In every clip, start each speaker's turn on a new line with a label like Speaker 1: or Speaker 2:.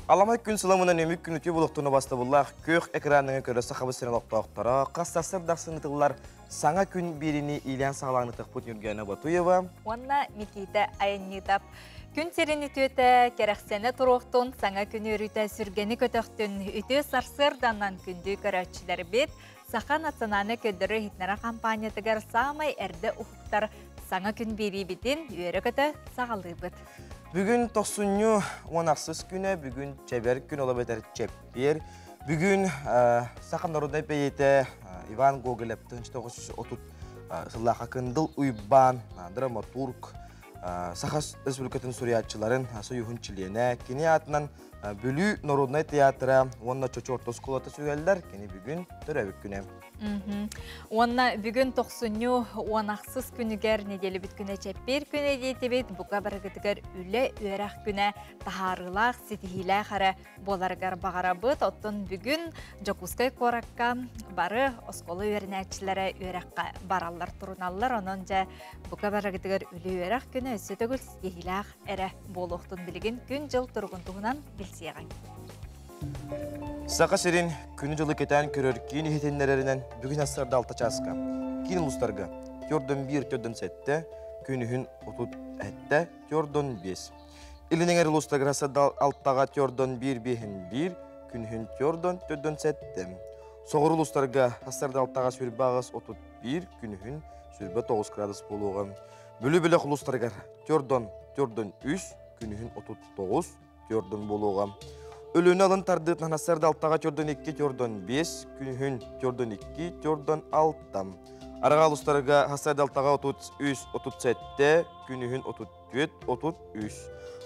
Speaker 1: Аламай күн сыламынан өмүк күн үтүө булуктуну бастабыллаах күөх экраныҥа көрө сахабы сирин олохтоохторо хас сарсыардахсын ытыллар саҥа күн бииrini иилээн саҕалаан ытыхпыт Ньургуяна Батуева
Speaker 2: уонна Никита Айанньытов. Күн сирин үтүөтэ кэрэхсэнэ туруохтун, саҥа күн үөрүүтэ сүргэни көтөхтүн, үтүө сарсыарданан күндү көрөөччүлэрбит Саха национальнай көрдөрөр иһитиннэрэр хампаанньатыгар саамай эрдэ уһуктар саҥа күн биэриибитин үөрэ-көтө саҕалыыбыт.
Speaker 1: Бүгүн тохсунньу 16 күнэ, бүгүн чэбэр күн, ол эбэтэр чэппиэр. Бүгүн саха народнай бэйиэтэ Иван Гоголев 1930 сыллаахха Кындыл Уйбаан драматург, Саха Республикатын суруйааччыларын союһун чилиэнэ, кини аатынан Бүлүү народнай театра уонна Чочу орто оскуолата сүгэллэр. Кини бүгүн төрөөбүт күнэ.
Speaker 2: Уонна бүгүн тохсунньу 16 күнүгэр неделебит күнэ чэппиэр күнэ диэтибит. Бука барыгытыгар үлэ үөрэх күнэ таһаарыылаах, ситиһиилээх эрэ буоларыгар баҕарабыт. Оттон бүгүн Дьокуускай куоракка бары оскуола үөрэнээччилэрэ үөрэххэ бараллар, туруналлар. Онон дьэ бука барыгытыгар үлэ үөрэх күнэ өссө төгүл ситиһиилээх эрэ буолуохтун билигин күн-дьыл туругун туһунан билсиэҕиҥ.
Speaker 1: Саха сирин күнү-дьылы кэтээн көрөр киин иһитиннэрэринэн бүгүн сарсыарда 6 чааска киин улуустарга төрдөн 1 төрдөн 7, күнүһүн 37, төрдөн 5. Илин эҥэр улуустарга сарсыарда 6-га төрдөн 1 биэһин 1, күнүһүн төрдөн төрдөн 7. Соҕуруу улуустарга сарсыарда 6-га сүрбэ аҕыс 31, күнүһүн сүрбэ 9 градус буолуоҕа. Бүлүү бөлөх улуустарыгар төрдөн төрдөн 3, күнүһүн 39, төрдөн буолуоҕа. Өлүөнэ алын тардыытынан сарда алтаҕа төрдөн 2, төрдөн 5, күнүһүн төрдөн 2, төрдөн 6. Араҕа улуустарга сарда алтаҕа 33, 37, күнүһүн 34, 33.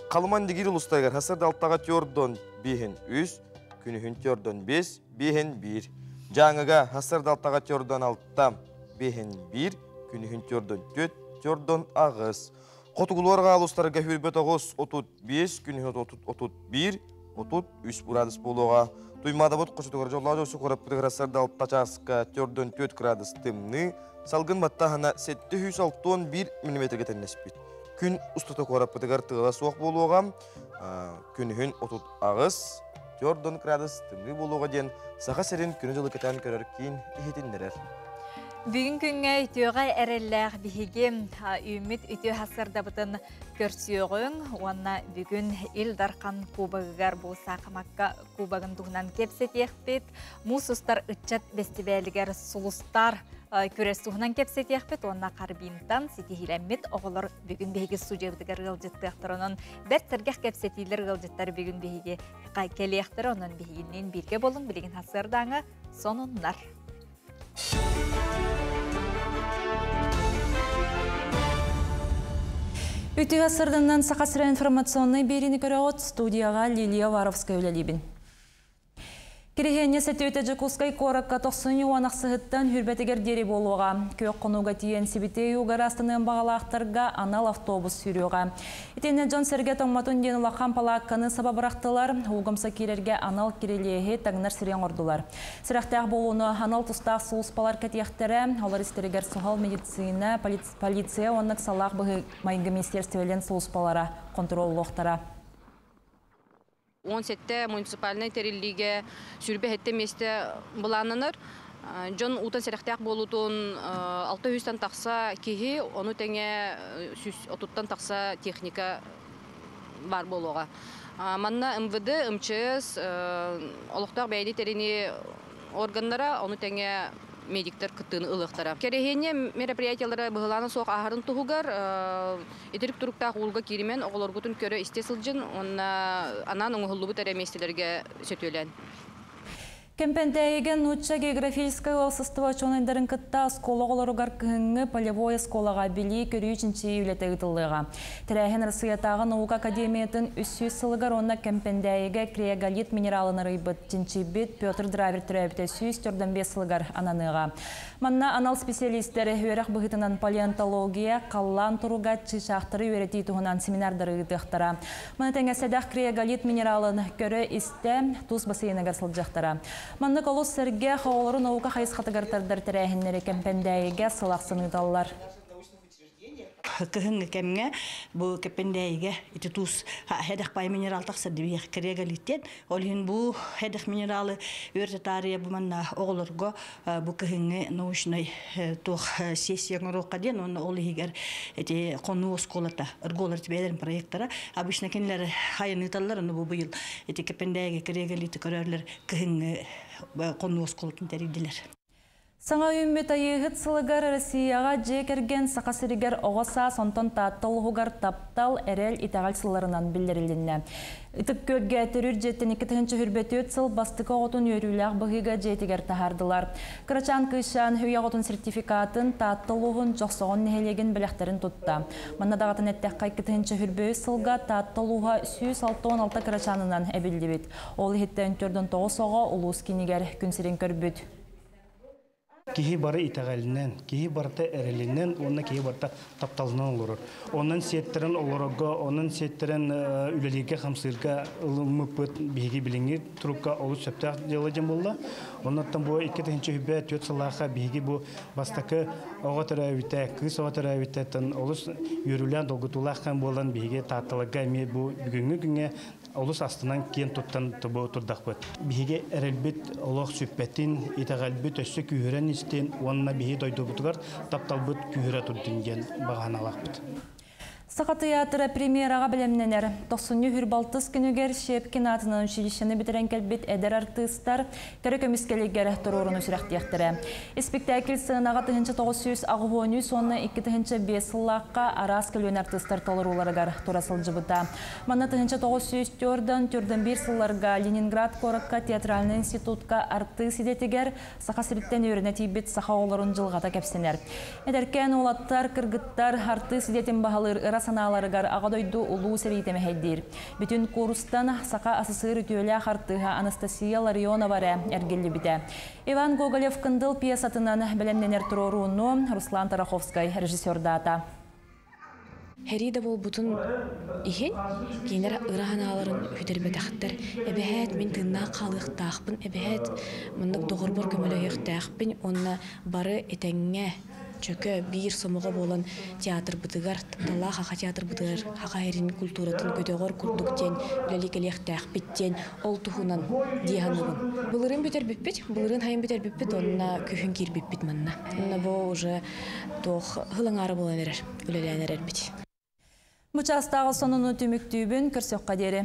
Speaker 1: Халыман Дигир улуустарыгар сарда алтаҕа төрдөн 5, 3, күнүһүн төрдөн 5, 5 1. Дьааҥыга сарда алтаҕа төрдөн 6, 5 1, күнүһүн төрдөн 4, төрдөн 8. Хотугулуу арҕаа улуустарга 29, 35, күнүһүн 31, 33 градус буолуоҕа. Туймаадабыт хочотугар дьоллоох дьоҕус куораппытыгар сарда 6 чааска 4 градус тымныы, салгын баттааһына 761 миллиметргэ тэннэспит. Күн устата куораппытыгар тыала суох буолуоҕа. Күнүһүн 38, 4 градус тымныы буолуоҕа диэн Саха сирин күнү-дьылы кэтээн көрөр киин иһитиннэрэр.
Speaker 2: Бүгүн күҥҥэ үтүөҕэ эрэллээх биһиги үүммүт үтүө сарсыардабытын көрсүөҕүҥ уонна бүгүн Ил Дархан Кубогыгар бу саахымакка кубогын туһунан кэпсэтиэхпит. Муус устар ыччат бэстибээлигэр сулустар күрэс туһунан кэпсэтиэхпит уонна Харбинтан ситиһиилэммит оҕолор бүгүн биһиги студиябытыгар ыалдьыттыахтар. Онон бэрт сэргэх кэпсэтиилэр ыалдьыттар бүгүн биһиги кэлиэхтэр. Онон биһигинниин бииргэ болуҥ билигин сарсыардааҥы сонуннар.
Speaker 3: Үтүө сырдыннан Саха сирэ информационнай биэриини көрөҕүт студияҕа Лилия Варовская үлэлиибин. Кириһиэнньэ сэтиөтэ Дьокуускай куоракка тохсунньу уон ахсыһыттан хүрбэтигэр диэри буолуоҕа. Күөх хонууга тиийэн Сибитиэй ууга ырастаныан баҕалаахтарга анал автобус сүүрүөҕэ. Итиннэ дьон-сэргэ тоҥмотун диэн улахан палаакканы саба бырахтылар, уугумса киирэргэ анал кирилиэһи таҥнар сири оҥордулар. Сүрэхтээх буолууну анал тустаах сулууспалар кэтиэхтэрэ, олор истэригэр суһал медицина, полиция уонна ыксалаах быһыы-майгы министиэристибэлэрин сулууспалара хонтуруоллуохтара.
Speaker 4: 17 муниципальнай тэриллиигэ 27 миэстэ былааннанар. Дьон уутан сэрэхтээх буолуутун 600-тан тахса киһи, ону тэҥэ 130-тан тахса техника баар буолуоҕа. Манна МВД, МЧС, олохтоох бэйэни тэринии органнара, ону тэҥэ медиктэр кыттыыны ылыахтара. Кэрэһиэнньэ мероприятиелара быһылаана суох ааһарын туһугар итирик туруктаах уулга кииримэн оҕолоргутун көрө-истэ сылдьын уонна анаан оҥоһуллубут эрэ миэстэлэргэ сөтүөлээн.
Speaker 3: Кэмпэндээйигэ Нуучча географическай уопсастыба учуонайдарын кытта оскуола оҕолоругар кыһыҥҥы полевой оскуолаҕа билии-көрүү чинчийии үлэтэ ыытыллыаҕа. Тэрээһин Арассыыйатааҕы наука академиятын 300 сылыгар уонна Кэмпэндээйигэ криоголит минералын арыйбыт, чинчийбит Петр Дравер төрөөбүтэ 145 сылыгар ананыаҕа. Манна анал специалистэр үөрэх быһыытынан палеонтология, халлаан туруга, чыычаахтары үөрэтии туһунан семинардары ыытыахтара. Маны тэҥэ сэдэх криоголит минералын көрө-истэ, тус бассейныгар сылдьыахтара. Маннык олус сэргэх оҕолору наука хайысхатыгар тардар тэрээһиннэри Кэмпэндээйигэ сыл ахсын ыыталлар.
Speaker 5: кыһыҥҥы кэмҥэ бу Кэппэндээйигэ ити туус сэдэх баай минерал тахсар дибиэх кириэгэлиттен. Ол иһин бу сэдэх минералы үөрэтэ таарыйа бу манна оҕолорго бу кыһыҥҥы научнай туох сессия оҥоруохха диэн уонна ол иһигэр ити хонуу оскуолата ыргуолар бэйэлэрин проектара обычно кинилэр хайаныыталлар ону бу быйыл ити Кэппэндээйигэ кириэгэлиити көрөрлөр кыһыҥҥы хонуу оскуолатын тэрийдилэр.
Speaker 3: Саҥа үүммүт Айыыһыт сылыгар Россияҕа дьиэ кэргэн, Саха сиригэр оҕо саас, онтон Таатта улууһугар таптал, эрэл, итэҕэл сылларынан биллэрилиннэ. Ытык Күөлгэ төрүүр дьиэттэн 2024 сыл бастакы оҕотун үөрүүлээх быһыыга дьиэтигэр таһаардылар. Кырачаан кыысчаан үйэ оҕотун сертификатын, Таатта улууһун Дьохсоҕон нэһилиэгин бэлэхтэрин тутта. Манна даҕатан эттэххэ, 2023 сылга Таатта улууһа 166 кырачаанынан эбиллибит. Ол иһиттэн 49 оҕо улуус киинигэр күн сирин көрбүт.
Speaker 6: Киһи бары итэҕэлинэн, киһи барыта эрэлинэн уонна киһи барыта тапталынан олорор. Онон сиэттэрэн олорорго, онон сиэттэрэн үлэлииргэ-хамсыырга ылыммыппыт биһиги билиҥҥи турукка олус сөптөөх дьыала дьон буолла. Оннуттан бу 2024 сыллаахха биһиги бу бастакы оҕо төрөөбүтэ, кыыс оҕо төрөөбүтэ олус үөрүүлээх, долгутуулаах кэм буолан биһиги Таатталарга эмиэ бу бүгүҥҥү күҥҥэ олус астынан киэн туттан турдахпыт. Биһиги эрэлбит олох сүппэтин, итэҕэлбит өссө күүһүрэн истин уонна биһи дойдубутугар тапталбыт күүһүрэ турдун диэн баҕаналаахпыт.
Speaker 3: Саха тыйаатыра премьераҕа бэлэмнэнэр. Тохсунньу хүрбалтыс күнүгэр Щепкин аатынан училищены бүтэрэн кэлбит эдэр артыыстар кэрэ көмүскэлигэр туруоруну сүрэхтиэхтэрэ. Испиктээкил сыанаҕа 1983 уонна 2005 сыллаахха араас көлүөнэ артыыстар толорууларыгар тура сылдьыбыта. Манна 1904-41 сылларга Ленинград куоракка театральнай институтка артыыс идэтигэр Саха сириттэн үөрэнэ тиийбит саха оҕолорун дьылҕата кэпсэнэр. Эдэркээн уолаттар, кыргыттар артыыс идэтин баһылыыр ыра санааларыгар Аҕа дойду улуу сэриитэ мэһэйдиир. Бүтүн куурустан Саха АССР үтүөлээх артыыһа Анастасия Ларионова эрэ эргиллибитэ. Иван Гоголев Кындыл пьесатынан бэлэмнэнэр туруорууну Руслан Тараховскай режиссердаата.
Speaker 7: Һэрии да буолбутун иһин, кинилэр ыра санааларын сүтэрбэтэхтэр. Эбэһээт мин тыыннаах хаалыахтаахпын, эбэһээт маннык доҕорбор көмөлөһүөхтээхпин уонна бары этэҥҥэ чөкө биир сомоҕо буолан театрбытыгар, тапталлаах Саха театрбытыгар саха сирин культуратын көтөҕөр курдук диэн үлэлии кэлиэхтээхпит диэн ол туһунан дии саныыбын. Былырыын бүтэрбиппит, былырыын сайын бүтэрбиппит уонна күһүн киирбиппит манна. Онно бу уже туох сыл аҥаара буолан эрэр, үлэлээн эрэрбит.
Speaker 3: Бу чаастааҕы сонуну түмүктүүбүн, көрсөххө диэри.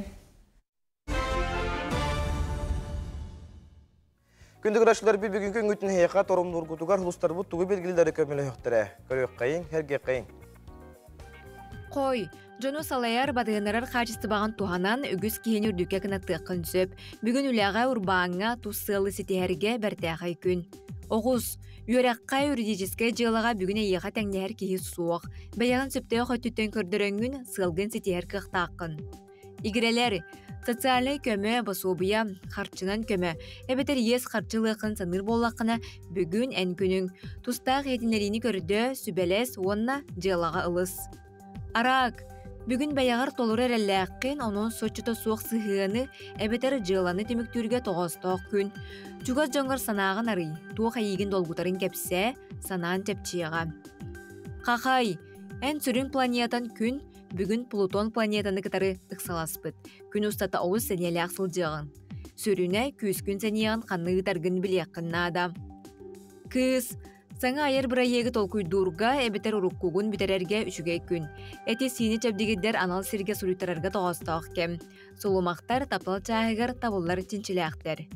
Speaker 1: Күндү көрөөччүлэр бүгүнкү үҥүтүн эһиэхэ торумнуургутугар улустарбыт тугу белгилери көмөлөһөхтөрө. Көрүөххэйиҥ, сэргиэххэйиҥ.
Speaker 8: Хой, дьону салайар, батыһыннарар хаачыстыбаҕын туһанан үгүс киһини үрдүккэ кынаттыаххын сөп. Бүгүн үлэҕэ, урбааҥҥа тус сыалы ситиһэргэ бэртээхэй күн. Оҕус, үөрэххэ, юридическай дьыалаҕа бүгүн эйиэхэ тэҥнэһэр киһи суох. Бэйэҕин сөптөөх өттүттэн көрдөрөҥҥүн сыалгын ситиһэр кыахтааххын. Игирэлэр, социальнай көмө, босуобуйа, харчынан көмө, эбэтэр иэс харчы ылыаххын саныыр буоллаххына, бүгүн эн күнүҥ. Тустаах иһитиннэриини көрдөө, сүбэлэс уонна дьыалаҕа ылыс. Араак, бүгүн бэйэҕэр толору эрэллээххин, онон соччото суох сыһыаны эбэтэр дьыаланы түмүктүүргэ тоҕоостоох күн. Чугас дьоҥҥор санааҕын арый, туох эйиигин долгутарын кэпсээ, санаан чэпчиэҕэ. Хахай, эн сүрүн планетан күн, Бүгүн Плутон планетаны кытары ыксаласпыт. Күн устата олус сэниэлээх сылдьыаҕыҥ. Сүрүнэ, күүскүн сэниэҕин ханна ыытаргын билиэххин наада. Кыыс, саҥа айар бырайыагы толкуйдуурга эбэтэр уруккугун бүтэрэргэ үчүгэй күн. Эти-сиини чэбдигирдэр анал сиргэ суруйтарарга тоҕоостоох кэм. Сулумахтар таптал чааһыгар табыллар чинчилээхтэр.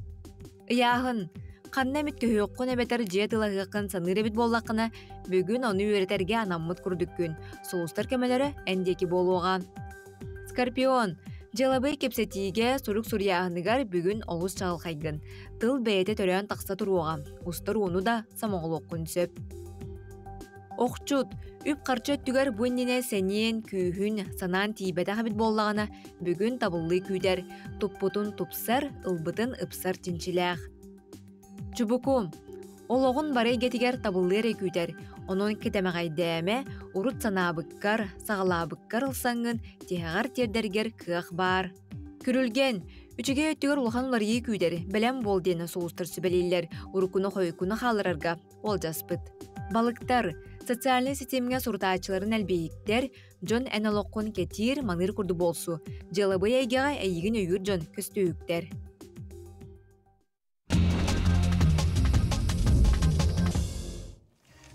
Speaker 8: Ыйааһын. Ханна эмит көһүөххүн эбэтэр дьиэ тылаһыаххын саныыр эбит буоллаххына, бүгүн ону үөрэтэргэ анаммыт курдук күн. Сулустар көмөлөрө эн диэки буолуоҕа. Скорпион. Дьыалабыай кэпсэтиигэ, сурук суруйааһыныгар бүгүн олус чаҕылхайгын. Тыл бэйэтэ төрөөн тахса туруоҕа. Устар ууну да сомоҕолуоххун сөп. Охчут. Үп-харчы өттүгэр бу иннинэ сэниэн, күүһүн, санаан тиийбэтэх эбит буоллаҕына, бүгүн табыллыы күүтэр, туппутун тупсар, ылбытын ыпсар чинчилээх. Чубуку. Олоҕун бары эйгэтигэр табыллыы эрэ күүтэр, онон кэтэмэҕэйдээмэ, урут санаабыккар, саҕалаабыккар ылсаҥҥын тиһэҕэр тиэрдэргэр кыах баар. Күрүлгэн. Үчүгэй өттүгэр улахан уларыйыы күүтэр, бэлэм буол диэн сулустар сүбэлииллэр, уруккуну-хойуккуну хаалларарга уолдьаспыт. Балыктар. Социальнай ситимҥэ сурутааччыларын элбииһиктэр, дьон эн олоххун кэтиир, маныыр курдук буолсу. Дьыалабыай эйгэҕэ эйигин өйүүр дьон көстүүһүктэр.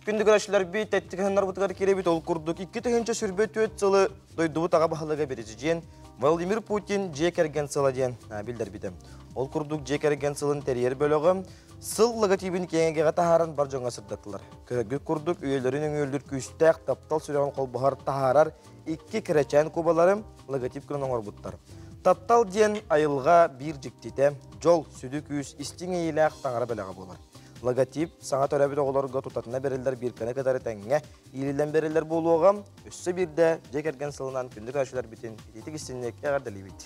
Speaker 1: Күндү көрөөччүлэрбит, тэттик ыһыннарбытыгар киирэбит. Ол курдук 2024 сылы дойдубут аҕа баһылыга президент Владимир Путин дьиэ кэргэн сыла диэн биллэрбитэ. Ол курдук дьиэ кэргэн сылын тэрийэр бөлөҕө сыл логотибин киэҥэгэҕэ таһааран бар дьоҥҥо сырдаттылар. Көрөргүт курдук үйэлэрин өҥүөллүр күүстээх таптал сүрэҕин холбоһор таһаарар икки кэрэчээн кубалары логотип гынан оҥорбуттар. Таптал диэн айылҕа биир дьиктитэ, дьол, сүдү күүс, истиҥ иэйиилээх таҥара бэлэҕэ буолар. Логотип саҥа төрөөбүт оҕолорго тутатына бэриллэр бииркэни кытары тэҥҥэ иилиллэн бэриллэр буолуоҕа. Өссө биирдэ дьиэ кэргэн сылынан күндү көрөөччүлэрбитин итиитик истинник эҕэрдэлиибит.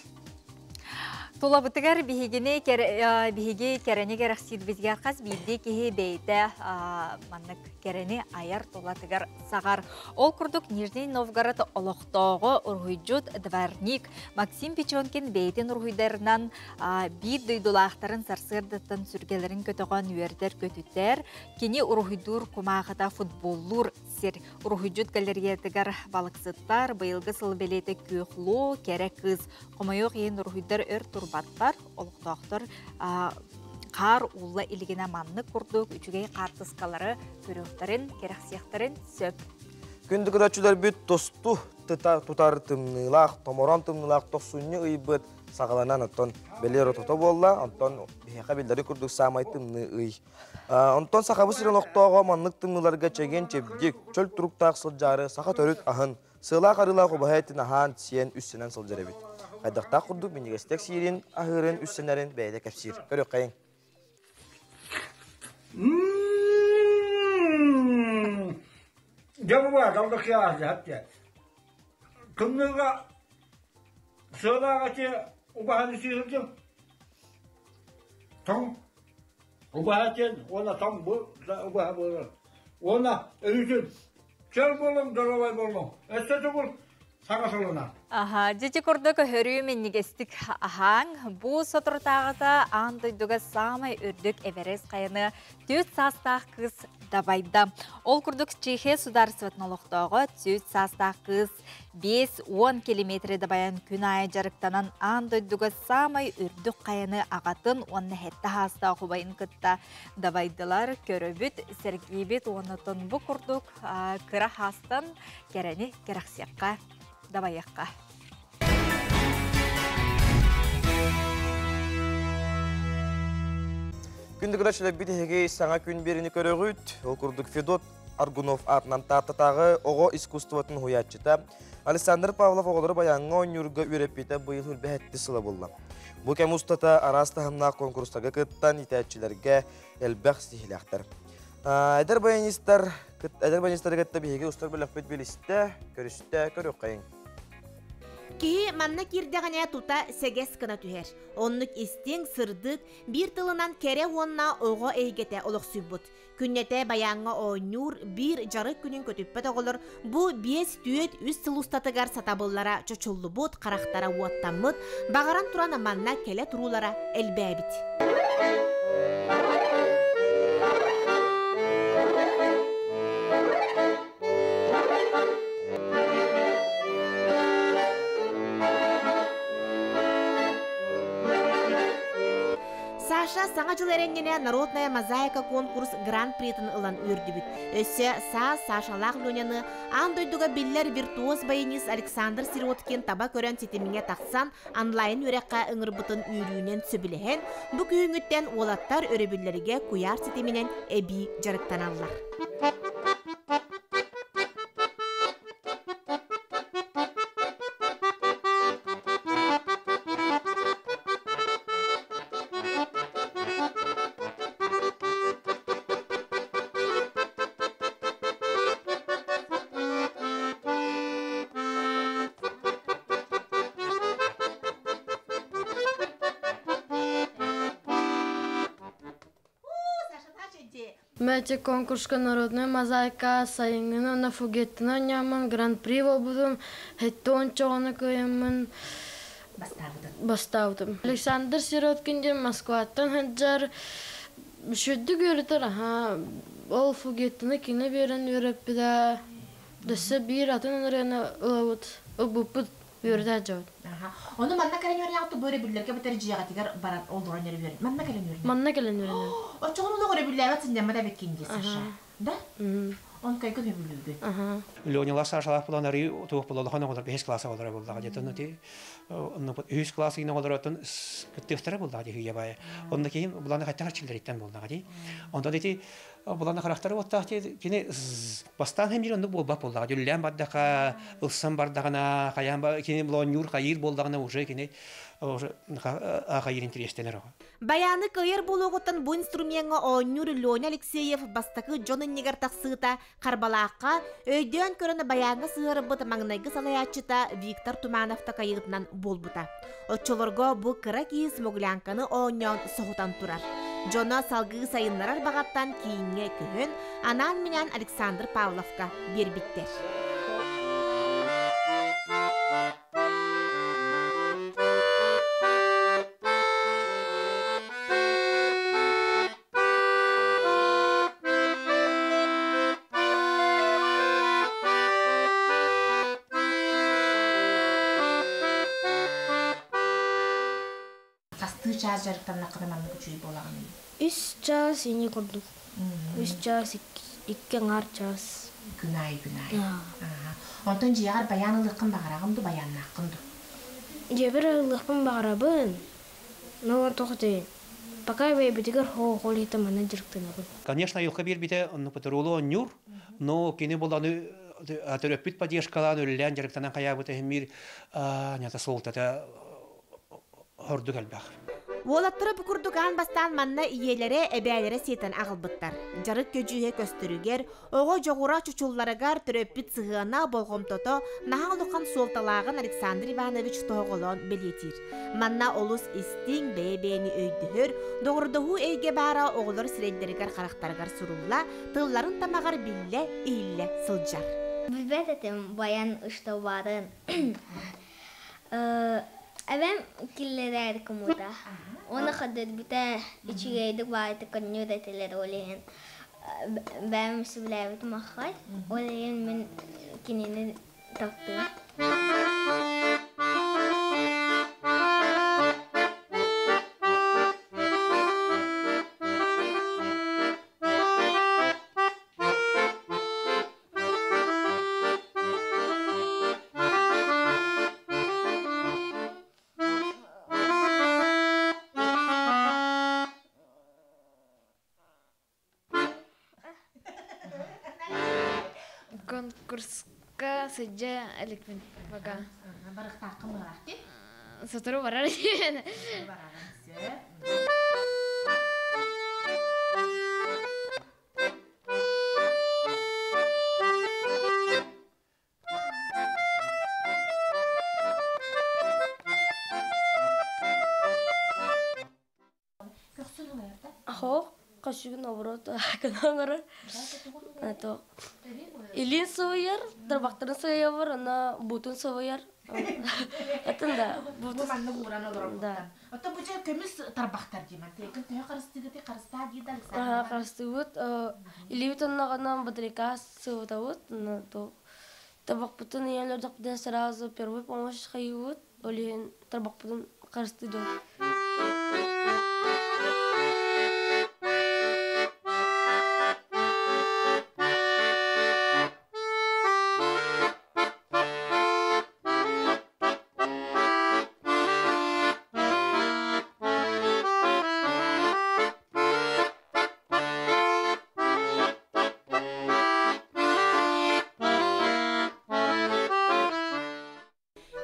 Speaker 2: Тулабытыгар биһигини биһиги кэрэни кэрэхсиирбитигэр хас биирдии киһи бэйэтэ маннык кэрэни айар тулатыгар саҕар. Ол курдук Нижний Новгород олохтооҕо уруһуйдьут дворник Максим Печенкин бэйэтин уруһуйдарынан биир дойдулаахтарын сарсыардаттан сүргэлэрин көтөҕөн үөрдэр-көтүтэр. Кини уруһуйдуур кумаахыта футболлуур сир. Уруһуйдьут галереятыгар балыксыттар быйылгы сыл бэлиэтэ күөх луо, кэрэ кыыс. Хомойуох иһин уруһуйдар өр турбаттар, олохтоохтор хаар уулла илигинэ маннык курдук үчүгэй хаартыскалары көрүөхтэрин, кэрэхсиэхтэрин сөп.
Speaker 1: Күндү көрөөччүлэрбит тосту тутар тымныылаах, томорон тымныылаах тохсунньу ыйбыт саҕаланан оттон бэлиэр отото буолла, онтон биһиэхэ биллэри курдук саамай тымныы ый. Онтон сахабыт сирин олохтооҕо маннык тымныыларга чэгиэн-чэбдик, чөл туруктаах сылдьаары саха төрүт аһын, сыалаах-арыылаах убаһа этин аһаан, сиэн үссэнэн сылдьар эбит. Хайдахтаах курдук минньигэстик сиирин, аһыырын, үссэнэрин бэйэтэ кэпсиир. Көрүөххэйиҥ.
Speaker 9: Дьэ бу баар далдахыа Тымныыга сыалаах эти убаһаны сиирдим. Тоҥ убаһа диэн уонна тоҥ бу убаһа буолар. Уонна өрүтүн чөл буолуҥ, доруобай буолуҥ. Өссө тугул саҥа солуна.
Speaker 2: Аха, дьити курдук өһөрүү минньигэстик аһааҥ. Бу соторутааҕыта аан дойдуга саамай үрдүк Эверест хайаны түөрт саастаах кыыс дабайда. Ол курдук Чехия судаарыстыбатын олохтооҕо түөрт саастаах кыыс 5-10 километры дабайан күн аайы дьарыктанан аан дойдуга саамай үрдүк хайаны аҕатын уонна сэттэ саастаах убайын кытта дабайдылар, көрөбүт, сэргиибит уонна бу курдук кыра хаастан кэрэни кэрэхсиэххэ, дабайыахха.
Speaker 1: Күндү көрөөччүлэрбит эһиги саҥа күн биэриини көрөҕүт. Ол курдук Федот Аргунов аатынан Тааттатааҕы оҕо искусствотын уһуйааччыта Александр Павлов оҕолору баяҥҥа оонньуурга үөрэппитэ быйыл үрбэһэтти сыла буолла. Бу кэм устата араас таһымнаах конкурстарга кыттан итээччилэргэ элбэх ситиһиилээхтэр. Эдэр баянистар эдэр баянистары кытта биһиги устар бөлөхпүт билистэ, көрүстэ, көрүөххэйиҥ.
Speaker 10: Киһи манна киирдэҕинэ тута сэгэс гына түһэр. Оннук истиҥ, сырдык, биир тылынан кэрэ уонна оҕо эйгэтэ олохсуйбут. Күннэтэ байааҥҥа оонньуур биир дьарык күнүн көтүппэт оҕолор бу 5-4-3 сыл устатыгар сатабыллара чочуллубут, харахтара уоттаммыт, баҕаран туран манна кэлэ туруулара элбээбит. Саша Саҥа дьыл эрэнньэнэ Народная мозаика конкурс гран-притын ылан үөрдүбүт. Өссө саас Сашалаах Леняны аан дойдуга биллэр виртуоз-баянист Александр Сироткин таба көрөн ситимҥэ тахсан онлайн үөрэххэ ыҥырбытын үөрүүнэн сөбүлэһэн, бу күһүҥҥүттэн уолаттар өрөбүллэргэ куйаар ситиминэн эбии дьарыктаналлар.
Speaker 11: Мэти конкурска народная мозаика сайыҥҥыны уонна фугеттаны оонньооммун гран-при буолбутум, сэттэ уонча оҕону кыайаммын бастаабытым. Александр Сироткин диэн Москваттан сылдьар, үчүгэйдик үөрэтэр, аһаа, Ол фугеттаны кини биэрэн үөрэппитэ. Дөссө биир атын ырыаны ылабыт, ылбыппыт үөрэтэ сылдьабыт.
Speaker 10: Ону манна кэлэн үөрэнэҕит бу өрөбүллэргэ бытар дьиэҕитигэр баран олорон эрэ үөрэн. Манна кэлэн үөрэнэ.
Speaker 11: Манна кэлэн үөрэнэбит.
Speaker 10: Оччоҕуна олох өрөбүллээбэт сынньаммат эбиккин дии, Саша. Да? Он кайгын өбүлүүгүн.
Speaker 12: Леняла Сашалаах булан арыы туох була улахан оҕолор бэһис класса оҕолоро буоллаҕа дии. Ону ти үһүс класс иин оҕолоротун кыттыахтара буоллаҕа дии хүйэ баайа. Онно киһим буланы хаттах арчылларыттан буоллаҕа дии. Онтон ити буланы харахтары уоттаах кини бастаан хем биир оннук буолбат буоллаҕа. Дүллээн бардаха, ылсан бардаҕына, хайаан кини булонньуур хайыыр буоллаҕына уже кини уже хайыыр интэриэстэнэр оҕо.
Speaker 10: Баяны кыайар буолуоҕуттан бу инструмеҥҥа оонньуур Леня Алексеев бастакы дьон иннигэр тахсыыта Харбалаахха өйдөөн көрөн баяҥҥа сыһыарбыт маҥнайгы салайааччыта Виктор Туманов такайыытынан буолбута. Оччолорго бу кыра киһи смуглянканы оонньоон соһутан турар. Дьоно салгыы сайыннарар баҕаттан кииҥҥэ көһөн, анаан-минээн Александр Павловка биэрбиттэр. Хастыы чаас дьарыктаннаххына маннык үчүгэй буолаҕыный?
Speaker 11: Үс чаас ини курдук. Үс чаас икки аҥаар чаас.
Speaker 10: Күн аайы күн аайы. Онтон дьиэҕэр баян ылыаххын баҕараҕын ду, баяннааххын ду?
Speaker 11: Дьиэбэр ылыахпын баҕарабын. Но тоҕо Пока бэйэбитигэр хоол иһитэ манна дьарыктанабын.
Speaker 12: Конечно, айылҕа биэрбитэ онно патрулу оонньуур, но кини буланы төрөппүт поддержкалаан үлэлээн дьарыктанан хайаабыта иһин биир нята суолтата ордук элбэх.
Speaker 10: Уолаттара бу курдук аан бастаан манна ийэлэрэ, эбээлэрэ сиэтэн аҕалбыттар. Дьарык көдьүүһэ көстөрүгэр, оҕо дьоҕура чочулларыгар төрөппүт сыһыана, болҕомтото наһаа улахан суолталааҕын Александр Иванович тоһоҕолоон бэлиэтиир. Манна олус истиҥ, бэйэ-бэйэни өйдөһөр, доҕордоһуу эйгэ баара оҕолор сирэйдэригэр-харахтарыгар сурулла, тылларын тамаҕар биллэ, иһиллэ сылдьар.
Speaker 13: Билбэт этим баян ыстабарын. Эбэм киллэрээри кумута. Уонна көрдөрбүтэ үчүгэйдик баайытык көрүнүөр этилэр ол иһин бэйэм сөбүлээбитим аххай. Ол иһин мин кинини таптыым.
Speaker 11: Конкурска сылдьа иликпин пока.
Speaker 10: Барыхтааххын быһалаах
Speaker 11: Сотору барар диэн.
Speaker 10: Барарым сөп.
Speaker 11: Ахо, кашыгын оборот гынан Это илин сывыйар, тарбахтарын сыйабар, ана бутун сывыйар. Атын да.
Speaker 10: Бу манна ууран олорор.
Speaker 11: Да.
Speaker 10: Оттон бу дьэ көмүс тарбахтар диэмэн. Тыйгын төһө харыстыгыты харыстаа диир да Александр
Speaker 11: Аха, харыстыыбыт. Илиибит онноҕунан батарейка сывытабыт. То табахпытын ийэн өлөрдөхпүтүнэ сразу первый помощь хайыыбыт. Ол иһин тарбахпытын харыстыы дьон.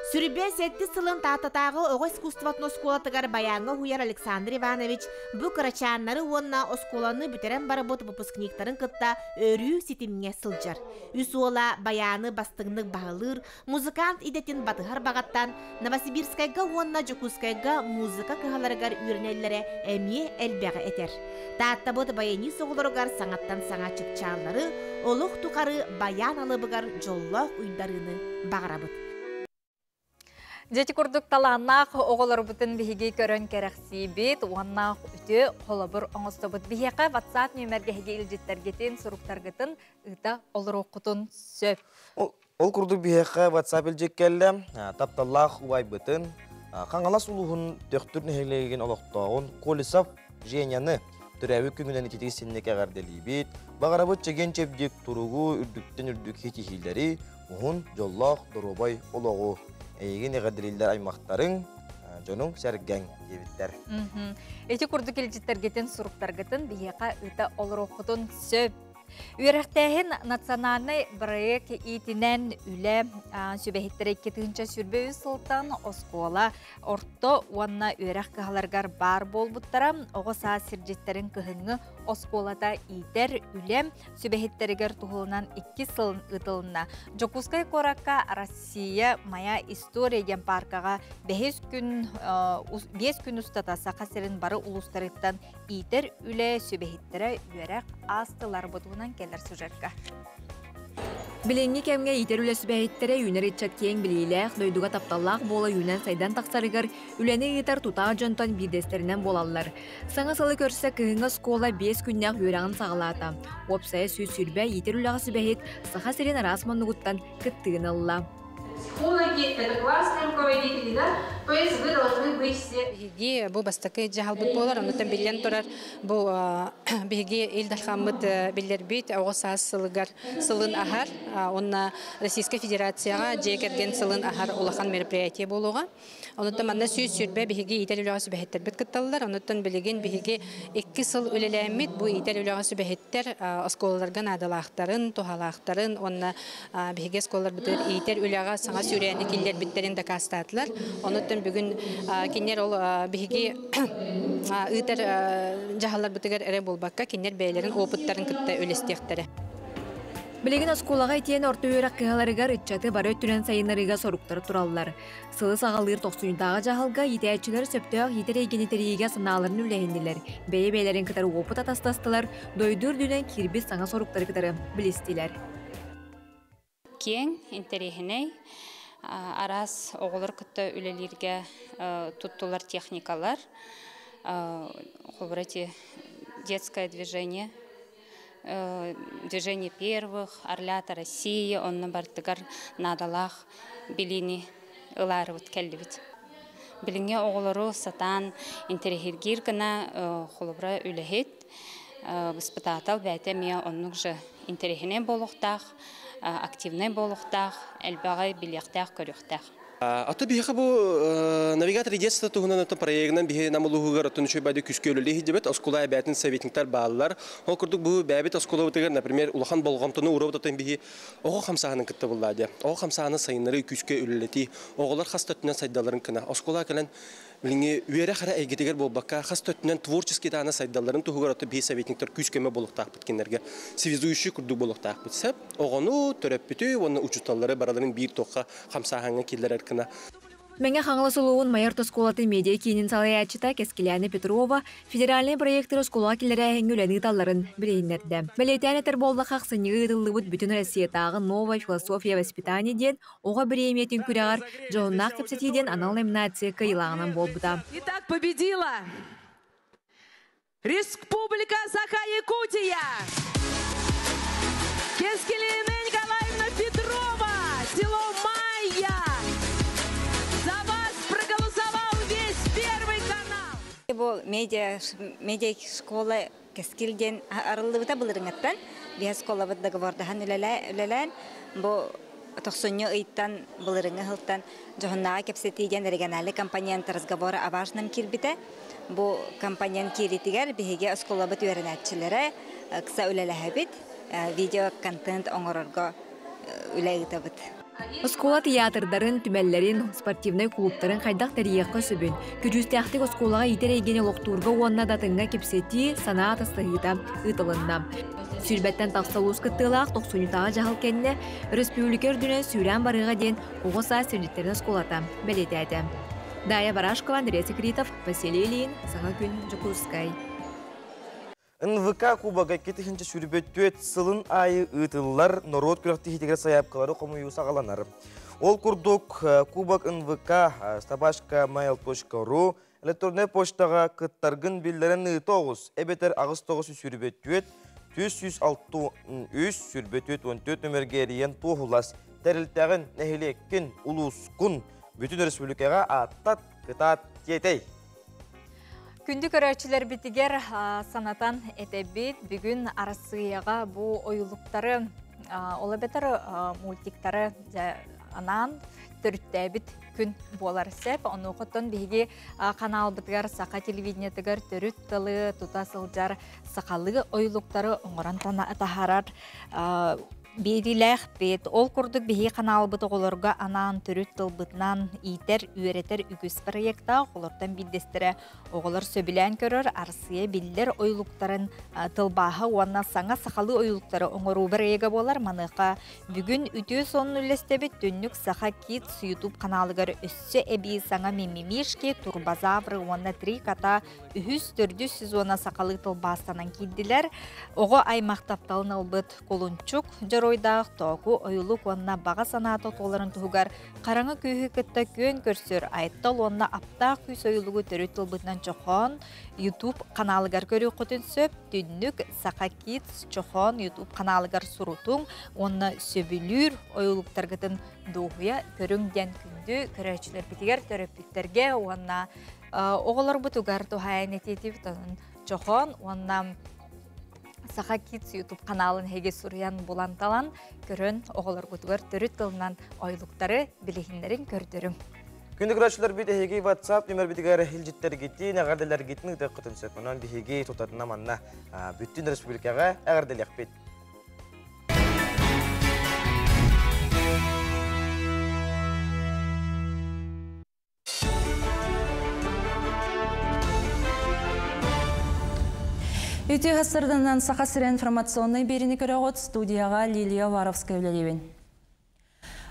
Speaker 10: Сүрүбэ сэттис сылын Тааттатааҕы оҕо искусствотын оскуолатыгар баяҥҥа уһуйар Александр Иванович бу кырачааннары уонна оскуоланы бүтэрэн барбыт выпускниктарын кытта өрүү ситимҥэ сылдьар. Үс уола баяны бастыҥнык баһылыыр, музыкант идэтин батыһар баҕаттан Новосибирскайга уонна Дьокуускайга музыка кыһаларыгар үөрэнэллэрэ эмиэ элбэҕи этэр. Тааттабыт баянист оҕолоругар саҥаттан саҥа чыпчааллары, олох тухары баян алыбыгар дьоллоох уйдарыыны баҕарабыт.
Speaker 2: Дьэ курдук талааннаах оҕолорбутун биһиги көрөн кэрэхсиибит уонна үтүө холобур оҥостобут. Биһиэхэ WhatsApp нүөмэргэ эһиги илдьиттэргитин, суруктаргытын ыыта олоруоххутун сөп.
Speaker 1: Ол курдук биһиэхэ WhatsApp илдьит кэллэ. Тапталлаах убайбытын, Хаҥалас улууһун Төхтүр нэһилиэгин олохтооҕун Колесов Женяны төрөөбүт күҥүнэн ититик синник эҕэрдэлиибит. Баҕарабыт чэгиэн-чэбдик туругу, үрдүктэн үрдүк ситиһиилэри, уһун, дьоллоох, доруобай олоҕу. Эйигин эҕэрдэлииллэр аймахтарыҥ, дьонуҥ сэргэҥ диэбиттэр.
Speaker 2: Ити курдук илдьиттэргитин, суруктаргытын биһиэхэ ыыта олоруоххутун сөп. Үөрэхтээһин национальнай бырайыак иитинэн үлэ сүбэһиттэрэ 2023 сылтан оскуола орто уонна үөрэх кыһаларыгар баар буолбуттара. Оҕо саас сирдьиттэрин кыһыҥҥы оскуолата иитэр үлэ сүбэһиттэригэр туһулунан икки сыл ыытылынна. Дьокуускай куоракка Россия моя история диэн пааркаҕа бэһис күн биэс күн устата Саха сирин бары улуустарыттан иитэр үлэ сүбэһиттэрэ үөрэх аастылар бу туһунан кэлэр сюжетка.
Speaker 8: Билиҥҥи кэмҥэ иитэр үлэ сүбэһиттэрэ үүнэр ыччат киэҥ билиилээх, дойдуга тапталлаах буола үүнэн-сайдан тахсарыгар үлэни ыытар тутаах дьонтон биирдэстэринэн буолаллар. Саҥа сылы көрсө кыһыҥҥы оскуола биэс күннээх үөрэҕин саҕалаата. Уопсайа 120 иитэр үлэҕэ сүбэһит Саха сирин араас муннугуттан кыттыыны ылла.
Speaker 4: Психологи – это классные руководители, да? То есть вы должны быть все... Биһиги бу бастакы дьаһалбыт буолар, оннуттан биллэн турар бу биһиги Ил Дархаммыт биллэрбит оҕо саас сылыгар сылын аһар, уонна Российскай Федерацияҕа дьиэ кэргэн сылын аһар улахан мероприятие буолуоҕа. Онуттан манна 120 биһиги иитэр үлэҕэ сүбэһиттэрбит кытталлар. Онуттан билигин биһиги икки сыл үлэлээммит бу иитэр үлэҕэ сүбэһиттэр оскуолаларга наадалаахтарын, туһалаахтарын уонна биһиги оскуолаларбытыгар иитэр үлэҕэ саҥа сүүрээни киллэрбиттэрин дакаастаатылар. Онуттан бүгүн кинилэр ол биһиги ыытар дьаһалларбытыгар эрэ буолбакка, кинилэр бэйэлэрин опыттарын кытта үлэстиэхтэрэ.
Speaker 8: Билигин оскуолаҕа итиэн орто үөрэх кыһаларыгар ыччаты бары өттүнэн сайыннарыыга соруктар тураллар. Сылы саҕалыыр тохсунньутааҕы дьаһалга иитээччилэр сөптөөх иитэр эйгэни тэрийиигэ санааларын үллэһиннилэр, бэйэ-бэйэлэрин кытары уопут атастастылар, дойду үрдүнэн киирбит саҥа соруктары кытары билистилэр.
Speaker 14: Киэҥ, интэриэһинэй, араас оҕолор кытта үлэлииргэ туттулар техникалар, холобура эти детское движение, движение первых, Орлята России, онно бардыгар наадалаах билиини ылаарыбыт кэллибит. Билиҥҥи оҕолору сатаан интэриэһиргиир гына холобура үлэһит, воспитатель бэйэтэ эмиэ оннук же интэриэһинэй буолуохтаах, активнай буолуохтаах, элбэҕи билиэхтээх-көрүөхтээх.
Speaker 15: Аты биһиэхэ бу навигатор детства туһунан оттон проегынан биһи нам улууһугар оттон үчүгэй байды күскэ үлэлии сылдьыбыт оскуола эбээтин советниктар бааллар. Ол курдук бу бэйэбит оскуолабытыгар, например, улахан болҕомтону уурабыт оттон биһи оҕо хамсааһынын кытта буллаа дии. Оҕо хамсааһынын сайыннарыы күүскэ үлэлэтии, оҕолор хас да өттүнэн сайдалларын кына. Оскуола кэлэн билиҥҥи үөрэх эрэ эйгэтигэр буолбакка, хас да өттүнэн творческий даана сайдалларын туһугар оттон биһи советниктар күүс-көмө буолуохтаахпыт кинилэргэ. Связующий курдук буолуохтаахпыт. Сөп. Оҕону, төрөппүтү уонна учууталлары барыларын биир туохха хамсааһыҥҥа киллэрэр гына.
Speaker 8: Мэҥэ Хаҥалас улууһун Майа орто оскуолатын медиа киинин салайааччыта Кэскилээнэ Петрова федеральнай проектары оскуолаҕа киллэрээһиҥҥэ үлэни ыыталларын билиһиннэрдэ. Бэлиэтээн этэр буоллахха, ахсынньыга ыытыллыбыт Бүтүн Россиятааҕы «Новая философия воспитания» диэн оҕо бириэмийэтин күрэҕэр «Дьоһуннаах кэпсэтии» диэн анал номинация кыайыылааҕынан буолбута.
Speaker 16: Итак, победила Республика Саха-Якутия! Кескелина Николаевна Петрова, село Майя! За вас проголосовал весь Первый канал!
Speaker 17: Бу медиа, медиа школа Кэскил диэн арыллыбыта былырыҥҥыттан. Биһи оскуолабыт договордаһан үлэлээн, бу тохсунньу ыйтан былырыҥҥы сылтан Дьоһуннааҕы кэпсэтии диэн региональный компонент разговора о важном киирбитэ. Бу компонент киириитигэр биһиги оскуолабыт үөрэнээччилэрэ ыкса үлэлэһэбит, видео-контент оҥорорго үлэ ыытабыт.
Speaker 8: Оскуола тыйаатырдарын, түмэллэрин, спортивнай кулууптарын хайдах тэрийиэххэ сөбүн, көдьүүстээхтик оскуолаҕа иитэр эйгэни олохтуурга уонна да атыҥҥа кэпсэтии, санаа атастаһыыта ыытылынна. Сүүрбэттэн тахса улуус кыттыылаах тохсунньутааҕы дьаһал кэннэ өрөспүүбүлүкэ үрдүнэн сүүрээн барыаҕа диэн оҕо саас сирдьиттэрин оскуолата бэлиэтээтэ. Дая Барашкова, Андрей Секритов, Василий Ильин, Саҥа күн, Дьокуускай.
Speaker 1: НВК Кубога 2024 сылын аайы ыытыллар норуот күрэхтэһиитигэр сайаапкалары хомуйуу саҕаланар. Ол курдук Кубок НВК собачка mail.ru электроннай почтаҕа кыттаргын биллэрэн ыыта оҕус, эбэтэр 8924 463 24 нөмерге эрийэн туоһулас тэрилтэҕин, нэһилиэккин, улуускун бүтүн республикаҕа ааттат, кытаат тиэтэй.
Speaker 2: Күндү көрөөччүлэрбитигэр санатан этэбит, бүгүн Арассыыйаҕа бу ойулуктары, ол эбэтэр мультиктары анаан төрүттээбит күн буолар сөп. Онуохаттан биһиги каналбытыгар саха телевидениетыгар төрүт тылы тута сылдьар сахалыы ойулуктары оҥорон таһаарар биэриилээхпит. Ол курдук биһиги каналбыт оҕолорго анаан төрүт тылбытынан иитэр, үөрэтэр үгүс проектаах. Олортон биирдэстэрэ оҕолор сөбүлээн көрөр Арсыйа биллэр ойулуктарын тылбааһа уонна саҥа сахалыы ойулуктары оҥоруу бырайыага буолар. Маныаха бүгүн үтүө сонун үллэстэбит Түннүк Саха Kids YouTube каналыгар өссө эбии саҥа Мимимишки, Турбозавры уонна Три кота үһүс, төрдүс сезона сахалыы тылбаастанан киирдилэр. Оҕо аймах тапталын ылбыт Кулунчук дьоруойдаах Тооку ойулук уонна баҕа санаата туоларын туһугар хараҥа күүһү кытта күөн көрсөр Айттал уонна Аптаах күүс ойулугу төрүт тылбытынан Чохоон YouTube каналыгар көрүөххүтүн сөп. Түннүк Саха Kids Чохоон YouTube каналыгар сурутуҥ уонна сөбүлүүр ойулуктаргытын дуоһуйа көрүҥ диэн күндү көрөөччүлэрбитигэр, төрөппүттэргэ уонна оҕолорбутугар туһаайан этиэтибит. Онон Чохоон уонна Саха Kids YouTube каналын эһиги суруйан булан талан көрөн оҕолоргутугар төрүт тылынан ойулуктары билиһиннэрин көрдөрүҥ.
Speaker 1: Күндү көрөөччүлэрбит эһиги WhatsApp нөмербитигэр илдьиттэргитин, эҕэрдэлэргитин ыытыаххытын сөп. Онон биһиги тутатына манна бүттүн республикаҕа эҕэрдэлиэхпит.
Speaker 3: Үтүө сырдынан Саха сирэ информационнай биэриини көрөҕүт студияҕа Лилия Уваровская үлэлиибин.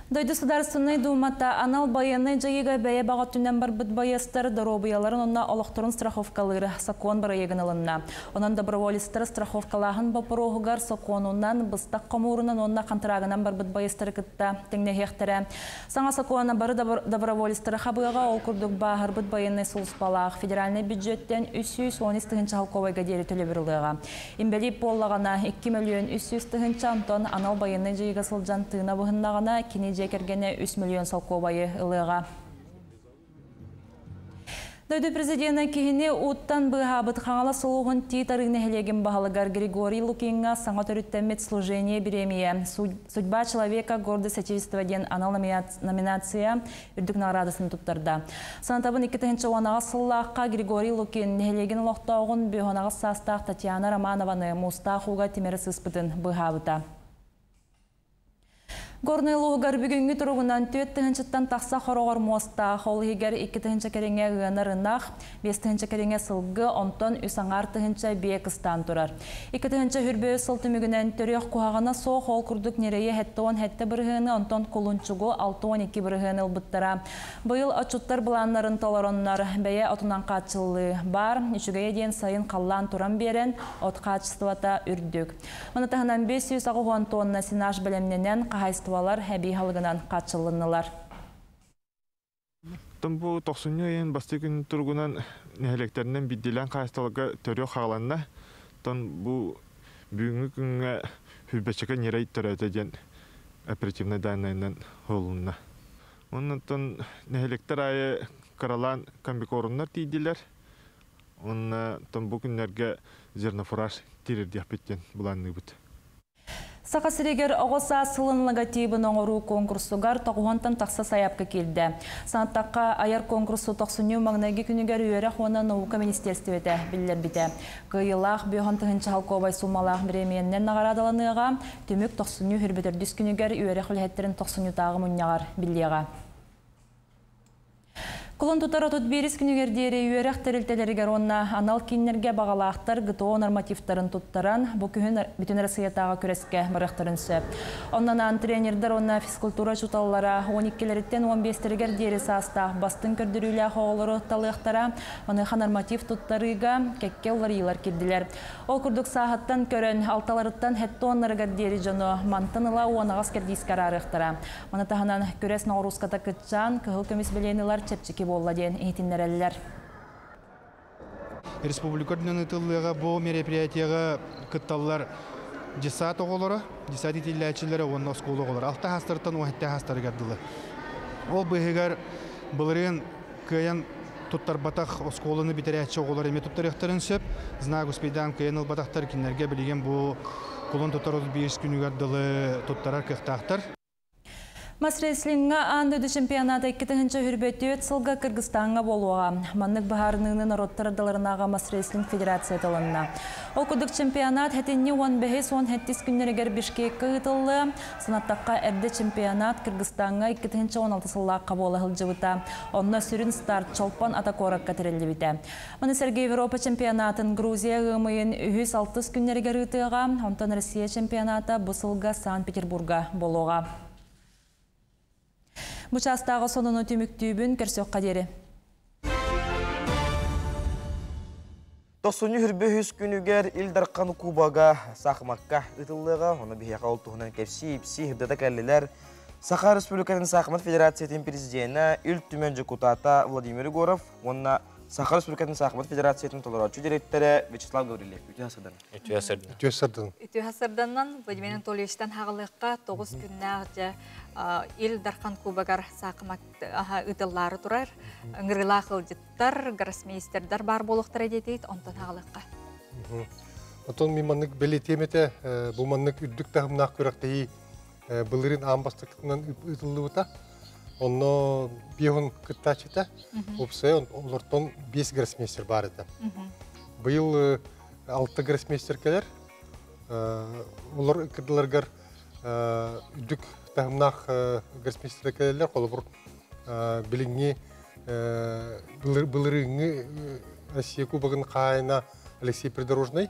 Speaker 3: Дойду Судаарыстыбаннай Дуумата анал байыаннай дьайыыга бэйэ баҕа өттүнэн барбыт байыастар доруобуйаларын уонна олохторун страховкалыыр сокуон бырайыагын ылынна. Онон доброволецтары страховкалааһын боппуруоһугар сокуонунан, быстах хомуурунан уонна хантыраагынан барбыт байыастары кытта тэҥнэһиэхтэрэ. Саҥа сокуона бары доброволецтары хабыаҕа, ол курдук бааһырбыт байыаннай сулууспалаах федеральнай бюджеттэн 313 тыһыынча холкуобайга диэри төлөбүр ылыаҕа. Инбэлиит буоллаҕына, 2 мөлүйүөн 300 тыһыынча, онтон анал байыаннай дьайыыга сылдьан тыына быһыннаҕына, кини дьиэ кэргэнэ 3 мөлүйүөн солкуобайы ылыаҕа. Дойду президенэ киһини ууттан быыһаабыт Хаҥалас улууһун Тиит Арыы нэһилиэгин баһылыгар Григорий Лукиҥҥа саҥа төрүттэммит «Служение бириэмийэ. Судьба человека, гордость отечества» диэн анал номинация үрдүк наҕараадатын туттарда. Санатабын 2018 сыллаахха Григорий Лукин нэһилиэгин олохтооҕун 58 саастаах Татьяна Романованы муустаах ууга тимири сыспытын быыһаабыта. Горнай улууһугар бүгүҥҥү туругунан 4 тыһыынчаттан тахса хороҕор муостаах, ол иһигэр 2 тыһыынча кэриҥэ ыанар ынах, 5 тыһыынча кэриҥэ сылгы, онтон 3,5 тыһыынча биэ кыстаан турар. 2025 сыл түмүгүнэн төрүөх куһаҕана суох, ол курдук ньирэйи 77 бырыһыаны, онтон кулунчугу 62 бырыһыаны ылбыттара. Быйыл отчуттар былааннарын толороннор, бэйэ отунан хааччыллыы баар, үчүгэйэ диэн сайын халлаан туран биэрэн, от хаачыстыбата үрдүк. Маны таһынан 580 тонна сенаж бэлэмнэнэн хаһаайыстыбалар эбии аһылыгынан хааччыллыннылар.
Speaker 18: Тон бу тохсунньу ыйын бастакы күн туругунан нэһилиэктэринэн биирдиилээн хаһаайыстыбаларга төрүөх хааланна. Тон бу бүгүҥҥү күҥҥэ сүүрбэччэкэ ньирэй төрөөтө диэн оперативнай даннайынан уһулунна. Оннуттан нэһилиэктэр аайы кыралаан комбикормнар тиийдилэр. Уонна тон бу күннэргэ зернофураж тириэрдиэхпит диэн былаанныыбыт.
Speaker 3: Саха сиригэр оҕо саас сылын логотибын оҥоруу конкурсугар тоҕуһуонтан тахса сайаапка киирдэ. Санаттахха, айар конкурсу тохсунньу маҥнайгы күнүгэр үөрэх уонна наука министиэристибэтэ биллэрбитэ. Кыайыылаах 50 тыһыынча солкуобай суумалаах бириэмийэннэн наҕараадаланыаҕа, түмүк тохсунньу 24 күнүгэр үөрэх үлэһиттэрин тохсунньутааҕы мунньаҕар биллиэҕэ. Кулун тутар 31 күнүгэр диэри үөрэх тэрилтэлэригэр уонна анал кииннэргэ баҕалаахтар ГТО нормативтарын туттаран, бу күһүн Бүтүн Россиятааҕы күрэскэ барыахтарын сөп. Онон аан тренердэр уонна физкультура учууталлара 12-лэриттэн 15-тэригэр диэри саастаах бастыҥ көрдөрүүлээх оҕолору талыахтара. Маныаха норматив туттарыыга кэккэ уларыйыылар киирдилэр. Ол курдук сааһыттан көрөн, алталарыттан хэттэ уоннарыгар диэри дьону мантан ыла уонаҕас кэрдиискэ араарыахтара. Маны таһынан, күрэс ноҕорууската кыччаан, кыһыл көмүс бэлиэни ылар чэпчэки буолла диэн иһитиннэрэллэр.
Speaker 19: Республика үрдүнэн ыытыллыаҕа бу мероприятиеҕа кытталлар десант оҕолоро, десант иитиллээччилэрэ уонна оскуола оҕолоро. Алта хаастарыттан 17 хаастарыгар дылы. Ол быыһыгар былырыын кыайан туттарбатах оскуоланы бүтэрээччи оҕолор эмиэ туттарыахтарын сөп. Знак успейдаан кыайан ылбатахтар кинилэргэ билигин бу кулун тутар 31 күнүгэр дылы туттарар кыахтаахтар.
Speaker 3: Мас-рестлиҥҥа аан дойду чемпионата 2024 сылга Кыргызстаҥҥа буолуоҕа. Маннык быһаарыныыны норуоттар ардыларынааҕы мас-рестлинг федерацията ылынна. Ол курдук чемпионат сэтинньи 15-17 күннэригэр Бишкеккэ ыытыллыа. Санаттахха, эрдэ чемпионат Кыргызстаҥҥа 2016 сыллаахха буола сылдьыбыта. Онно сүрүн старт Чолпон Ата куоракка тэриллибитэ. Маны сэргэ Европа чемпионатын Грузия ыам ыйын үһүс-алтыс күннэригэр ыытыаҕа, онтон Россия чемпионата бу сылга Санкт-Петербурга буолуоҕа. Бу чаастааҕы сонуну түмүктүүбүн, көрсүөххэ диэри.
Speaker 1: Тохсунньу хүрбүһүс күнүгэр Ил Дархан Кубога саахымакка ыытыллыаҕа. Ону биһиэхэ ол туһунан кэпсии-ипсии сырдата кэллилэр. Саха Республикатын Саахымат Федерациятын президенэ, Ил Түмэн дьокутаата Владимир Егоров уонна Саха Республикатын Саахымат Федерациятын толорооччу дириэктэрэ Вячеслав Гаврильев. Үтүө сырдан.
Speaker 20: Үтүө сырдан.
Speaker 21: Үтүө сырдан.
Speaker 2: Үтүө сырданнан Владимир Анатольевичтан хаҕылыахха 9 күннээх дьэ Ил Дархан Кубогар саахымат ыытыллаары турар. Ыҥырыылаах ыалдьыттар, гроссмейстердар баар буолуохтара диэтигит, онтон хаҕылыахха.
Speaker 21: Отон мин маннык бэлиэтиэм этэ, бу маннык үрдүк таһымнаах күрэхтэһии былырыын аан бастакытынан ыытыллыбыта. Онно биэһун кыттааччыта, уопсайа олортон биэс гроссмейстер баар этэ. Быйыл алта гроссмейстер кэлэр. Олор кырдыларгар үрдүк таһымнаах гроссмейстер кэлэллэр. Холобур, билиҥҥи былырыыҥҥы Россия Кубогын хаайына Алексей Придорожный.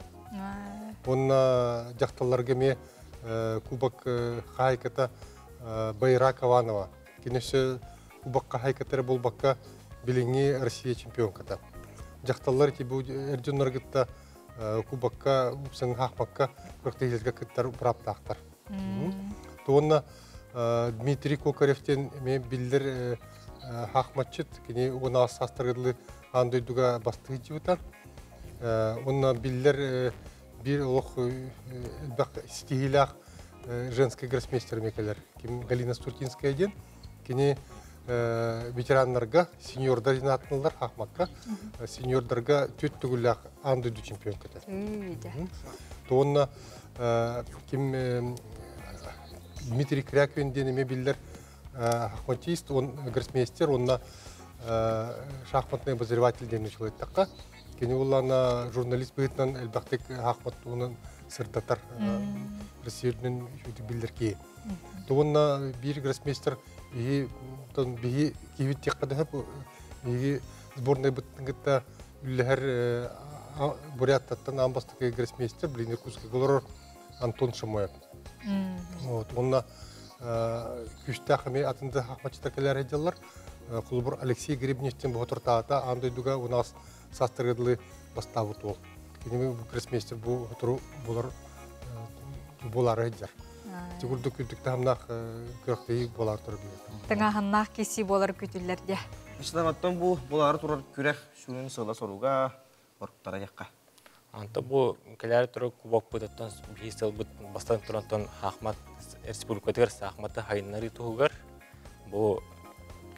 Speaker 21: Уонна дьахталларга эмиэ кубок хаайката Байра Кованова. Кини өссө кубок хаайката эрэ буолбакка билиҥҥи Россия чемпионката. Дьахталлар ити бу эр дьоннор кытта кубокка сыҥаахпакка күрэхтэһиилэргэ кыттар бырааптаахтар. Уонна Дмитрий Кокарев диэн эмиэ биллэр хаахматчыт, кини 16 саастарга дылы аан дойдуга бастыы дьыбыта. Уонна биллэр биир олох элбэх ситиһиилээх женский гроссмейстер кэлэр. Ким Галина Стуртинская диэн. Кини ветераннарга, сеньордар диэн ааттаналлар хаахмакка, сеньордарга түөрт төгүллээх аан дойду чемпионката. Уонна ким Дмитрий Кряквин диэн эмиэ биллэр шахматист, он гроссмейстер, онна шахматный обозреватель диэн училыттахха. Кини уллана журналист быһыытынан элбэхтик шахмат туһунан сырдатар Россия үрдүнэн биллэр киһи. Туонна биир гроссмейстер биһи биһи киһибит тиэххэ да биһиги сборнайбыттын кытта үллэһэр Буряттаттан аан бастакы гроссмейстер билин Иркутскайга олорор Антон Шамоев. Вот, онно күүстээх эмиэ атын да хахмаччыта кэлэр дьаллар. Холобур Алексей Гребневтен боһотуртаата аан дойдуга унаас саастарга дылы бастаабыт уол. Кини бу гроссмейстер бу хотуру булар булары сылдьар. Ити курдук үрдүк таһымнаах күрэхтэһии буолар турар
Speaker 2: Тыҥааһыннаах киси буолар күтүллэр дьэ.
Speaker 1: Исламаттан бу булаары турар күрэх сүрүн сыла-соруга оруктара диэххэ.
Speaker 20: Онто бу кэлээр турар кубокпутуттан биир сылбыт бастан турантан Хаахмат республикатыгар саахматы хайыннарыы туһугар бу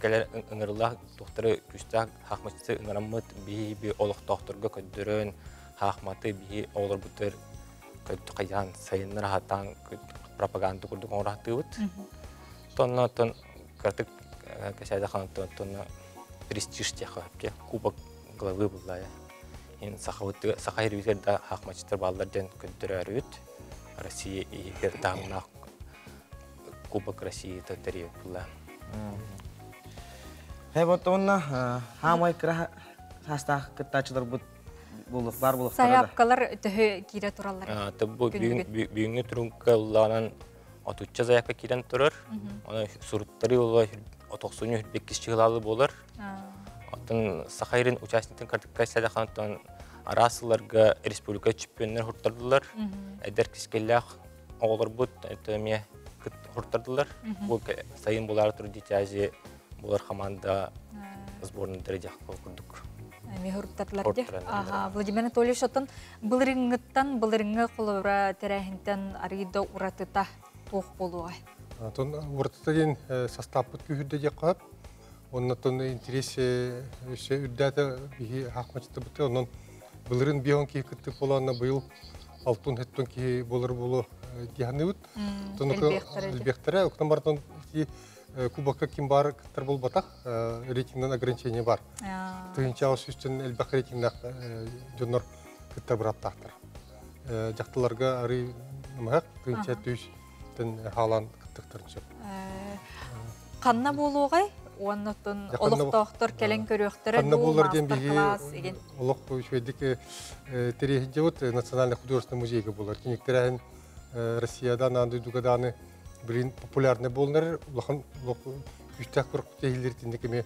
Speaker 20: кэлэр ыҥырылаах тухтары күүстээх хаахматчыты ыҥыраммыт биһи би олохтоохторго көрдөрөн хаахматы биһи оҕолорбутугар хайаан сайыннара хатаан пропаганда курдук оҥораһтыыбыт. Тонна кыратык кэсээдэ ханаттан тонна престиж диэххэ кубок главы буллая. Ин саха ирбитер да хаахмаччытар бааллар диэн көрдөрөөрүбүт. Россия иһигэр таһымнаах Кубок России тэрийэт булла.
Speaker 1: Хэботонна хаамай кыра саастаах кыттааччыларбыт булук бар булуктара да.
Speaker 2: Сайаапкалар төһө киирэ тураллар?
Speaker 20: Бу бүгүҥҥү турукка ыллаанан 30 заявка киирэн турар. Оны суруттары ола 90 беккис чыгылалы болар. Оттон Сахайрын участниктын картыкка садахантан араас сылларга республика чемпионнар хуртардылар. Эдэр кискеллээх оҕолорбут эмиэ хуртардылар. Бу сайын булар тур Дети булар команда сборной дәрәҗә курдук.
Speaker 2: Эми хуруттардылар ди. Аха, Владимир Анатольевич, оттон былырыҥҥыттан былырыҥҥы холобура тэрээһинтэн арыйда уратыта туох буолуоҕай?
Speaker 21: Тон уратыта диэн састааппыт күүһүрдэ диэххэ сөп. Оннотон интерес өссө үрдээтэ биһи хаахмачытыбыты. Онон былырын биһон киһи кыттык болоонна быйыл алтын хеттон киһи болар болу диһаныбыт. Элбиэхтэрэ. Октон бартон кубокка ким бар кыттар болбатах, рейтингнен ограничение бар. Тыгынча үстен элбэх рейтингнах дьоннор кыттар быраптаахтар. Жактыларга ары намахак тыгынча түстен хаалан кыттыктарын сөп.
Speaker 2: Ханна буолуоҕай? Уоннотун олохтоохтор кэлэн көрүөхтөрө
Speaker 21: Ханна буолар диэн биһи олох үчүгэйдик тэрийиһдьэбит Национальный художественный музейга буолар. Киниктерэһин Россияда наанды дугаданы билин популярный болнар улахан күстәк курк техилер тинник эме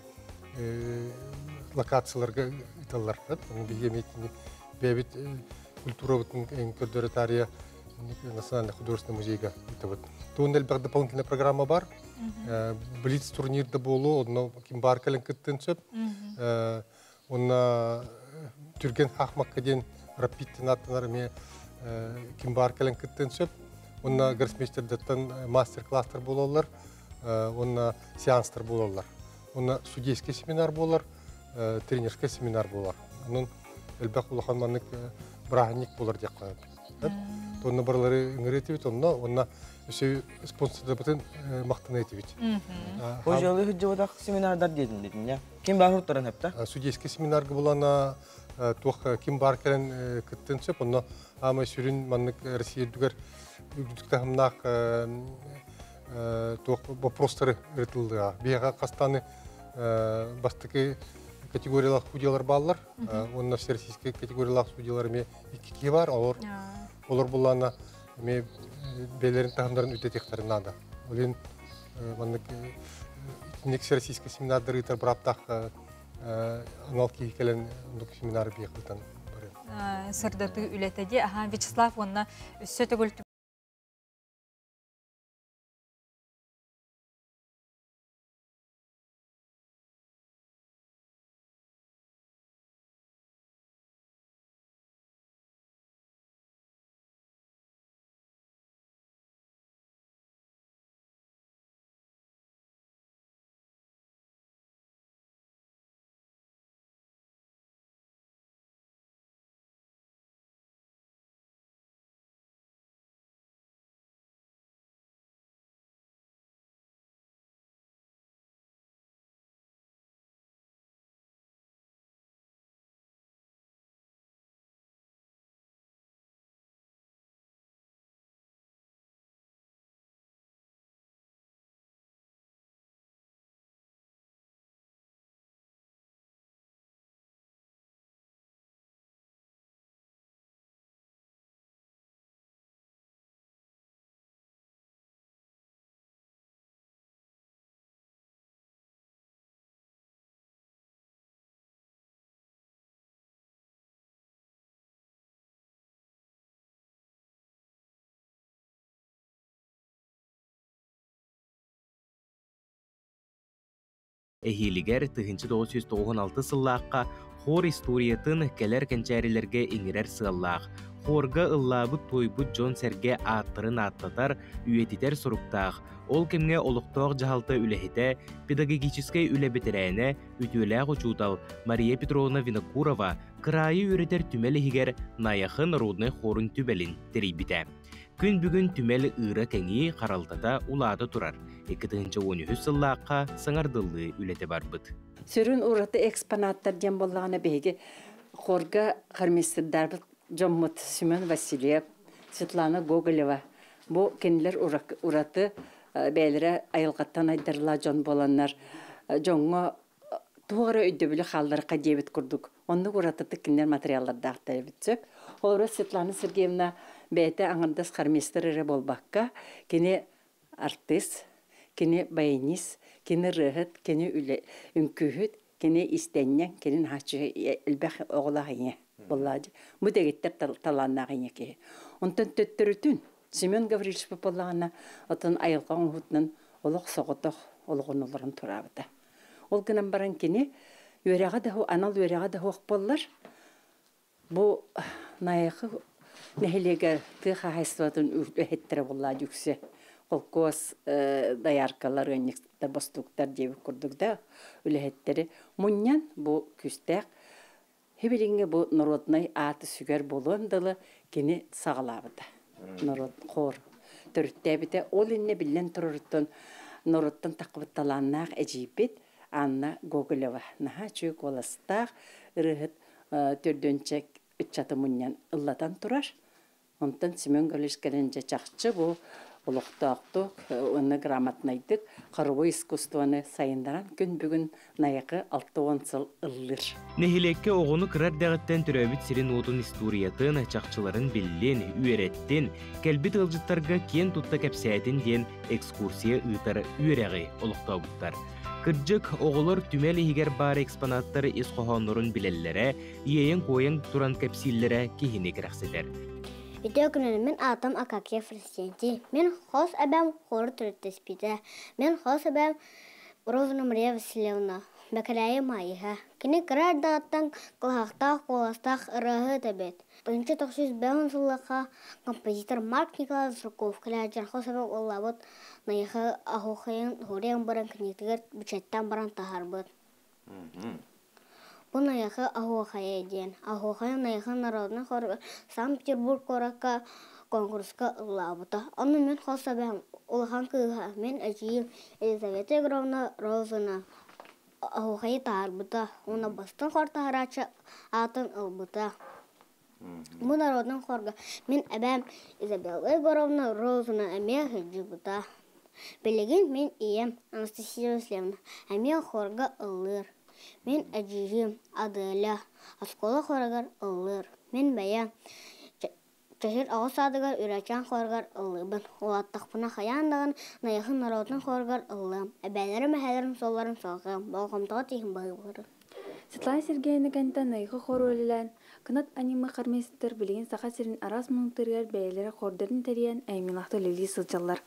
Speaker 21: локацияларга ыталлар. Биһи эме бэбит культурабытын көрдөрө тария Национальный художественный музейга ытабыт. Туун элбэх дополнительная программа бар. Блиц турнирда болу, онно ким бар кэлэн кыттын сөп. Онна түрген хахмакка ден рапид аттанар эме ким бар кэлэн кыттын сөп. Онна гроссмейстердеттен мастер-класстар бололар, онна сеанстар бололар. Онна судейский семинар болар, тренерский семинар болар. Онун элбэх улахан маннык браһынник болар деп коем. Онна барлары ыңырытыбит, онна онна өсө спонсордабытын мактана этибит.
Speaker 1: Хожалы хүджебатах семинардар дедин дедин я. Ким бар хуртаран хепта?
Speaker 21: Судейский семинарга булана туох ким бар келен кыттын сөп, онна ама сүрүн маннык Россия дүгер үгүтүктахымнаах туох вопростары ырытылдыга. Биэҕэ хастаны бастакы категориялаах судьялар бааллар. Онна всероссийский категориялаах судьялар эме икки киһи бар. Олор олор буллана эме бээлерин тахымдарын үтетехтерин надо. Олин маннык итинник всероссийский семинардары ыытар быраптаах анал киһи кэлэн семинар биэхтытан
Speaker 2: барыан. Сырдатыы үлэтэ Аха, Вячеслав, онна өссө төгүл
Speaker 5: Эхилигер 1996 сыллааққа хор историятын келер кенчәрилерге иңирер сыаллаах. Хорга ыллаабыт тойбут Джон Серге ааттарын аттатар, үйетитер суруктаах. Ол кемге олуқтоқ жаһалта үлэхите, педагогическай үлэ бетерээне, үтүөлээх учуутал Мария Петровна Винокурова кыраайы үретер түмел Наяхы народный хорун түбелин терийбите. Күн бүгүн түмел ыыра кеңи харалтата улаата турар. 2013 сыллааққа саңардыллыы үлете барбыт.
Speaker 22: Сүрүн ураты экспонаттар дем боллағына беге хорга хормейстердарбыт Жоммут Семен Васильев, Светлана Гоголева. Бу кенилер ураты бәйлere айылгаттан айдарла жон боланнар. Жоңго Туох эрэ өйдөбүлү хаалларыахха диэбит курдук, оннук уратытык кинилэр материаллардаахтар эбит сөп. Холобура, Светлана Сергеевна бэйэтэ аҥардас хормейстер эрэ буолбакка, кини артыыс, кини баянист, кини ырыаһыт, кини үлэ үҥкүүһүт, кини истэнньэҥ, кини наһааччы элбэх оҕолоох ийэ буоллаҕа дии. Бу дэгиттэр талааннаах ийэ киһи. Онтон төттөрүтүн Семен Гаврильевич буоллаҕына, отон айылҕа оҥоһуутунан олох соҕотох олоҕун олорон тураабыта. Ол гынан баран кини үөрэҕэ да анал үөрэҕэ да суох буоллар, бу Найахы нэһилиэгэр тыа хаһаайыстыбатын үлэһиттэрэ буоллаа үксэ. Холкуос дояркалар, ыанньыктар, бостууктар диэбит курдук да үлэһиттэри мунньан бу күүстээх Хибилиҥҥэ бу народнай ааты сүгэр буолуон дылы кини саҕалаабыта. Народ хор төрүттээбитэ. Ол иннэ биллэн тураруттан норуоттан таххыбыт талааннаах эдьиийбит Анна Гоголева наһаа үчүгэй куоластаах ырыаһыт төрдүөнчэ ыччаты мунньан ыллатан турар. Онтон Семен Гаврильевич кэлэн дьэ чахчы бу олохтоохтук уонна грамотнайдык хоровой искусствоны сайыннаран күн бүгүн Найахы 60 сыл ыллыыр.
Speaker 5: Нэһилиэккэ оҕону кыра эрдэҕиттэн төрөөбүт сирин-уотун историятын, чахчыларын биллин, үөрэттин, кэлбит ыалдьыттарга киэн тутта кэпсээтин диэн экскурсия ыытар үөрэҕи олохтообуттар. Кырдьык, оҕолор түмэл иһигэр баар экспонаттар ис хоһооннорун билэллэрэ, иэйэн-куойан туран кэпсииллэрэ киһини кэрэхсэтэр.
Speaker 13: Үтүө күнүн мин аатым Акакия Фрисенти. Мин хос эбэм хору төрүттэспитэ. Мин хос эбэм Роза Мария Васильевна, Бэкэрээйи Маайыһа. Кини кыра эрдэҕиттэн кылаһахтаах куоластаах ырыаһыт эбит. 1905 сыллаахха композитор Марк Николаевич Жирков кэлээдьэр хос эбэм ыллаабыт Найахы аһуохайын суруйан баран кинигэтигэр бэчээттэн баран таһаарбыт. Бу Найахы аһуохайа диэн. Аһуохайа Найахы народнай хорга Санкт-Петербург куоракка конкурска ыллаабыта. Онно мин хос эбээм улахан кыыһа, мин эдьиийим Елизавета Егоровна Розина аһуохайы таһаарбыта уонна бастыҥ хор таһарааччы аатын ылбыта. Бу народнай хорга мин эбээм Изабелла Егоровна Розина эмиэ сылдьыбыта. Билигин мин ийэм Анастасия Васильевна эмиэ хорга ыллыыр. Мин эдьиийим Аделя оскуола хоругар ыллыыр. Мин бэйэм Чэчир оҕо саадыгар Үрээчээн хоругар ыллыыбын. Улааттахпына хайаан даҕаны Найахы норуотун хоругар ыллыам. Эбээлэрим, эһээлэрим суолларын салҕыам, болҕомтоҕо тииһин баһыыбарым.
Speaker 6: Светлана Сергеевна кэнниттэн Найахы хору үлэлээн, Кынат аниме хормейстер билигин Саха сирин араас муннуктарыгар бэйэлэрэ хордарын тэрийэн айымньылаахтык үлэлии сылдьаллар.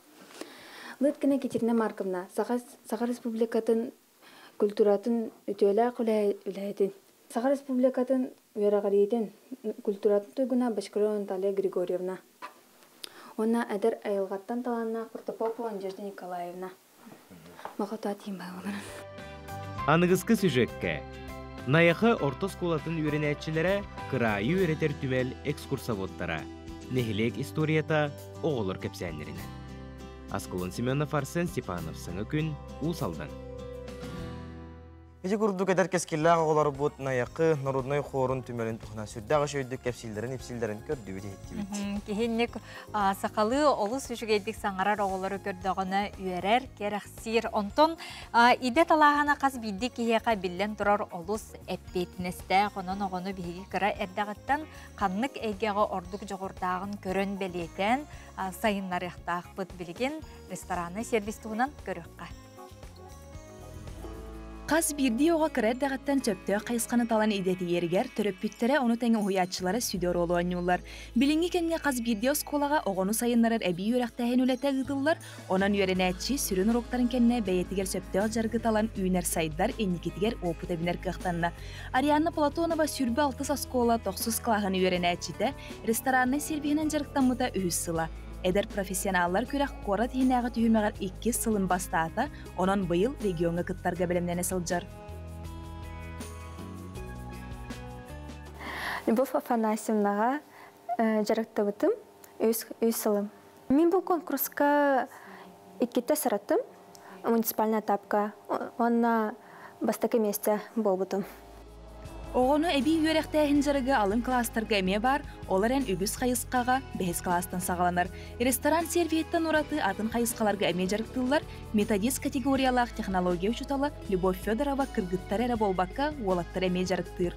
Speaker 6: Лыткина Екатерина Марковна, Саха, Саха Республикатын культуратын үтүөлээх үлэһитин, Саха Республикатын үөрэҕириитин, культуратын туйгуна Бочкарева Наталья Григорьевна уонна эдэр айылҕаттан талааннаах Протопопова Надежда Николаевна. Махата тиим
Speaker 5: Аныгыскы сюжеккэ Найахы орто оскуолатын үөрэнээччилэрэ кыраайы үөрэтэр түмэл экскурсоводтара, нэһилиэк историята оҕолор кэпсээннэринэн. Аскалон Семенов Арсен Степанов Саҥа күн Уус Алдан.
Speaker 1: Ити курдук эдэр кэскиллээх оҕолорбут Найахы народнай хорун түмэлин туһунан сүрдээх үчүгэйдик кэпсииллэрин-ипсииллэрин көрдүбүт иһиттибит.
Speaker 2: Киһинник сахалыы олус үчүгэйдик саҥарар оҕолору көрдөҕүнэ үөрэр, кэрэхсиир. Онтон идэ талааһына хас биирдии киһиэхэ биллэн турар олус эппиэтинэстээх. Онон оҕону биһиги кыра эрдэҕиттэн ханнык эйгэҕэ ордук дьоҕурдааҕын көрөн бэлиэтээн сайыннарыахтаахпыт. Билигин ресторанный сервис туһунан көрүөххэ.
Speaker 7: Хас биирдии оҕо кыра эрдэҕиттэн сөптөөх хайысханы талан идэтийэригэр төрөппүттэрэ ону тэҥэ уһуйааччылара сүдү оруолу оонньууллар. Билиҥҥи кэмҥэ хас биирдии оскуолаҕа оҕону сайыннарар эбии үөрэхтээһин үлэтэ ыытыллар, онон үөрэнээччи сүрүн уруоктарын кэннэ бэйэтигэр сөптөөх дьарыгы талан үүнэр-сайдар, инникитигэр уопут эбинэр кыахтанна. Арианна Платонова 26 оскуола тохсус кылааһын үөрэнээччитэ, рестораннай сервиһинэн дьарыктаммыта үһүс сыла. Эдэр профессионаллар күрэх куорат иһинээҕи түһүмэҕэр иккис сылын бастаата, онон быйыл региоҥҥа кыттарга бэлэмнэнэ сылдьар.
Speaker 23: Любовь Афанасьевнаҕа дьарыктабытым үс сылым. Мин бу конкурска иккитэ сыраттым муниципальный этапка уонна бастакы миэстэ буолбутум.
Speaker 7: Оҕону эбии үөрэхтээһин дьарыга алын кылаастарга эмиэ баар, ол эрэн үгүс хайысхаҕа бэһис кылаастан саҕаланар. Ресторан сервиһиттэн ураты атын хайысхаларга эмиэ дьарыктыыллар. Методист категориялаах технология учуутала Любовь Федорова кыргыттары эрэ буолбакка, уолаттары эмиэ дьарыктыыр.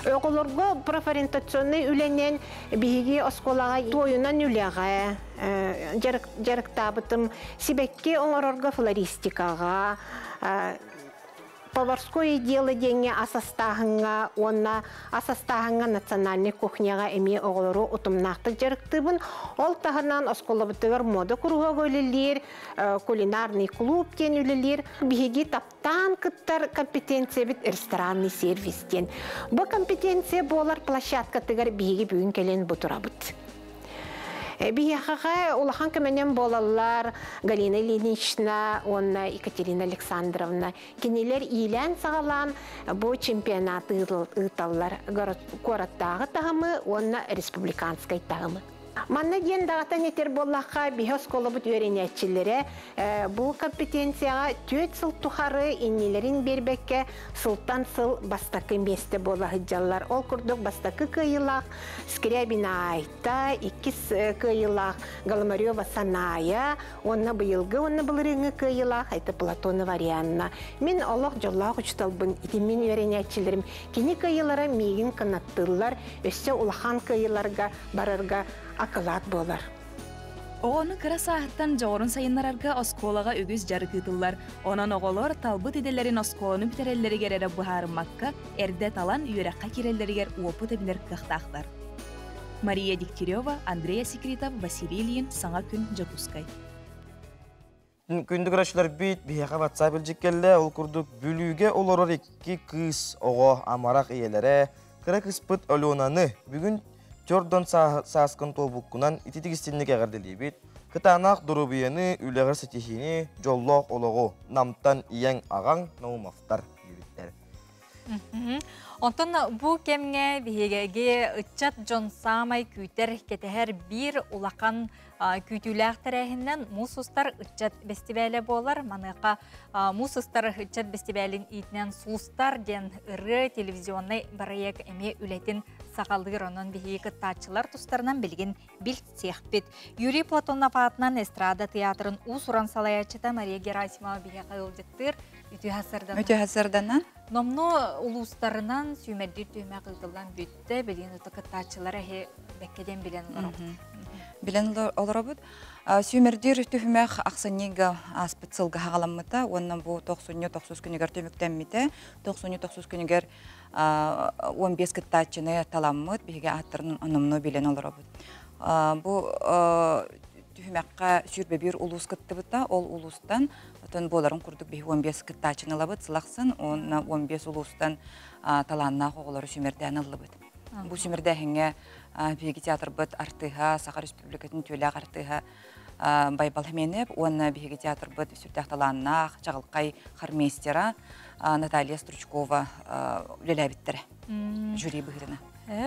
Speaker 9: Оҕолорго профориентационнай үлэнэн биһиги оскуолаҕа туойунан үлэҕэ дьарыктаабытым. Сибэкки оҥорорго флористикаҕа, Поварское дело диэҥҥэ ас астааһыҥҥа уонна ас астааһыҥҥа национальнай кухняҕа эмиэ оҕолору утумнаахтык дьарыктыыбын. Ол таһынан оскуолабытыгар мода куруһуога үлэлиир, кулинарный клуб диэн үлэлиир. Биһиги таптаан кыттар компетенциябыт ресторанный сервис диэн. Бу компетенция буолар площадкатыгар биһиги бүгүн кэлэн бу турабыт. Биһиэхэҕэ улахан көмөнөн буолаллар Галина Ильинична уонна Екатерина Александровна. Кинилэр иилээн-саҕалаан бу чемпионаты ыыталлар куораттааҕы таһымы уонна республиканскай таһымы. Манна диэн даҕатан этэр буоллахха, биһи оскуолабыт үөрэнээччилэрэ бу компетенцияҕа түөрт сыл тухары иннилэрин биэрбэккэ сылтан сыл бастакы миэстэ буола сылдьаллар. Ол курдук бастакы кыайыылаах Скрябина Айта, иккис кыайыылаах Голомарева Саная, уонна быйылгы уонна былырыыҥҥы кыайыылаах это Платонова Арианна. Мин олох дьоллоох учууталбын, ити мин үөрэнээччилэрим. Кини кыайыылара миигин кынаттыыллар, өссө улахан кыайыыларга барарга акылаат буолар.
Speaker 7: Оҕону кыра сааһыттан дьоҕурун сайыннарарга оскуолаҕа үгүс дьарык ыытыллар. Онон оҕолор талбыт идэлэрин оскуоланы бүтэрэллэригэр эрэ быһаарыммакка, эрдэ талан үөрэххэ киирэллэригэр уопут эбинэр кыахтаахтар. Мария Дегтярева, Андрей Асекритов, Василий Ильин, Саҥа күн, Дьокуускай.
Speaker 1: Күндү көрөөччүлэрбит биһиэхэ WhatsApp илдьит кэллэ. Ол курдук Бүлүүгэ олорор икки кыыс оҕо амарах ийэлэрэ, кыра кыыспыт Аленаны бүгүн төрдөн сааскын туолбуккунан ититик истинник эҕэрдэлиибит. Кытаанах доруобуйаны, үлэҕэр ситиһиини, дьоллоох олоҕу Намтан ийэҥ, аҕаҥ Наумовтар диэбиттэр.
Speaker 2: Онтон бу кэмҥэ биһиги ыччат дьон саамай күүтэр, кэтэһэр биир улахан күүтүүлээх тэрээһиннэн Муус устар ыччат бэстибээлэ буолар. Маныаха Муус устар ыччат бэстибээлин иитинэн Сулустар диэн ырыа телевизионнай бырайыак эмиэ үлэтин саҕалыыр. Онон биһиги кыттааччылар тустарынан билигин билсиэхпит. Юрий Платонов аатынан эстрада театрын уус-уран салайааччыта Мария Герасимова биһиэхэ ыалдьыттыыр. Үтүө сарданан.
Speaker 11: Үтүө сарданан.
Speaker 2: Номно улуустарынан сүүмэрдиир түһүмэх ыытыллан бүттэ. Билигин ытык кыттааччылар эһи бэккэдэн билэн олоробут.
Speaker 11: Билэн олоробут. Сүүмэрдиир түһүмэх ахсынньыга ааспыт сылга хаҕаламмыта уонна бу тохсунньу тохсус күнүгэр түмүктэммитэ. Тохсунньу тохсус күнүгэр 15 кыттааччыны таламмыт, биһиги ааттарын номнуо билэн олоробут. Бу түһүмэххэ сүүрбэ биир улуус кыттыбыта, ол улуустан отон буоларын курдук биһи 15 кыттааччыны ылабыт сылахсын, уонна 15 улуустан талааннаах оҕолору сүүмэрдээн ыллыбыт. Бу сүүмэрдээһиҥҥэ биһиги театрбыт артыыһа, Саха Республикатын үтүөлээх артыыһа Байбал Хименев уонна биһиги театрбыт сүрдээх талааннаах, чаҕылхай хормейстера Наталья Стручкова үлэлээбиттэрэ жюри быһыытынан.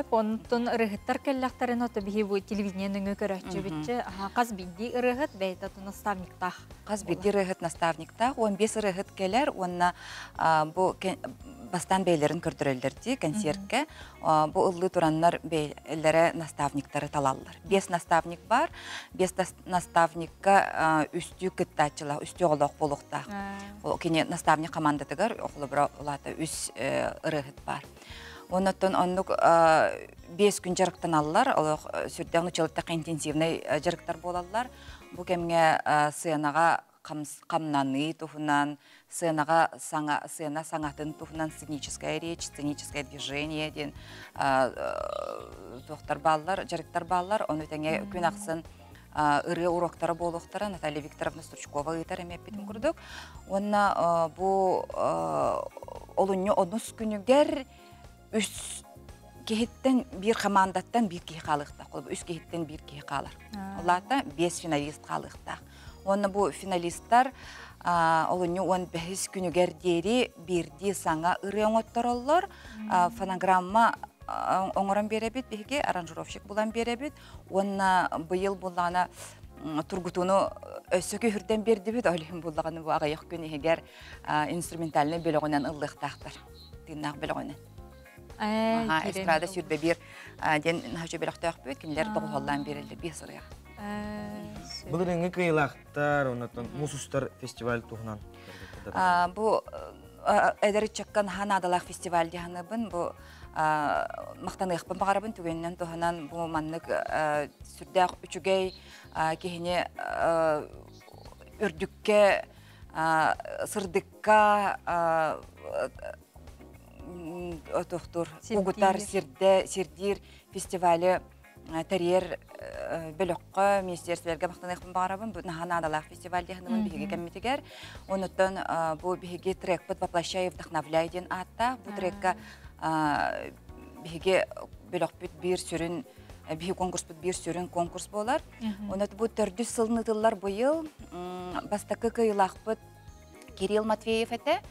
Speaker 2: Онтон ырыһыттар кэллэхтэрин ото биһи бу телевидение нөҥүө көрөөччүбүтчэ хас биирдии ырыһыт бэйэтэ наставниктаах.
Speaker 11: Хас биирдии ырыһыт наставниктаах, 15 ырыһыт кэлэр уонна бу бастаан бэйэлэрин көрдөрөллөр дии концертке. Бу ыллыы тураннар бэйэлэрэ наставниктары талаллар. Биэс наставник бар, биэс наставникка үстүү кыттааччылаах, үстүү оҕолоох буолуохтаах. Кини наставник командатыгар холобура улаата үс ырыһыт бар. Оннуттан оннук биэс күн дьарыктаналлар, олох сүрдээх нучалыттах интенсивный дьарыктар буолаллар. Бу кэмҥэ сыанаҕа хамнаныы туһунан, сценаҕа саҥа, сцена саҥатын туһунан сценическая речь, сценическое движение диэн туохтар бааллар, дьарыктар бааллар. Ону тэҥэ күн ахсын ырыа уроктара буолуохтара Наталья Викторовна Стручкова ыытар эми эппитим курдук. Уонна бу олунньу онус күнүгэр үс киһиттэн биир командаттан биир киһи хаалыахтаах. Үс киһиттэн биир киһи хаалар. Олаата биэс финалист хаалыахтаах. Уонна бу финалистар олунньу уон бэһис күнүгэр диэри биирдии саҥа ырыа оҥоттороллор. Фонограмма оҥорон биэрэбит биһиги, аранжировщик булан биэрэбит. Уонна быйыл буллаҕына тургутууну өссө күһүрдэн биэрдибит. Ол иһин буллаҕына бу аҕыйах күн иһигэр инструментальнай бөлөҕүнэн ыллыахтаахтар. тыыннаах бөлөҕүнэн. Эстрада сүрбэ биир диэн наһаччы бөлөхтөөхпүт, кинилэр тоҕуһаллаан биэрэллэр биир сырыах.
Speaker 1: Былырыыҥҥы кыайыылаахтар, оннотон муус устар фестиваль туһунан.
Speaker 11: Бу эдэр ыччакка наһаа наадалаах фестиваль диһаныбын бу махтаныахпын баҕарабын түгэнинэн туһанан бу маннык сүрдээх үчүгэй киһини үрдүккэ сырдыкка отохтур угутар сирдэ сирдиир фестивали тэрийэр бөлөххө министерстволарга махтаныахпын баҕарабын бу наһаа наадалаах фестиваль диэхинибин биһиги кэммитигэр онуттан бу биһиги трекпыт воплощай вдохновляй диэн ааттаах бу трекка биһиги бөлөхпүт биир сүрүн биһи конкурспут биир сүрүн конкурс буолар онон бу төрдүс сылын ытыллар быйыл бастакы кыайыылаахпыт Кирилл Матвеев этэ.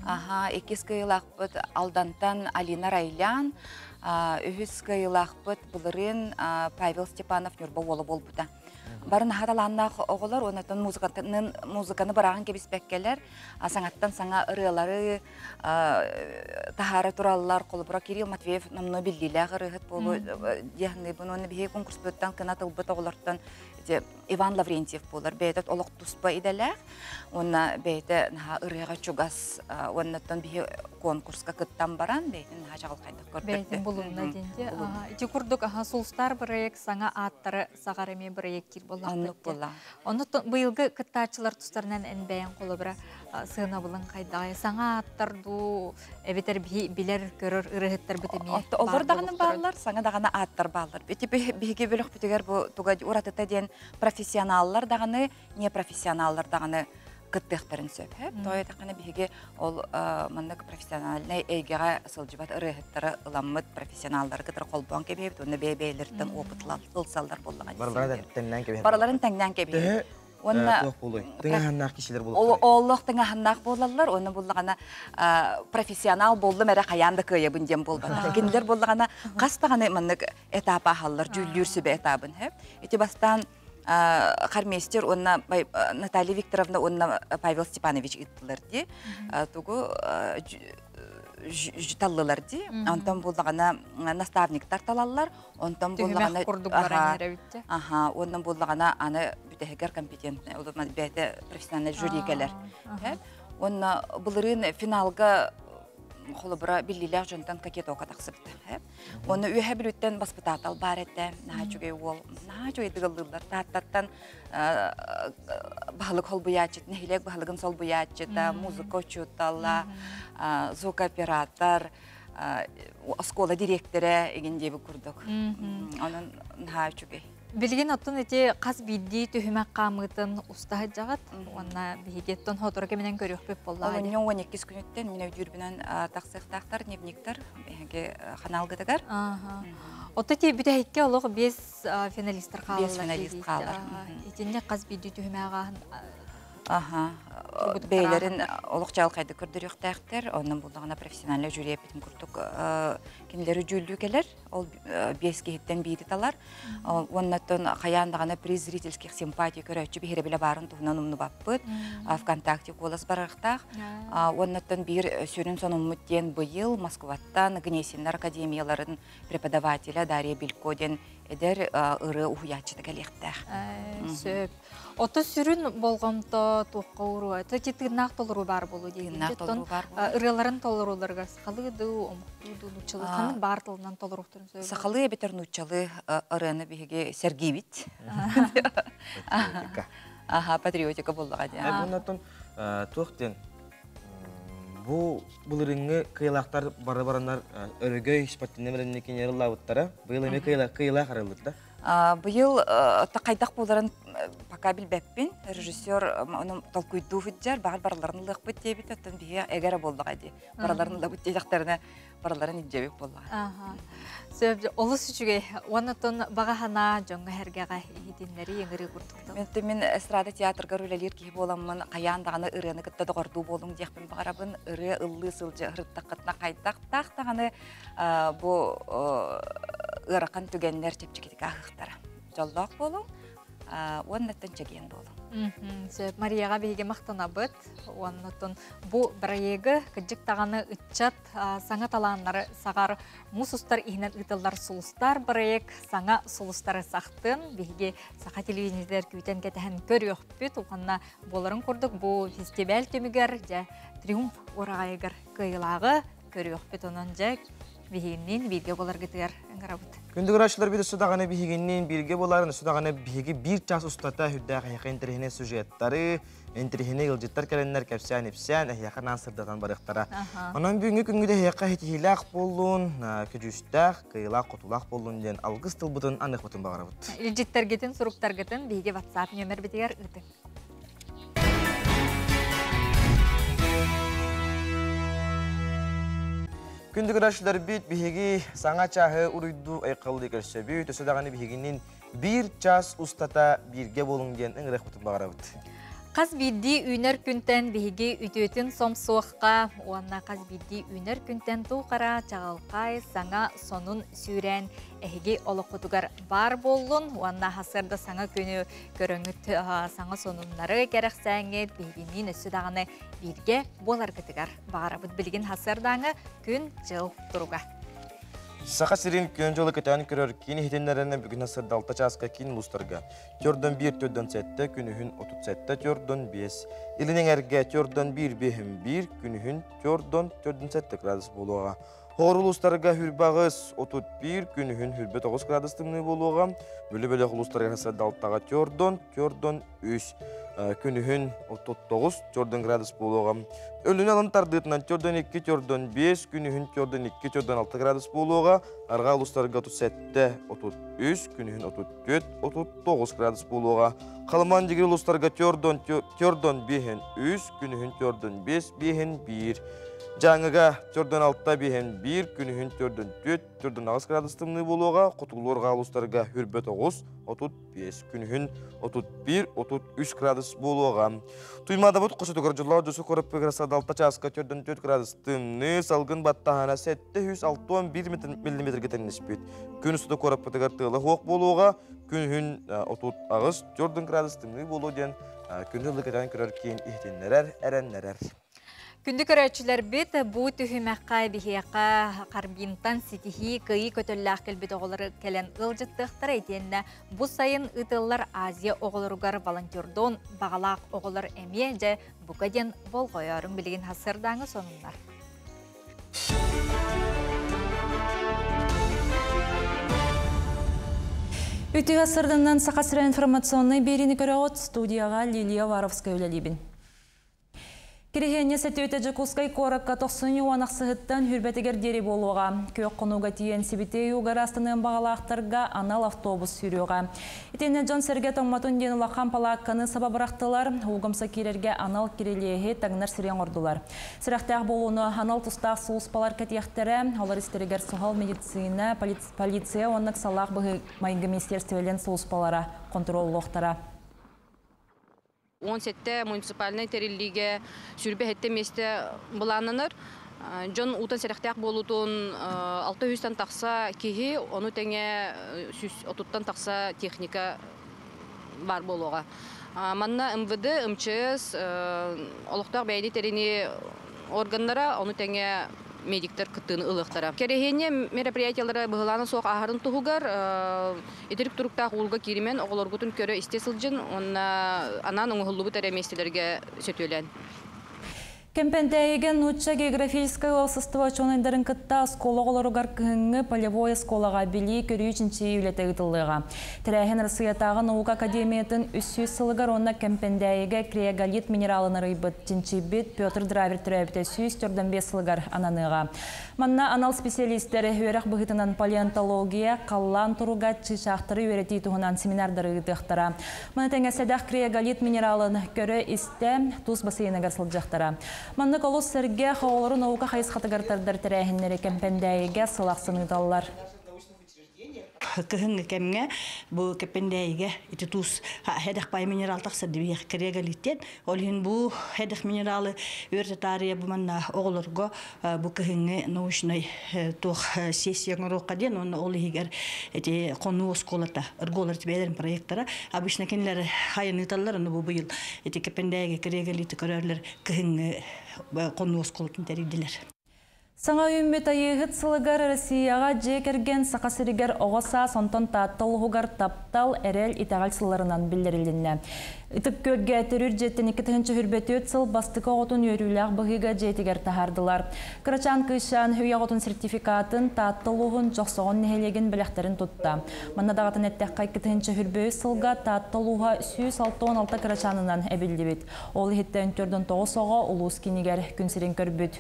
Speaker 11: Аха, иккис кыайыылаахпыт Алдантан Алина Райлян, үһүс кыайыылаахпыт былырыын Павел Степанов Ньурба уола буолбута. Бары наһаа талааннаах оҕолор, онтон музыканы, музыканы быраҕан кэбиспэккэлэр, саҥаттан саҥа ырыалары таһаара тураллар. Холобура, Кирилл Матвеев номнуо биллиилээх ырыаһыт буолуо диэхнибин. Уонна биһиги конкурспутуттан кынат ылбыт оҕолортон Иван Лаврентьев буолар. Бэйэтэ олох туспа идэлээх уонна бэйэтэ наһаа ырыаҕа чугас уоннаттан биһи конкурска кыттан баран бэйэтин наһаа чаҕылхайдык көрдөрдө.
Speaker 2: Бэйэтин булунна диэн Ити курдук аха Сулустар проект саҥа ааттары саҕар эмиэ проектир буоллахпыт.
Speaker 11: Оннук буолла.
Speaker 2: Онно быйылгы кыттааччылар тустарынан эн бэйэҥ холобура сыанабылын хайдаҕай саҥа ааттар дуу эбэтэр биһи билэр көрөр ырыһыттарбыт эмиэ
Speaker 11: Олор даҕаны бааллар, саҥа даҕаны ааттар бааллар. Ити биһиги бөлөхпүтүгэр бу туга уратыта диэн профессионаллар даҕаны, непрофессионаллар даҕаны кыттыахтарын сөп. Тоҕо диэтэххинэ биһиги ол маннык профессиональнай эйгэҕэ сылдьыбат ырыаһыттары ыламмыт профессионаллары кытары холбоон кэбиһэбит уонна бэйэ-бэйэлэриттэн опыт ылсаллар буоллаҕа.
Speaker 1: Барыларын тэҥнээн кэбиһэбит.
Speaker 11: Барыларын тэҥнээн кэбиһэбит.
Speaker 1: Уонна туох буолуой? Тыҥаһаннаах кишилер буолуохтара.
Speaker 11: Олох тыҥаһаннаах буолаллар, уонна буллаҕына профессионал буоллум эрэ хайаан да кыайабын диэн буолбатах. Кинилэр буоллаҕына хас даҕаны маннык этап аһаллар, дьүүллүүр сүбэ этабын. Ити бастаан хормейстер уонна Наталья Викторовна уонна Павел Степанович ыыттылар дии. Тугу таллылар дии. Онтон буллаҕына наставниктар талаллар. Онтон буллаҕына
Speaker 2: курдук баран эрэбитте.
Speaker 11: Аха, онон буллаҕына аны бүтэһигэр компетентный, бэйэтэ профессиональный жюри кэлэр. Онно былырыын финалга холобура биллиилээх дьонтон кокетока тахсыбыта. Онно үөһэ бүлүүттэн баспытаатал баар этэ. Наһаа үчүгэй уол. Наһаа үчүгэй дыгыллыыллар. Тааттаттан баһылык холбуйааччыт, нэһилиэк баһылыгын солбуйааччыта, музыка учуутала, звукооператор, оскуола дириэктэрэ игин диэбит курдук. Онон наһаа үчүгэй.
Speaker 2: Билигин оттон ити хас биирдии түһүмэх хаамыытын уста сылдьаҕыт уонна биһиги оттон сотору кэминэн көрүөхпүт буоллаҕа.
Speaker 11: Олунньу 12 күнүттэн мин өйдүүрбүнэн тахсыахтаахтар дневниктар эһиги ханаалгытыгар.
Speaker 2: Отто ти бүтэһиккэ олох биэс финалистар хаалаллар.
Speaker 11: Биэс финалист хаалар.
Speaker 2: Итинник хас биирдии түһүмэҕэ
Speaker 11: Аха. Бэйэлэрин олох чаҕылхайдык көрдөрүөхтээхтэр. Онон буллаҕына профессиональный жюри эппитин курдук кинилэри дьүүллүү кэлэр. Ол биэс киһиттэн биири талар. Уоннаттан хайаан даҕаны приз зрительских симпатий көрөөччү биһирэбилэ баарын туһунан умнубаппыт. ВКонтакте куолас барарыхтаах. Уоннаттан биир сүрүн сонуммут диэн быйыл Москваттан Гнесиннар академияларын преподавателя Дарья Белько диэн эдэр ырыа уһуйааччыта кэлиэхтээх.
Speaker 2: Сөп. Ото сүрүн болҕомто туохха ууруо? Ити тыыннаах толоруу баар буолуо диэн.
Speaker 11: Тыыннаах толоруу баар
Speaker 2: буолуо. Ырыаларын толорууларыгар сахалыы дуу, омуктуу дуу, нууччалыы ханнык баар тылынан толоруохтарын сөбүй?
Speaker 11: Сахалыы эбэтэр нууччалыы ырыаны биһиги сэргиибит.
Speaker 1: Патриотика.
Speaker 11: Аха, патриотика буоллаҕа диэн.
Speaker 1: Оннотон туох диэн бу былырыҥҥы кыайылаахтар бары бараннар өрөгөй спортивный бэлэмнэки ыллаабыттара. Быйыл эмиэ кыайылаах арыллыт да?
Speaker 11: Быйыл хайдах буоларын пока билбэппин. Режиссер ону толкуйдуу сылдьар, баҕар барыларын ылыахпыт диэбит, оттон биһиги эгэрэ буоллаҕа дии. Барыларын ылабыт диэтэхтэринэ барыларын илдьэбит буоллаҕа.
Speaker 2: Сөп, олус үчүгэй. Уонна баҕа санаа дьоҥҥо сэргэҕэ иһитиннэрии ыҥырыы курдук.
Speaker 11: Мин эстрада театргар үлэлиир киһи буоламмын, хайаан даҕаны ырыаны кытта доҕордуу буолуҥ диэхпин баҕарабын. Ырыа ыллыы сылдьа ырыттаххытына хайдахтаах даҕаны бу ыарахан түгэннэр чэпчэкитик ааһыахтара. Дьоллоох буолуҥ уоннаттан чэгиэн буолуҥ.
Speaker 2: Сөп, Марияҕа биһиги махтанабыт. Уоннатон бу бырайыагы кыдьык даҕаны ыччат саҥа талааннары саҕар муус устар иһинэн ыытыллар Сулустар бырайыак саҥа сулустары сахтын биһиги саха телевидениетигэр күүтэн кэтэһэн көрүөхпүт. Уонна буоларын курдук бу фестиваль түмүгэр дьэ триумф ураҕайыгар кыайыылааҕы көрүөхпүт. Онон дьэ биһигинниин бииргэ буоларгытыгар ыҥырабыт.
Speaker 1: Күндү көрөөччүлэр бит өссө даҕаны биһигинниин бииргэ буоларын, өссө даҕаны биһиги биир час устата үрдээх эһиэхэ интэриэһинэй сюжеттары, интэриэһинэй ыалдьыттар кэлэннэр кэпсээн-ипсээн эһиэхэ наан сырдатан барыахтара. Онон бүгүҥҥү күҥҥүт эһиэхэ ситиһиилээх буоллун, көдьүүстээх, кыайыылаах-хотуулаах буоллун диэн алгыс тылбытын аныахпытын баҕарабыт.
Speaker 2: Илдьиттэргитин, суруктаргытын биһиги WhatsApp нүөмэрбитигэр ыытыҥ.
Speaker 1: Күндү көрөөччүлэрбит, биһиги саҥа чааһы уруйдуу айхаллыы көрсөбүт. Өссө даҕаны биһигинин биир час устата бииргэ буолуҥ диэн ыҥырыахпытын баҕарабыт.
Speaker 2: Хас биирдии үүнэр күнтэн биһиги үтүөтүн сомсуохха уонна хас биирдии үүнэр күнтэн туу-хара чаҕылхай саҥа сонун сүүрээн эһиги олоххутугар баар буоллун уонна сарсыарда саҥа күнү көрөҥүт саҥа сонуннары кэрэхсээҥҥит биһигинниин өссө даҕаны бииргэ буоларгытыгар баҕарабыт. Билигин сарсыардааҥы күн-дьыл туруга.
Speaker 1: Саха сирин күн дьолу кэтээн көрөр киин иһитиннэрэринэн бүгүн сарсыарда 6 чааска киин улуустарга төрдөн 1 төрдөн 7 күнүһүн 37 төрдөн 5 илин эҥэргэ төрдөн 1 бэһин 1 күнүһүн төрдөн төрдөн 7 градус буолуоҕа. Хор улуустарга хүрбэ аҕыс, 31 күнүһүн хүрбэ 9 градус тымныы буолуоҕа. Бүлүү бөлөх улуустарыгар сарсыарда алтаҕа төрдөн, төрдөн үс, күнүһүн 39 төрдөн градус буолуоҕа. Өлүнэ алын тардыытынан төрдөн 2, төрдөн 5, күнүһүн төрдөн 2, төрдөн 6 градус буолуоҕа. Арҕаа улуустарга 37, 33, күнүһүн 34, 39 градус буолуоҕа. Халыман дигир улуустарга төрдөн, төрдөн 5, 3, күнүһүн төрдөн 5, 5, 1. Дьааҥыга төрдөн алта биэһин биир, күнүһүн төрдөн түөрт, төрдөн аҕыс градус тымныы буолуоҕа, хотугулуу-арҕаа улуустарга хүрбэ тоҕус, 35, күнүһүн 31, 33 градус буолуоҕа. Туймаадабыт хочотугар дьоллоох дьосу куораппыгар алта чааска төрдөн 4 градус тымныы, салгын баттаһана 761 миллиметргэ тэҥнэспит. Күн устата куораппытыгар тыала суох буолуоҕа, күнүһүн 38, төрдөн градус тымныы буолуо диэн күнү ылы кэтэн көрөр киин иһитиннэрэр, эрэннэрэр.
Speaker 2: Күндү көрөөччүлэрбит, бу түһүмэххэ биһиэхэ Харбинтан ситиһии, кыайыы көтөллөөх кэлбит оҕолору кэлэн ыалдьыттыахтара итиэннэ бу сайын ыытыллар Азия оҕолоругар волонтердуон баҕалаах оҕолор эмиэ дьэ бука диэн болҕойоруҥ билигин сарсыардааҥы сонуннар.
Speaker 3: Үтүө сырдыннан Саха сирэ информационнай биэриини көрөҕүт студияҕа Лилия Варовская үлэлиибин. Кириһиэнньэ сэтиөтэ Дьокуускай куоракка тохсунньу уон ахсыһыттан хүрбэтигэр диэри буолуоҕа. Күөх хонууга тиийэн Сибитиэй уугар астаныан баҕалаахтарга анал автобус сүүрүөҕэ. Итиннэ дьон-сэргэ тоҥмотун диэн улахан палаакканы саба бырахтылар, уугамса киирэргэ анал кирилиэһи таҥнар сири оҥордулар. Сүрэхтээх буолууну анал тустаах сулууспалар кэтиэхтэрэ, олор истэригэр суһал медицина, полиция уонна ыксалаах быһыы-майгы министиэристибэлэрин сулууспалара хонтуруоллуохтара.
Speaker 4: 17 муниципальнай тэриллиигэ 27 миэстэ былааннанар. Дьон уутан сэрэхтээх буолуутун 600-тан тахса киһи, ону тэҥэ 130-тан тахса техника баар буолуоҕа. Манна МВД, МЧС, олохтоох бэйэни тэринии органнара, ону тэҥэ медиктэр кыттыыны ылыахтара. Кэрэһиэнньэ мероприятиелара быһылаана суох ааһарын туһугар итирик туруктаах уулга кииримэн оҕолоргутун көрө-истэ сылдьын уонна анаан оҥоһуллубут эрэ миэстэлэргэ сөтүөлээн.
Speaker 3: Кэмпэндээйигэ Нуучча географическай уопсастыба учуонайдарын кытта оскуола оҕолоругар кыһыҥҥы полевой оскуолаҕа билии-көрүү чинчийии үлэтэ ыытыллыаҕа. Тэрээһин Арассыыйатааҕы наука академиятын 300 сылыгар уонна Кэмпэндээйигэ криоголит минералын арыйбыт, чинчийбит Петр Дравер төрөөбүтэ 145 сылыгар ананыаҕа. Манна анал специалистэр үөрэх быһыытынан палеонтология, халлаан туруга, чыычаахтары үөрэтии туһунан семинардары ыытыахтара. Маны тэҥэ сэдэх криоголит минералын көрө-истэ, тус бассейныгар сылдьыахтара. Маннык олус сэргэх оҕолору наука хайысхатыгар тардар тэрээһиннэри Кэмпэндээйигэ сыл ахсын ыыталлар.
Speaker 10: кыһыҥҥы кэмҥэ бу Кэппэндээйигэ ити туус хэдэх пай минерал тахсар дибиэх кэриэгэлиттен ол иһин бу хэдэх минералы үөрэтэ таарыйа бу манна оҕолорго бу кыһыҥҥы научнай туох сессия оҥоруохха диэн уонна ол иһигэр ити хонуу оскуолата ыргуолар бэйэлэрин проектара обычно кинилэр хайаныыталлар ону бу быйыл ити Кэппэндээйигэ кэриэгэлиити көрөрлөр кыһыҥҥы хонуу оскуолатын тэрийдилэр.
Speaker 3: Саҥа үүммүт Айыыһыт сылыгар Россияҕа дьиэ кэргэн, Саха сиригэр оҕо саас, онтон Таатта улууһугар таптал, эрэл, итэҕэл сылларынан биллэрилиннэ. Ытык Күөлгэ төрүүр дьиэттэн 2024 сыл бастакы оҕотун үөрүүлээх быһыыга дьиэтигэр таһаардылар. Кырачаан кыысчаан үйэ оҕотун сертификатын Таатта улууһун Дьохсоҕон нэһилиэгин бэлэхтэрин тутта. Манна даҕатан эттэххэ, 2023 сылга Таатта улууһа 166 кырачаанынан эбиллибит. Ол иһиттэн 49 оҕо улуус кинигэр күн сирин көрбүт.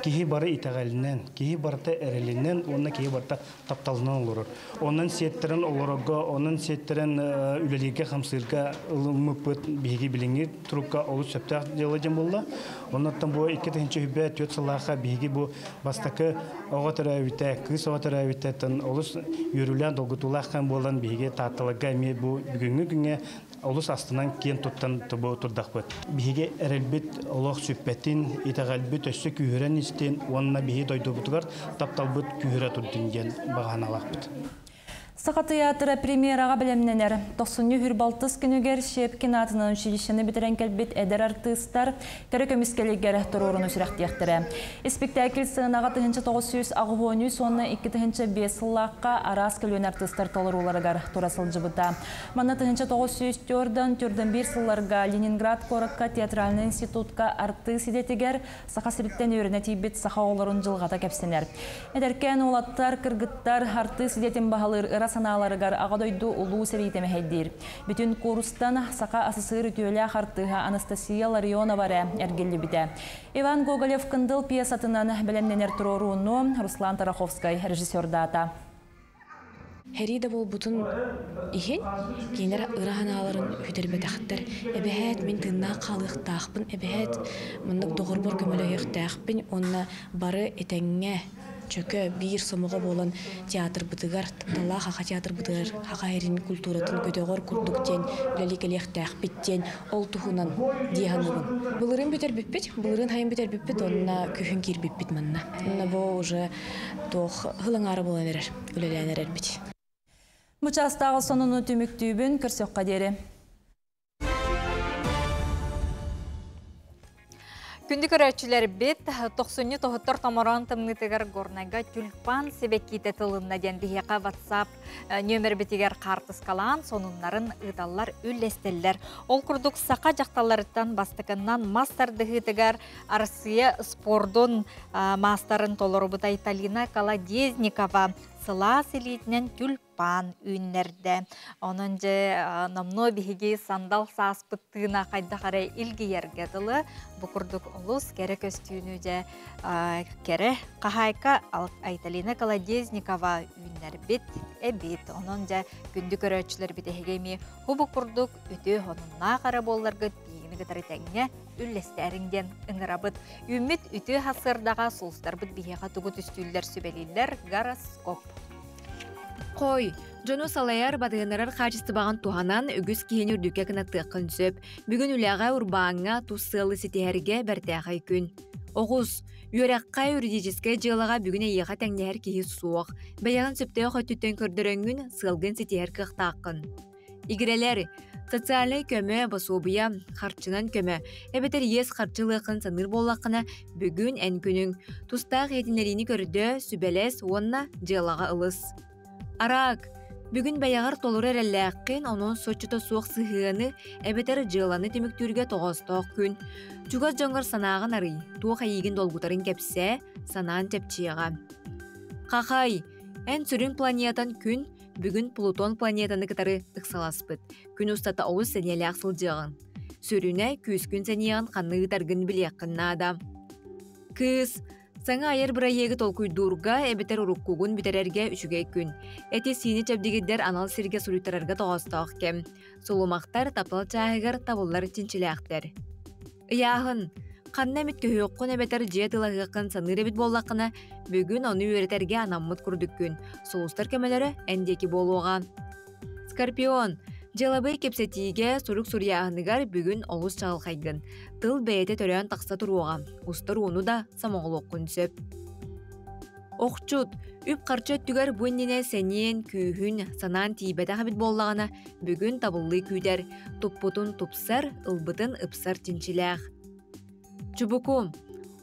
Speaker 12: Киһи бары итэҕэлинэн, киһи барыта эрэлинэн уонна киһи барыта тапталынан олорор. Онон сиэттэрэн олорорго, онон сиэттэрэн үлэлииргэ-хамсыырга ылыммыппыт биһиги билиҥҥи турукка олус сөптөөх дьыала дьон буолла. Оннуттан бу 2024 сыллаахха биһиги бу бастакы оҕо төрөөбүтэ, кыыс оҕо төрөөбүтэ олус үөрүүлээх, долгутуулаах кэм буолан биһиги Таатталарга эмиэ бу бүгүҥҥү күҥҥэ олус астынан киэн туттан бу турдахпыт. Биһиги эрэлбит олох сүппэтин, итэҕэлбит өссө күүһүрэн истин уонна биһи дойдубутугар тапталбыт күүһүрэ турдун диэн баҕаналаахпыт.
Speaker 3: Саха тыйаатыра премьераҕа бэлэмнэнэр. Тохсунньу хүрбалтыс күнүгэр Щепкин аатынан училищены бүтэрэн кэлбит эдэр артыыстар кэрэ көмүскэлигэр туруоруну сүрэхтиэхтэрэ. Испиктээкил сыанаҕа 1983 уонна 2005 сыллаахха араас көлүөнэ артыыстар толорууларыгар тура сылдьыбыта. Манна 1904-41 сылларга Ленинград куоракка театральнай институтка артыыс идэтигэр Саха сириттэн үөрэнэ тиийбит саха оҕолорун дьылҕата кэпсэнэр. Эдэркээн уолаттар, кыргыттар артыыс идэтин баһылыыр ыра санааларыгар Аҕа дойду улуу сэриитэ мэһэйдиир. Бүтүн куурустан Саха АССР үтүөлээх артыыһа Анастасия Ларионова эрэ эргиллибитэ. Иван Гоголев Кындыл пьесатынан бэлэмнэнэр туруорууну Руслан Тараховскай режиссердаата.
Speaker 14: Һэрии да буолбутун иһин, кинилэр ыра санааларын сүтэрбэтэхтэр. Эбэһээт мин тыыннаах хаалыахтаахпын, эбэһээт маннык доҕорбор көмөлөһүөхтээхпин уонна бары этэҥҥэ чөкө биир сомоҕо буолан театрбытыгар, тапталлаах Саха театрбытыгар саха сирин культуратын көтөҕөр курдук диэн үлэлии кэлиэхтээхпит диэн ол туһунан дии саныыбын. Былырыын бүтэрбиппит, былырыын сайын бүтэрбиппит уонна күһүн киирбиппит манна. Уонна бу уже туох сыл аҥаара буолан эрэр. үлэлээн эрэрбит.
Speaker 3: Бу чаастааҕы сонуну түмүктүүбүн көрсөххө диэри.
Speaker 2: Күндү көрөөччүлэрбит, тохсунньу тоһуттар томороон тымныытыгар Горнайга тюльпан сибэккиитэ тылынна диэн биһиэхэ WhatsApp нүөмэрбитигэр хаартыскалаан сонуннарын ыыталлар, үллэстэллэр. Ол курдук саха дьахталларыттан бастакыннан мас тардыһыытыгар Арассыыйа спордун маастарын толорубута Айталина Колодезникова сылаас илиитинэн тюльпан үүннэрдэ. Онон дьэ номнуо биһиги сандал сааспыт тыына хайдах эрэ илгийэргэ дылы бу курдук олус кэрэ көстүүнү дьэ кэрэ хаһаайка Айталина Колодезникова үүннэрбит эбит. Онон дьэ күндү көрөөччүлэрбит эһиги эмиэ хубу курдук үтүө сонуннаах эрэ буолларгыт биһигини кытары тэҥҥэ үллэстээриҥ диэн ыҥырабыт. Үүммүт үтүө сарсыардаҕа сулустарбыт биһиэхэ тугу түстүүллэр сүбэлииллэр гороскоп.
Speaker 8: Хой, дьону салайар, батыһыннарар хаачыстыбаҕын туһанан үгүс киһини үрдүккэ кынаттыаххын сөп. Бүгүн үлэҕэ, урбааҥҥа, тус сыалы ситиһэргэ бэртээхэй күн. Оҕус, үөрэххэ, юридическэй дьыалаҕа бүгүн эйиэхэ тэҥнэһэр киһи суох. Бэйэҕин сөптөөх өттүттэн көрдөрөҥҥүн, сыалгын ситиһэр кыахтааххын. Игирэлэр, социальнай көмө, босуобуйа, харчынан көмө, эбэтэр иэс харчы ылыаххын саныыр буоллаххына, бүгүн эн күнүҥ. Тустаах иһитиннэриини көрдөө, сүбэлэс уонна дьыалаҕа ылыс. Араак, бүгүн бэйэҕэр толору эрэллээххин, онон соччото суох сыһыаны эбэтэр дьыаланы түмүктүүргэ тоҕоостоох күн. Чугас дьоҥҥор санааҕын арый, туох эйиигин долгутарын кэпсээ, санаан чэпчиэҕэ. Хахай, эн сүрүн планетан күн, Бүгүн Плутон планетаны кытары ыксаласпыт. Күн устата олус сэниэлээх сылдьыаҕыҥ. Сүрүнэ, күүскүн сэниэҕин ханна ыытаргын билиэххин наада. Кыыс, саҥа айар бырайыагы толкуйдуурга эбэтэр уруккугун бүтэрэргэ үчүгэй күн. Эти-сиини чэбдигирдэр анал сиргэ суруйтарарга тоҕоостоох кэм. Сулумахтар таптал чааһыгар табыллар чинчилээхтэр. Ыйааһын. Ханна эмит көһүөххүн эбэтэр дьиэ тылаһыаххын саныыр эбит буоллаххына, бүгүн ону үөрэтэргэ анаммыт курдук күн. Сулустар көмөлөрө эн диэки буолуоҕа. Скорпион, дьыалабыай кэпсэтиигэ, сурук суруйааһыныгар бүгүн олус чаҕылхайгын. Тыл бэйэтэ төрөөн тахса туруоҕа, устар ууну да сомоҕолуоххун сөп. Охчут, үп-харчы өттүгэр бу иннинэ сэниэн, күүһүн, санаан тиийбэтэх эбит буоллаҕына, бүгүн табыллыы күүтэр, туппутун тупсар, ылбытын ыпсар чинчилээх. Чубуку,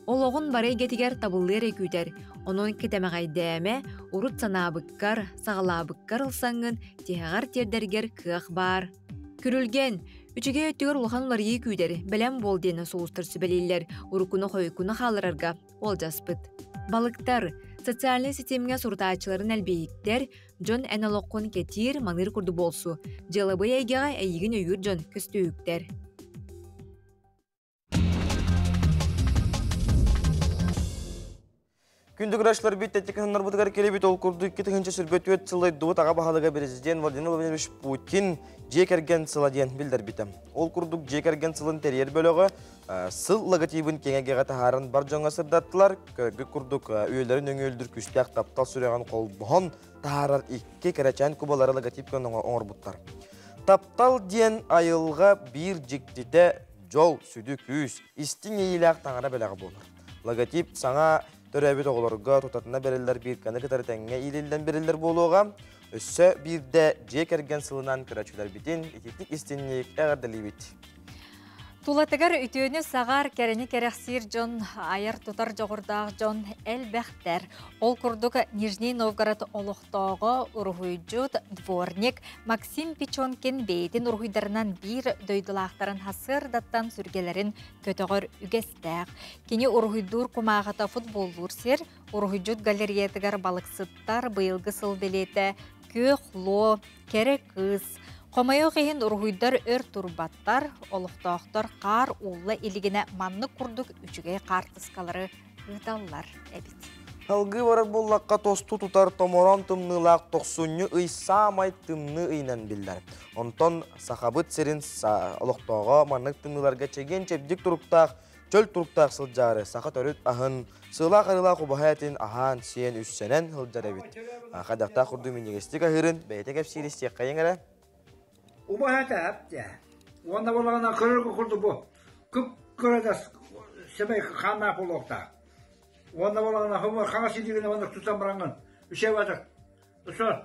Speaker 8: олоҕун бары эйгэтигэр табыллыы эрэ күүтэр, онон кэтэмэҕэйдээмэ, урут санаабыккар, саҕалаабыккар ылсаҥҥын тиһэҕэр тиэрдэргэр кыах баар. Күрүлгэн, үчүгэй өттүгэр улахан уларыйыы күүтэр, бэлэм буол диэн сулустар сүбэлииллэр, уруккуну-хойуккуну хаалларарга уолдьаспыт. Балыктар, социальнай ситимҥэ сурутааччыларын элбииһиктэр, дьон эн олоххун кэтиир, маныыр курдук буолсу. Дьыалабыай эйгэҕэ эйигин өйүүр дьон көстүүһүктэр.
Speaker 1: Күндү көрөөччүлэр бит тэттик кыһыннарбытыгар келебит ол курдук 2024 сылы дойдубут аҕа баһылыга президент Владимир Владимирович Путин дьиэ кэргэн сыла диэн билдэрбитэ. Ол курдук дьиэ кэргэн сылын тэрийэр бөлөҕө сыл логотибын киэҥ эйгэҕэ таһааран бар дьоҥҥо сырдаттылар. Көргүт курдук үйэлэрин өҥүөлдүр күүстээх таптал сүрэҕин холбоһон таһаарар икки кэрэчээн кубалары логотип оҥорбуттар. Таптал диэн айылҕа биир дьиктитэ дьол, сүдү күүс, истиҥ иэйиилээх таҥара бэлэҕэ буолар. Логотип саҥа төрөөбүт оҕолорго тутатына бэриллэр бирканы кытары тэҥҥэ иилиллэн бэриллэр буолуоҕа. Өссө биирдэ дьиэ кэргэн сылынан көрөөччүлэрбитин ититик истинник эҕэрдэлиибит.
Speaker 2: Тулатыгар үтүөнү саҕар, кэрэни кэрэхсиир дьон, айар-тутар дьоҕурдаах дьон элбэхтэр. Ол курдук Нижний Новгород олохтооҕо уруһуйдьут, дворник Максим Печенкин бэйэтин уруһуйдарынан биир дойдулаахтарын сарсыардаттан сүргэлэрин көтөҕөр үгэстээх. Кини уруһуйдуур кумааҕыта футболлуур сир, уруһуйдьут галереятыгар балыксыттар быйылгы сыл бэлиэтэ күөх луо, кэрэ кыыс. Хомойуох иһин уруһуйдар өр турбаттар, олохтоохтор хаар уулла илигинэ маннык курдук үчүгэй хаартыскалары ыыталлар эбит.
Speaker 1: Салгыы барар буоллахха тосту тутар томороон тымныылаах тохсунньу ый саамай тымныы ыйынан биллэр. Онтон Сахабыт сирин олохтооҕо маннык тымныыларга чэгиэн-чэбдик туруктаах чөл туруктаах сылдьаары саха төрүт аһын, сыалаах-арыылаах убаһа этин аһаан-сиэн үссэнэн сылдьар эбит. Хайдахтаах курдук минньигэстик аһыырын бэйэтэ кэпсиир истиэххэйиҥ эрэ.
Speaker 15: Убаһа этэ эптэ. Уонна буоллаҕына көрөргө курдук бу кып-кырадас сэмэй хааннаах буолуохтаах. Уонна буоллаҕына хаҥас илиигинэн уонна тутан бараҥҥын үчүгэй баатар. Ысыр.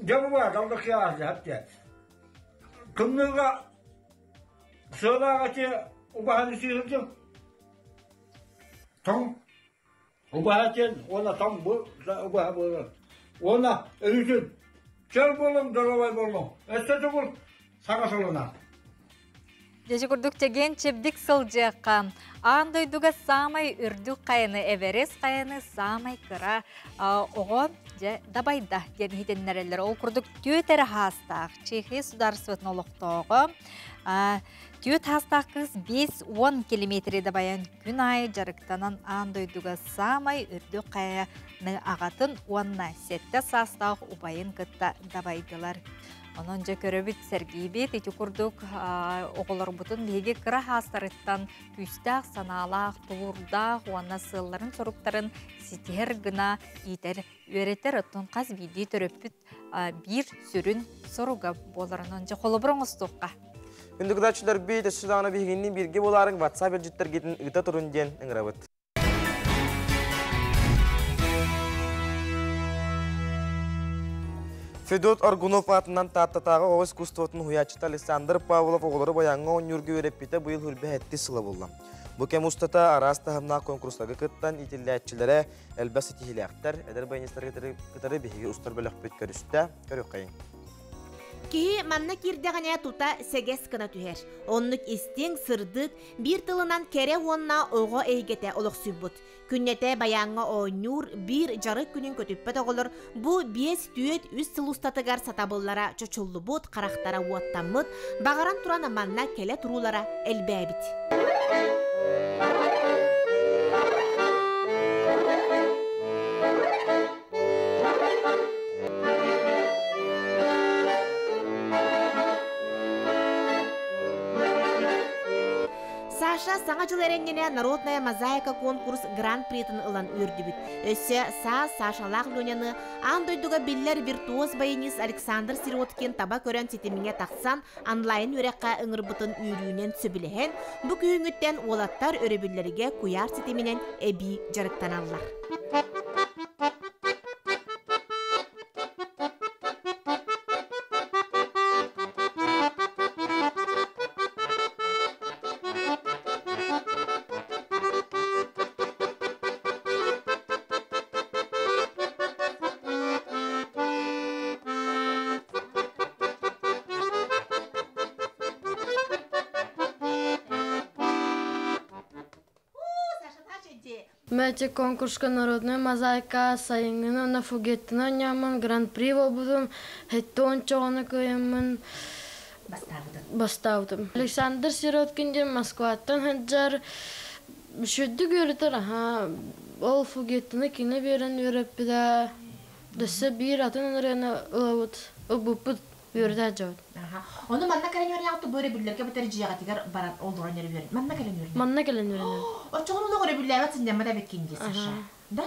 Speaker 15: Дьэ бу баар далдахыа хапте. Тымныыга сыалаах эти убаһаны сыыһырдым. Тоҥ убаһа диэн уонна тоҥ бу убаһа буолар. Уонна өрүтүн чөл буолуҥ, доруобай буолуҥ. Өссө тугул саҥа солуна.
Speaker 2: Дьэ курдук чэгиэн чэбдик сылдьыахха. Аан дойдуга саамай үрдүк хайаны Эверест хайаны саамай кыра оҕо дьэ дабайда диэн иһитиннэрэллэр. Ол курдук түөт эрэ хаастаах Чехия судаарыстыбатын олохтооҕо түөт хаастаах кыыс 5-10 километри дабайан күн аайы дьарыктанан аан дойдуга саамай үрдүк хайаны аҕатын уонна сэттэ саастаах убайын кытта дабайдылар. Онон дьэ көрөбүт, сэргиибит. Ити курдук оҕолорбутун биһиги кыра хаастарыттан күүстээх санаалаах, тулуурдаах уонна сыалларын-соруктарын ситиһэр гына иитэр, үөрэтэр. Оттон хас биирдии төрөппүт биир сүрүн соруга буолар. Онон дьэ холобур оҥостуохха.
Speaker 1: Күндү көрөөччүлэрбит, өссө даҕаны биһигинниин бииргэ буолаарыҥ WhatsApp илдьиттэргитин ыыта турун диэн ыҥырабыт. Федот Аргунов аатынан Тааттатааҕы оҕо искусствотын уһуйааччыта Александр Павлов оҕолору баяҥҥа оонньуурга үөрэппитэ быйыл хүрбэһэттис сыла буолла. Бу кэм устата араас таһымнаах конкурстарга кыттан иитиллээччилэрэ элбэх ситиһиилээхтэр. Эдэр баянистары кытары биһиги устар бөлөхпүт көрүстэ. Көрүөххэйиҥ.
Speaker 16: Киһи манна киирдэҕинэ тута сэгэс гына түһэр. Оннук истиҥ, сырдык, биир тылынан кэрэ уонна оҕо эйгэтэ олохсуйбут. Күннэтэ байааҥҥа оонньуур биир дьарык күнүн көтүппэт оҕолор бу биэс-түөрт үс сыл устатыгар сатабыллара чочуллубут, харахтара уоттаммыт, баҕаран туран манна кэлэ туруулара элбээбит. Саша Саҥа дьыл эрэнньэнэ Народная мозаика конкурс гран-притын ылан үөрдүбүт. Өссө саас Сашалаах Леняны аан дойдуга биллэр виртуоз-баянист Александр Сироткин таба көрөн ситимҥэ тахсан онлайн үөрэххэ ыҥырбытын үөрүүнэн сөбүлэһэн, бу күһүҥҥүттэн уолаттар өрөбүллэргэ куйаар ситиминэн эбии дьарыктаналлар.
Speaker 17: Мэти конкурска народная мозаика сайыҥҥыны уонна фугеттаны оонньооммун гран-при буолбутум, 70 чоҕону кыайаммын бастаабытым. Александр Сироткин диэн Москваттан сылдьар үчүгэйдик үөрэтэр, аһаа, ол фугеттаны кини биэрэн үөрэппитэ. Өссө биир атын ырыаны ылабыт, ылбыппыт үөрэтэ сылдьабыт.
Speaker 16: Ону манна кэлэн үөрэнэҕит бу өрөбүллэргэ бүтэр дьиэҕитигэр баран олорон эрэ үөрэн. Манна кэлэн үөрэнэ.
Speaker 17: Манна кэлэн үөрэнэ.
Speaker 16: Оччоҕуна олох өрөбүллээбэт сынньаммат эбиккин дии, Саша. Да?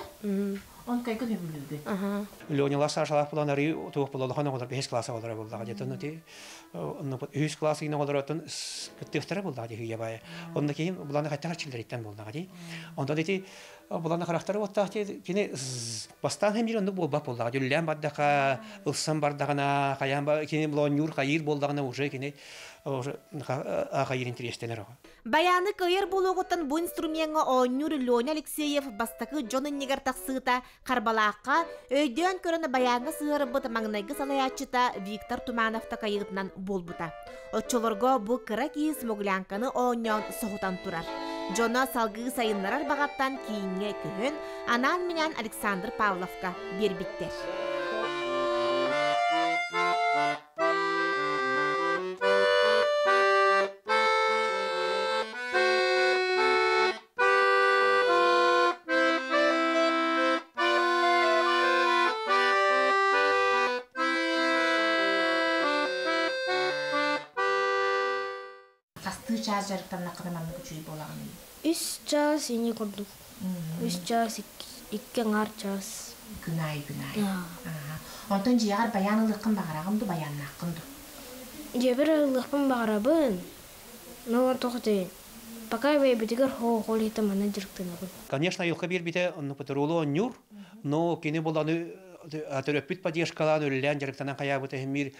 Speaker 16: Он кайгын өбүлүүгүн.
Speaker 18: Леняла Сашалаах булан арыы туох була улахан оҕолор бэһис класса оҕолоро буоллаҕа дии. Оттон ити үһүс класс иин оҕолоро оттон кыттыахтара буоллаҕа дии хүйэ баайа. Онно киһим буланы хаттах арчылларыттан буоллаҕа дии. Онтон ити буланы харахтара уоттаах дии кини бастаан хэмиир оннук буолбат буоллаҕа. Дүллээн бардаха, ылсан бардаҕына, хайаан кини булонньуур хайыыр буоллаҕына уже кини уже хайыыр интэриэстэнэр оҕо.
Speaker 16: Баяны кыайар буолуоҕуттан бу инструмеҥҥа оонньуур Леня Алексеев бастакы дьон иннигэр тахсыыта Харбалаахха өйдөөн көрөн баяҥҥа сыһыарбыт маҥнайгы салайааччыта Виктор Туманов такайыытынан буолбута. Оччолорго бу кыра киһи смуглянканы оонньоон соһутан турар. Дьоно салгыы сайыннарар баҕаттан кииҥҥэ көһөн, анаан-минээн Александр Павловка биэрбиттэр. Хастыы чаас дьарыктаннаххына маннык үчүгэй буолаҕыный?
Speaker 17: Үс чаас ини курдук. Үс чаас икки аҥаар чаас.
Speaker 16: Күн аайы күн аайы. Онтон дьиэҕэр байаан ылыаххын баҕараҕын ду, байааннааххын ду?
Speaker 17: Дьиэбэр ылыахпын баҕарабын. Но тоҕо Пока бэйэбитигэр хоол иһитэ манна дьарыктанабын.
Speaker 18: Конечно, айылҕа биэрбитэ онно патрулу оонньуур, но кини буланы төрөппүт поддержкалаан үлэлээн дьарыктанан хайаабыта иһин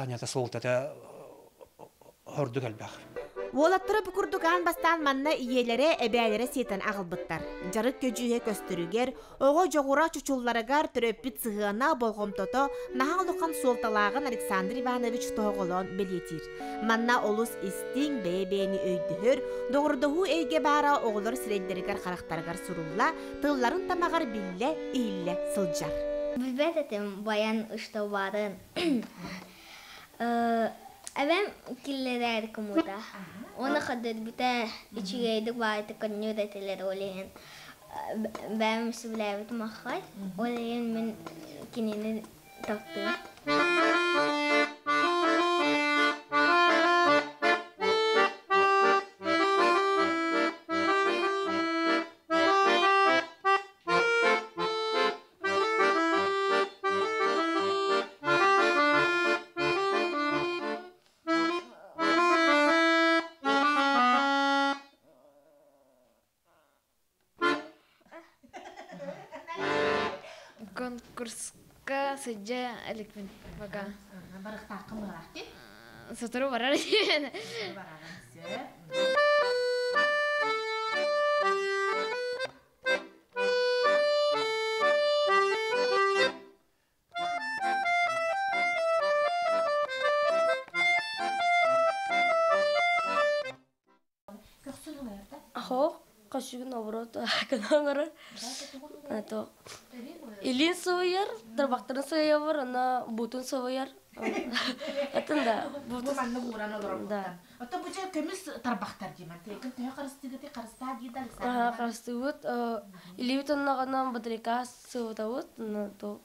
Speaker 18: нята суолтата ордук элбэх.
Speaker 16: Уолаттара бу курдук аан бастаан манна ийэлэрэ, эбээлэрэ сиэтэн аҕалбыттар. Дьарык көдьүүһэ көстөрүгэр, оҕо дьоҕура чучулларыгар төрөппүт сыһыана, болҕомтото наһаа улахан суолталааҕын Александр Иванович тоһоҕолоон бэлиэтиир. Манна олус истиҥ, бэйэ-бэйэни өйдөһөр, доҕордоһуу эйгэ баара оҕолор сирэйдэригэр-харахтарыгар сурулла, тылларын тамаҕар биллэ, иһиллэ сылдьар.
Speaker 13: Билбэт этим баян ыштобарын. Эбэм киллэрээр кумута. Уонна көрдөрбүтэ үчүгэйдик баайытык көнньүөр этилэр ол иһин бэйэм сөбүлээбитим аххай. Ол иһин мин кинини таптыым.
Speaker 17: Конкурска сылдьа иликпин пока.
Speaker 16: Барыхтааххын быһалаах дии?
Speaker 17: Сотору барар диэн.
Speaker 16: Бараҕын сөп. Көхсүн ылар да?
Speaker 17: Хоох, көхсүгүн оборот гынан Это илин сывыйар, тарбахтарын сыйабар, ана бутун сывыйар. Атын да.
Speaker 16: Бу манна ууран олорор. Да. Ото бу же көмүс тарбахтар диэмэн. Текин төһө харыстыгыты харыстаа диир да Александр.
Speaker 17: Харыстыыбыт. Илиибит онноҕунан батарейка сывытабыт. То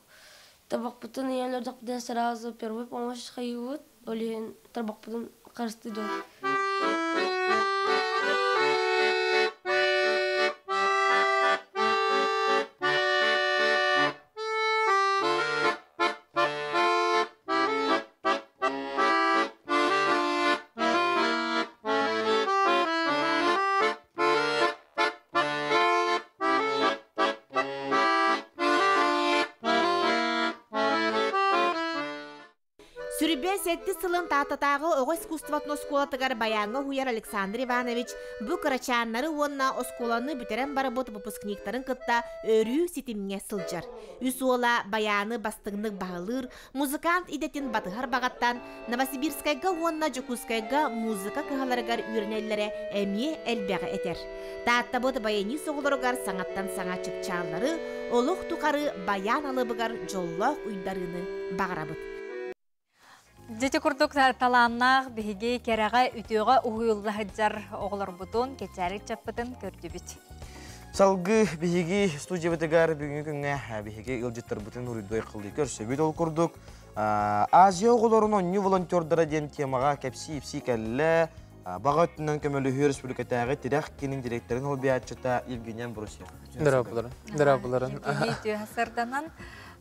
Speaker 17: табахпытын ийэлэрдэхпитинэ сразу первый помощь хайыыбыт. Ол иһин тарбахпытын харыстыы дьон.
Speaker 16: Сүрбэ сэттис сылын Тааттатааҕы оҕо искусствотын оскуолатыгар баяҥҥа уһуйар Александр Иванович бу кырачааннары уонна оскуоланы бүтэрэн барбыт выпускниктарын кытта өрүү ситимҥэ сылдьар. Үс уола баяны бастыҥнык баһылыыр, музыкант идэтин батыһар баҕаттан Новосибирскайга уонна Дьокуускайга музыка кыһаларыгар үөрэнэллэрэ эмиэ элбэҕи этэр. Тааттабыт баянист оҕолоругар саҥаттан саҥа чыпчааллары, олох тухары баян алыбыгар дьоллоох уйдарыыны баҕарабыт.
Speaker 2: Дьити курдук талааннаах биһиги кэрэҕэ үтүөҕэ уһуйулла сылдьар оҕолорбутун, кэчээри ыччаппытын көрдүбүт.
Speaker 1: Салгыы биһиги студиябытыгар бүгүҥҥү күҥҥэ биһиги ыалдьыттарбытын уруйдуой кылыы көрсөбүт. Ол курдук Азия оҕолорун онньу волонтердара диэн темаҕа кэпсии-ипсии кэллэ. Баҕа өттүнэн көмөлөһүү республикатааҕы тирэх киинин директорын солбуйааччыта Евгений Амбросьев.
Speaker 19: Дорооболорун. Дорооболорун.
Speaker 2: Евгений үтүө сарданан.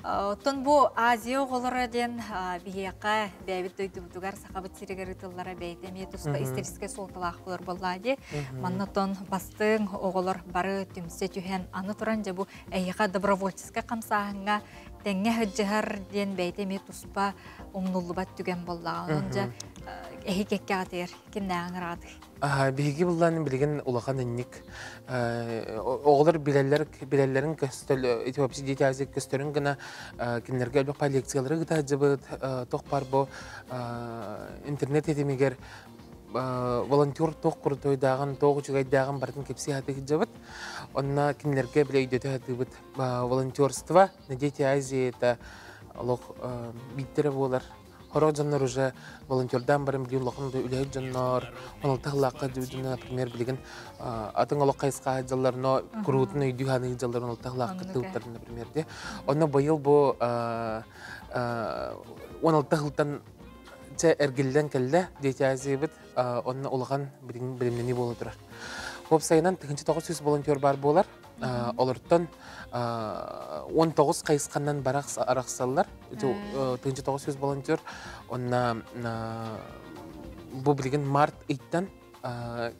Speaker 2: Оттон бу Азия оҕолоро диэн биһиэхэ бэйэбит дойдубутугар Сахабыт сиригэр ыытыллара бэйэтэ эмиэ туспа историческай суолталаах болар буоллаа дии. Манна оттон бастыҥ оҕолор бары түмсэ түһэн аны туран дьэ бу эһиэхэ добровольческай хамсааһыҥҥа тэҥҥэ сылдьыһар диэн бэйэтэ эмиэ туспа умнуллубат түгэн буоллаҕа. Онон дьэ эһи кэккэҕитигэр кимнээҕин ыраатый?
Speaker 19: Биһиги буллаан билигин улахан инник оҕолор билэллэр билэллэрин көстөл ити вообще дети Азия көстөрүн гына кинилэргэ элбэх лекциялары ыытааччыбыт тох бар бу интернет этимигэр волонтер туох курдуйдааҕын туох үчүгэйдээҕин барытын кэпсии сатыырдьабыт онно кинилэргэ бile өйдөтө сатыыбыт волонтерство на Дети Азии это олох биирдэрэ буолар. Хорох дьоннор уже волонтердаан баран билии улахан үлэһит дьоннор, оналта хылаакка дьоннор, например, билигин атын олох хайысха дьаллар, но куруутун өйдүү ханыыр дьаллар оналта хылаакка тылтар, например, де. Онно быйыл бу 16 хылтан чэ эргиллэн кэллэ Дети Азиябыт, онно улахан билимнени буола турар. Уопсайынан 1900 волонтер бар буолар. Олортон 19 хайысханнан арахсаллар. 1900 волонтер. Онна бу билигин март ыйттан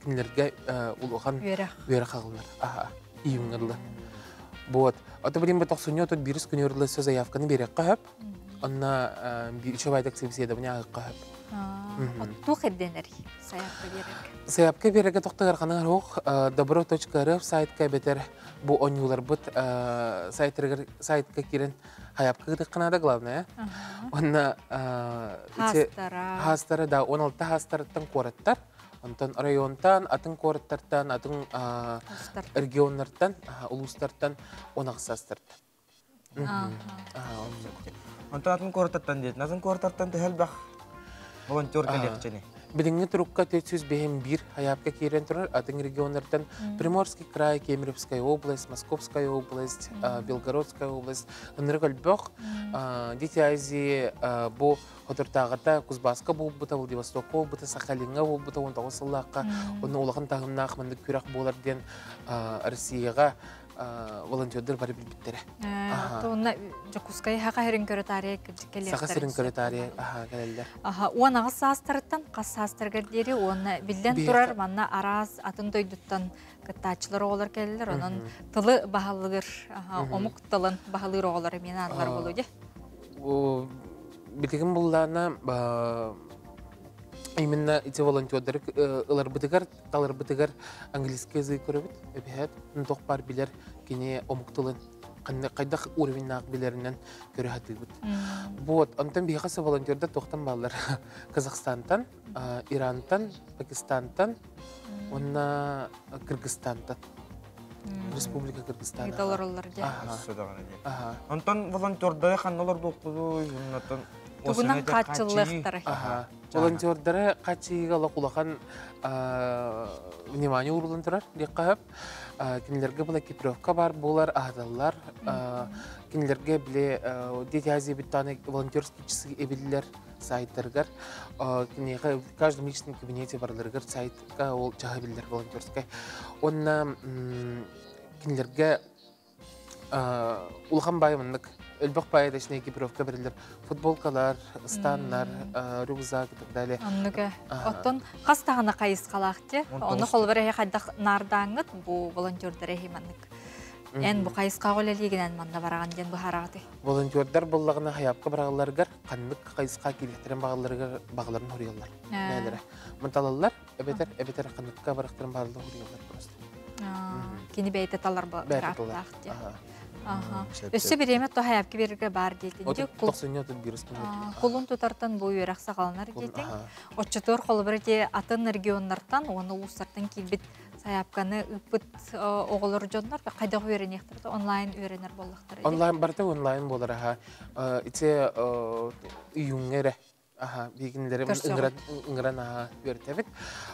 Speaker 19: кинилерге улахан үөрэх аҕыллар. Июньга Вот. Ото билин бу тохсунньу отут бирис күнү ырылы сөз заявканы берекке хөп. Онна үчү байдак собеседование аҕыкка хөп.
Speaker 2: Оттуох эрденер сайапка берерге.
Speaker 19: Сайапка берерге тохтогар рух добро.рф сайтка бетер бу онюларбыт сайттарыгар сайтка кирен хайапка кытыкканада главное. Онна хастара да 16 хастарыттан куораттар. Онтон районтан, атын куораттартан, атын регионнартан, улуустартан 16 астартан.
Speaker 1: Онтон атын куораттартан диет. Атын куораттартан төһөлбөх волонтер кэлиэхчэни.
Speaker 19: Билиҥҥи турукка 451 хайаапка киирэн турар атын регионнартан Приморский край, Кемеровская область, Московская область, Белгородская область, ынырык өлбөх, Дети Азии бу хотуртааҕыта Кузбасска буолбута, Владивостокка буолбута, Сахалиҥҥа буолбута, 19 сыллаахха онно улахан таһымнаах маннык күрэх буолар диэн Россияҕа волонтердар бары билбиттэрэ.
Speaker 2: Онно Дьокуускай Саха сирин көрө таарыйа
Speaker 19: Саха сирин көрө таарыйа кэлэллэр.
Speaker 2: 18 саастарыттан хас саастарыгар диэри уонна биллэн турар манна араас атын дойдуттан кыттааччылар оҕолор кэлэллэр. Онон тылы баһылыыр, омук тылын баһылыыр оҕолор эмиэ наадалар буолуо дии.
Speaker 19: Билигин буллаана именно эти волонтердары ыларбытыгар таларбытыгар английский язык көрөбүт эбиһэт туох баар билэр кини омук тылын хайдах уровеннаах билэринэн көрө сатыыбыт. Вот, онтон биһиэхэ волонтердар туохтан бааллар? Казахстантан, Ирантан, Пакистантан, уонна Кыргызстантан. Республика Кыргызстан.
Speaker 2: Олороллор дии.
Speaker 1: Онтон волонтердары ханна олордуохпутуй? Оннотон
Speaker 2: Тугунан хааччыллыахтарай?
Speaker 19: Волонтердары хааччыйыыга олох улахан внимание уурулан турар диэххэ сөп. Кинилэргэ была экипировка бар буолар, аһаталлар. Кинилэргэ били Дети Азии бүттааны волонтерские часы эбиллэр сайттарыгар. Киниэхэ в каждом личном кабинете барыларыгар сайтка ол чаһы биллэр волонтерскай. Онна кинилэргэ улахан баай маннык элбэх баай точнее экипировка берилер футболкалар, станнар, рюкзак и так далее.
Speaker 2: Оннуга. Оттон хас даҕаны хайысхалаах те. Ону холобур эһи хайдах наардааҥҥыт бу волонтердар эһи маннык. Эн бу хайысхаҕа үлэлиигинэн манна бараҕын диэн быһаараҕытый?
Speaker 19: Волонтердар буллаҕына хайапка баралларыгар ханнык хайысха киириэхтэрин баҕаларыгар баҕаларын хоруйаллар. Бээлэрэ. Манталаллар эбэтэр эбэтэр ханныкка барахтарын баҕаларын хоруйаллар просто.
Speaker 2: Кини бэйэтэ талар быраптаах диэн. Өссө бириэмэ то хайапка берерге бар диэтин. Кулун тутартан бу үөрэх саҕаланар диэтиҥ. Оччотугар холобур ити атын регионнартан уонна улуустартан киирбит сайаапканы ыыппыт оҕолор дьоннор хайдах үөрэниэхтэрэ онлайн үөрэнэр буоллахтара.
Speaker 19: Онлайн барыта онлайн буолар аха. Ити июньҥа эрэ аха биһигиннэри ыҥыран ыҥыран аха үөрэтэбит.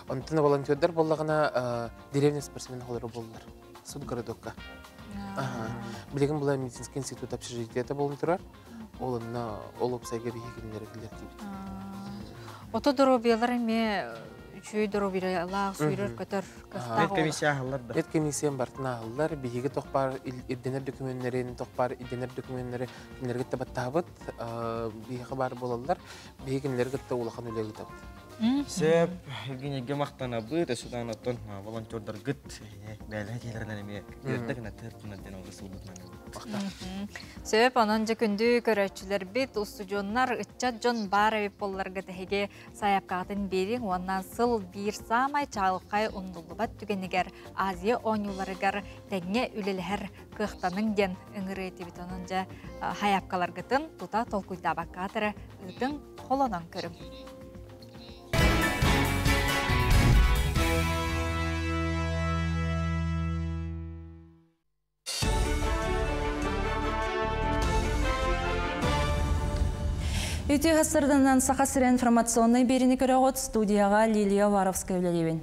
Speaker 19: Онтон волонтердар буоллаҕына деревня спортсмен оҕолоро буоллар. Судгородокка. Билигин була медицинский институт общежитиета буолан турар. Ол онно ол уопсайга биһигиннэри киллэртиибит.
Speaker 2: Ото доруобуйалар эмиэ үчүгэй доруобуйалаах, сүүрэр-көтөр кыахтаах
Speaker 1: Медкомиссия аһыллар да?
Speaker 19: Медкомиссия бартын аһыллар. Биһиги тох баар ирдэнэр документтерин, тох баар ирдэнэр документтеры кинилэргэ кытта баттаабыт, биһиэхэ баар буолаллар. Биһиги кинилэри кытта улахан үлэ ыытабыт.
Speaker 1: Сөп, Евгенийгэ махтанабыт, өссө даҕаны оттон волонтердаргыт бэйэлэрин этиилэринэн эмиэ үөрдэ гына тыһыртынан диэн олус ылбытынан
Speaker 2: Сөп, онон дьэ күндү көрөөччүлэрбит, устудьуоннар, ыччат дьон баар эбит буолларга тэһиги сайаапкаҕытын биэриҥ уонна сыл биир саамай чаҕылхай умнуллубат түгэнигэр Азия оонньууларыгар тэҥҥэ үлэлэһэр кыахтаныҥ диэн ыҥырыы этибит. Онон дьэ хайаапкаларгытын тута толкуйдаабакка эрэ ыытыҥ, холонон көрүҥ.
Speaker 3: Үтүө сырдынан Саха сирэ информационнай биэриини көрөҕүт студияҕа Лилия Уваровская үлэлиибин.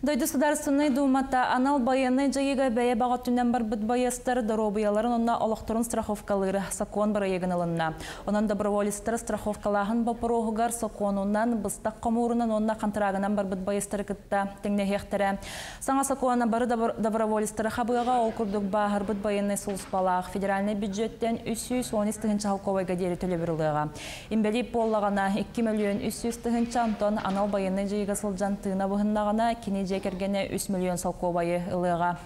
Speaker 3: Дойду Судаарыстыбаннай Дуумата анал байыаннай дьайыыга бэйэ баҕа өттүнэн барбыт байыастар доруобуйаларын уонна олохторун страховкалыыр сокуон бырайыагын ылынна. Онон доброволецтар страховкалааһын боппуруоһугар сокуонунан, быстах хомуурунан уонна хантыраагынан барбыт байыастары кытта тэҥнэһиэхтэрэ. Саҥа сокуона бары доброволецтары хабыаҕа, ол курдук бааһырбыт байыаннай сулууспалаах федеральнай бюджеттэн 313 тыһыынча солкуобайга диэри төлөбүр ылыаҕа. Инбэлиит буоллаҕына, 2 мөлүйүөн 300 тыһыынча, онтон анал байыаннай дьайыыга сылдьан тыына быһыннаҕына, кини дьиэ кэргэнэ 3 мөлүйүөн солкуобайы ылыаҕа.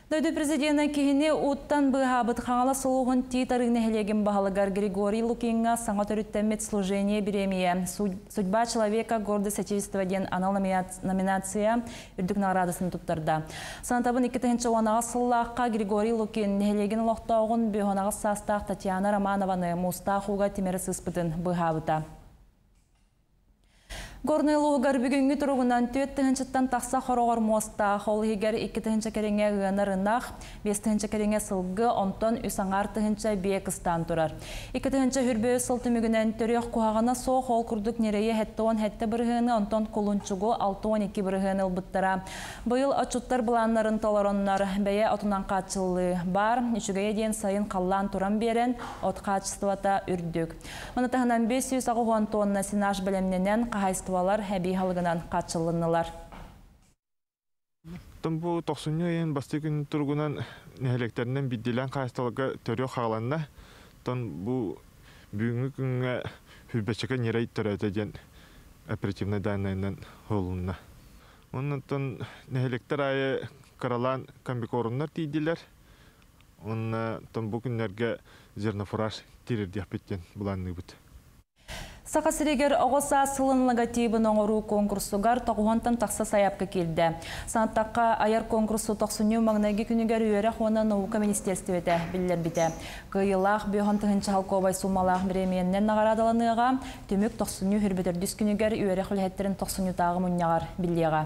Speaker 3: Дойду президенэ киһини ууттан быыһаабыт Хаҥалас улууһун Тиит Арыы нэһилиэгин баһылыгар Григорий Лукиҥҥа саҥа төрүттэммит служение бириэмийэ «Судьба человека гордость отечества» диэн анал номинация үрдүк наҕараадатын туттарда. Санатабын 2018 сыллаахха Григорий Лукин нэһилиэгин олохтооҕун 58 саастаах Татьяна Романованы муустаах ууга тимири сыспытын быыһаабыта. Горнай улууһугар бүгүҥҥү туругунан 4 тыһыынчаттан тахса хороҕор муостаах, ол иһигэр 2 тыһыынча кэриҥэ ыанар ынах, 5 тыһыынча кэриҥэ сылгы, онтон үс аҥаар тыһыынча биэ кыстаан турар. 2 тыһыынча хүрбөйүс сыл түмүгүнэн төрүөх куһаҕана суох, ол курдук ньирэйи 77 бырыһыаны, онтон кулунчугу 62 бырыһыаны ылбыттара. Быйыл отчуттар былааннарын толороннор, бэйэ отунан хааччыллыы баар, үчүгэйэ диэн сайын халлаан туран биэрэн, от хаачыстыбата үрдүк. Маны таһынан 580 тонна сенаж бэлэмнэнэн, хаһаайыстыбалар эбии аһылыгынан хааччыллыннылар.
Speaker 20: Оттон бу тохсунньу ыйын бастакы күн туругунан нэһилиэктэринэн биирдиилээн хаһаайыстыбаларга төрүөх хааланна. Оттон бу бүгүҥҥү күҥҥэ Хүрбэчэкэ ньирэй төрөөтө диэн оперативнай дааннайынан уһулунна. Оннуттан нэһилиэктэр аайы кыралаан комбикоруннар тиийдилэр. Уонна бу күннэргэ зернофураж тириэрдиэхпит диэн былаанныыбыт.
Speaker 3: Саха сиригэр оҕо саас сылын логотибын оҥоруу конкурсугар тоҕуһунтан тахса сайаапка киирдэ. Санаттахха, айар конкурсу тохсунньу маҥнайгы күнүгэр үөрэх уонна наука министиэристибэтэ биллэрбитэ. Кыайыылаах бүөһүн тыһыынча солкуобай суумалаах бириэмийэннэн наҕараадаланыаҕа, түмүк тохсунньу хүрбүтөрдүс күнүгэр үөрэх үлэһиттэрин тохсунньутааҕы мунньаҕар биллиэҕэ.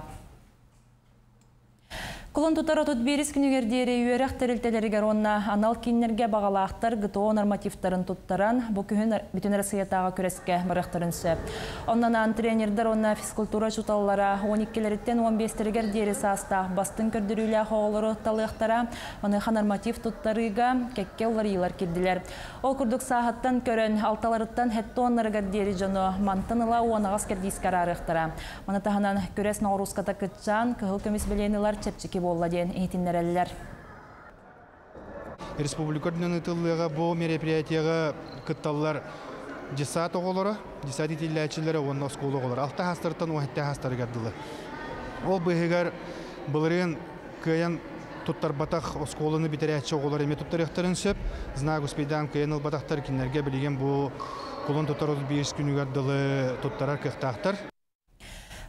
Speaker 3: Кулун тутар 31 күнүгэр диэри үөрэх тэрилтэлэригэр уонна анал кииннэргэ баҕалаахтар ГТО нормативтарын туттаран, бу күһүн Бүтүн Россиятааҕы күрэскэ барыахтарын сөп. Онон аан тренердэр уонна физкультура учууталлара 12-лэриттэн 15-тэригэр диэри саастаах бастыҥ көрдөрүүлээх оҕолору талыахтара. Маныаха норматив туттарыыга кэккэ уларыйыылар киирдилэр. Ол курдук сааһыттан көрөн, алталарыттан сэттэ уоннарыгар диэри дьону мантан ыла уон аҕыс кэрдиискэ араарыахтара. Маны таһынан күрэс ноҕорууската кыччаан, кыһыл көмүс бэлиэни ылар чэпчэки буолла диэн иһитиннэрэллэр.
Speaker 21: Республика үрдүнэн ыытыллыаҕа бу мероприятиеҕа кытталлар десант оҕолоро, десант иитиллээччилэрэ уонна оскуола оҕолоро. Алта хаастарыттан уон сэттэ хаастарыгар дылы. Ол быыһыгар былырыын Кыайан туттарбатах оскуоланы бүтэрээччи оҕолор эмиэ туттарыахтарын сөп. Знак успейдаан кыайан ылбатахтар кинилэргэ билигин бу кулун тутар 31 күнүгэр дылы туттарар кыахтаахтар.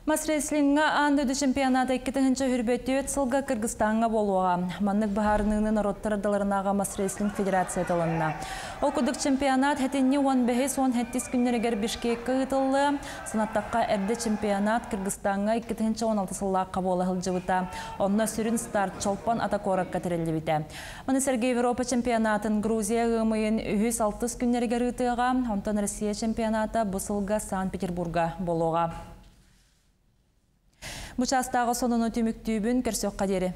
Speaker 3: Мас-рестлиҥҥа аан дойду чемпионата 2024 сылга Кыргызстаҥҥа буолуоҕа. Маннык быһаарыныыны норуоттар ардыларынааҕы мас-рестлинг федерацията ылынна. Ол курдук чемпионат сэтинньи 15-17 күннэригэр Бишкеккэ ыытыллыа. Санаттахха, эрдэ чемпионат Кыргызстаҥҥа 2016 сыллаахха буола сылдьыбыта. Онно сүрүн старт Чолпон Ата куоракка тэриллибитэ. Маны сэргэ Европа чемпионатын Грузия ыам ыйын үһүс-алтыс күннэригэр ыытыаҕа, онтон Россия чемпионата бу сылга Санкт-Петербурга буолуоҕа. Бу чаастааҕы сонуну түмүктүүбүн, көрсүөххэ диэри.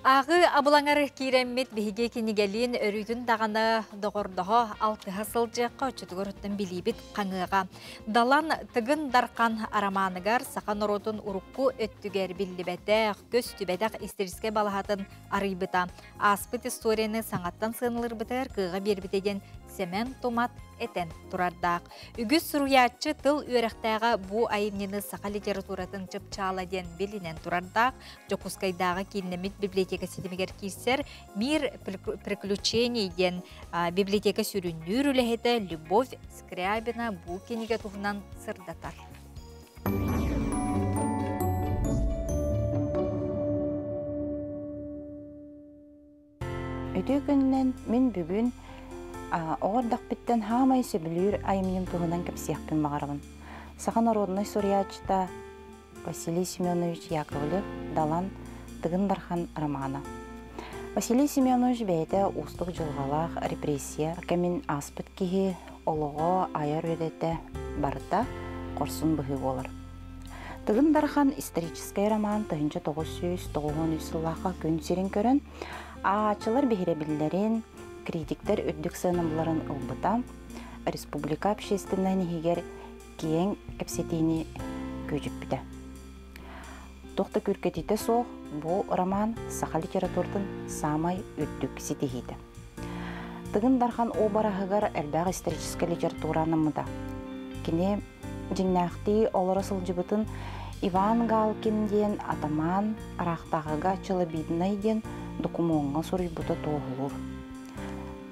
Speaker 2: Ааҕыы абылаҥар киирэммит биһиги кинигэлиин өрүүтүн даҕаны доҕордоһо алтыһа сылдьыахха оччотугар оттон билиибит хаҥыаҕа. Далан Тыгын Дархан арамааныгар саха норуотун урукку өттүгэр биллибэтэх, көстүбэтэх историческай балаһатын арыйбыта. Ааспыт историяны саҥаттан сыаналыырбытыгар кыаҕа биэрбитэ диэн Сэмэн Тумат этэн турардаах. Үгүс суруйааччы тыл үөрэхтээҕэ бу айымньыны саха литературатын чыпчаала диэн билинэн турардаах. Дьокуускайдааҕы кииннэммит библиотека ситимигэр киирсэр «Мир приключений» диэн библиотека сүрүннүүр үлэһитэ Любовь Скрябина бу кинигэ туһунан сырдатар.
Speaker 5: Үтүө күнүнэн мин бүгүн оҕо эрдэхпиттэн хаамай сөбүлүүр айымньым туһунан кэпсиэхпин баҕарабын. Саха народнай суруйааччыта Василий Семенович Яковлев Далан Тыгын Дархан романа. Василий Семенович бэйэтэ уустук дьылҕалаах репрессия кэмин ааспыт киһи олоҕо айар үлэтэ барыта хорсун быһыы буолар. Тыгын Дархан историческай роман 1993 сыллаахха күн сирин көрөн, ааҕааччылар биһирэбиллэрин, критиктэр үрдүк сыанабылларын ылбыта, республика общественнай иһигэр киэҥ кэпсэтиини күөдьүппүтэ. Туох да күүркэтиитэ суох бу роман саха литературатын саамай үрдүк ситиһиитэ. Тыгын Дархан уобараһыгар элбэх историческай литература анаммыта. Кини дьиҥнээхтии олоро сылдьыбытын Иван Галкин диэн атамаан Араахтааҕыга Челобитнай диэн докумуоҥҥа суруйбута туоһулуур.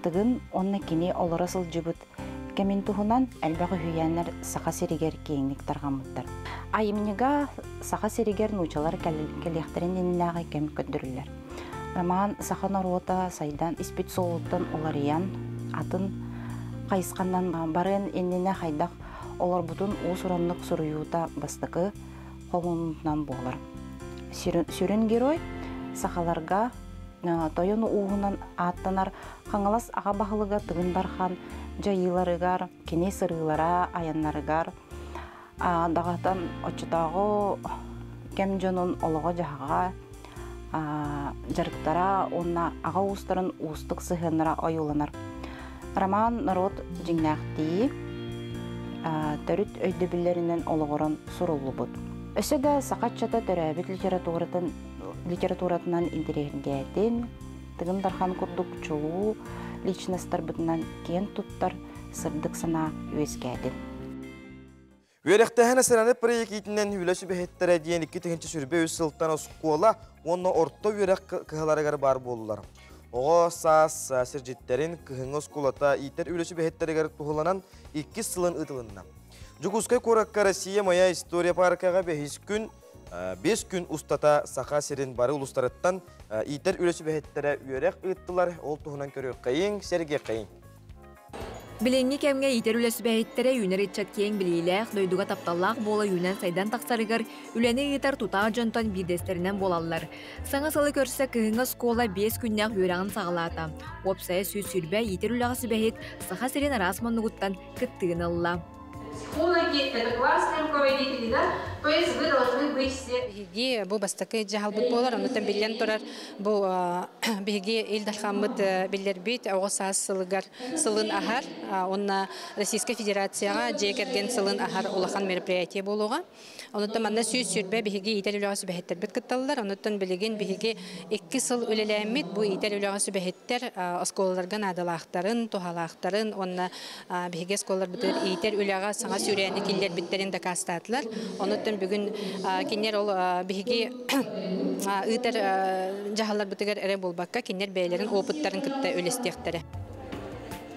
Speaker 5: Тыгын уонна кини олоро сылдьыбыт кэмин туһунан элбэх үһүйээннэр Саха сиригэр киэҥник тарҕаммыттар. Айымньыга Саха сиригэр нуучалар кэлиэхтэрин иннинээҕи кэм көрдөрүллэр. Роман саха норуота сайдан испит суолуттан уларыйан, атын хайысханан барыан иннинэ хайдах олорбутун уус-ураннык суруйуута бастакы холунунан буолар. Сүрүн герой сахаларга тойон ууһунан ааттанар Хаҥалас аҕа баһылыга Тыгын Дархан дьайыыларыгар, кини сырыылара, айаннарыгар даҕатан оччотооҕу кэм дьонун олоҕо-дьаһаҕа, дьарыктара уонна аҕа уустарын уустук сыһыаннара ойууланар. Роман норуот дьиҥнээхтии төрүт өйдөбүллэринэн олоҕуран суруллубут. Өссө да саха ыччата төрөөбүт литературатын литературатынан интэриэһиргээтин, Тыгын Дархан курдук чулуу личностарбытынан киэн туттар сырдык санаа үөскээтин.
Speaker 1: Үөрэхтээһин сыраны проектитинэн үлэ сүбэһиттэрэ диэн 2023 сылтан оскуола уонна орто үөрэх кыһаларыгар баар буоллулар. Оҕо саас сирдьиттэрин кыһыҥҥы оскуолата иитэр үлэ сүбэһиттэригэр туһуланан иккис сылын ыытылынна. Дьокуускай куоракка Россия моя история паркаҕа бэһис күн 5 күн устата Саха сирин бары улуустарыттан иитэр үлэ сүбэһиттэрэ үөрэх ыыттылар. Ол туһунан көрүөххэйиҥ, сэргиэххэйиҥ.
Speaker 8: Билиҥҥи кэмҥэ иитэр үлэ сүбэһиттэрэ үүнэр ыччат киэҥ билиилээх, дойдуга тапталлаах буола үүнэн-сайдан тахсарыгар үлэни ыытар тутаах дьонтон биирдэстэринэн буолаллар. Саҥа сылы көрсө кыһыҥҥы оскуола 5 күннээх үөрэҕин саҕалаата. Уопсайа 120 иитэр үлэҕэ сүбэһит Саха сирин араас муннугуттан кыттыыны ылла.
Speaker 4: Психологи, это классные руководители, да? То есть вы должны быть все... Биһиги бу бастакы дьаһалбыт буолар, оннуттан биллэн турар бу биһиги Ил Дархаммыт биллэрбит оҕо саас сылыгар сылын аһар, уонна Российскай Федерацияҕа дьиэ кэргэн сылын аһар улахан мероприятие буолуоҕа. Онуттан манна 120 биһиги иитэр үлэҕэ сүбэһиттэрбит кытталлар. Онуттан билигин биһиги икки сыл үлэлээммит бу иитэр үлэҕэ сүбэһиттэр оскуолаларга наадалаахтарын, туһалаахтарын уонна биһиги оскуолаларбытыгар иитэр үлэҕэ саҥа сүүрээни киллэрбиттэрин дакаастаатылар. Онуттан Онтон бүгүн кинилэр ол биһиги ыытар дьаһалларбытыгар эрэ буолбакка, кинилэр бэйэлэрин опыттарын кытта үлэстиэхтэрэ.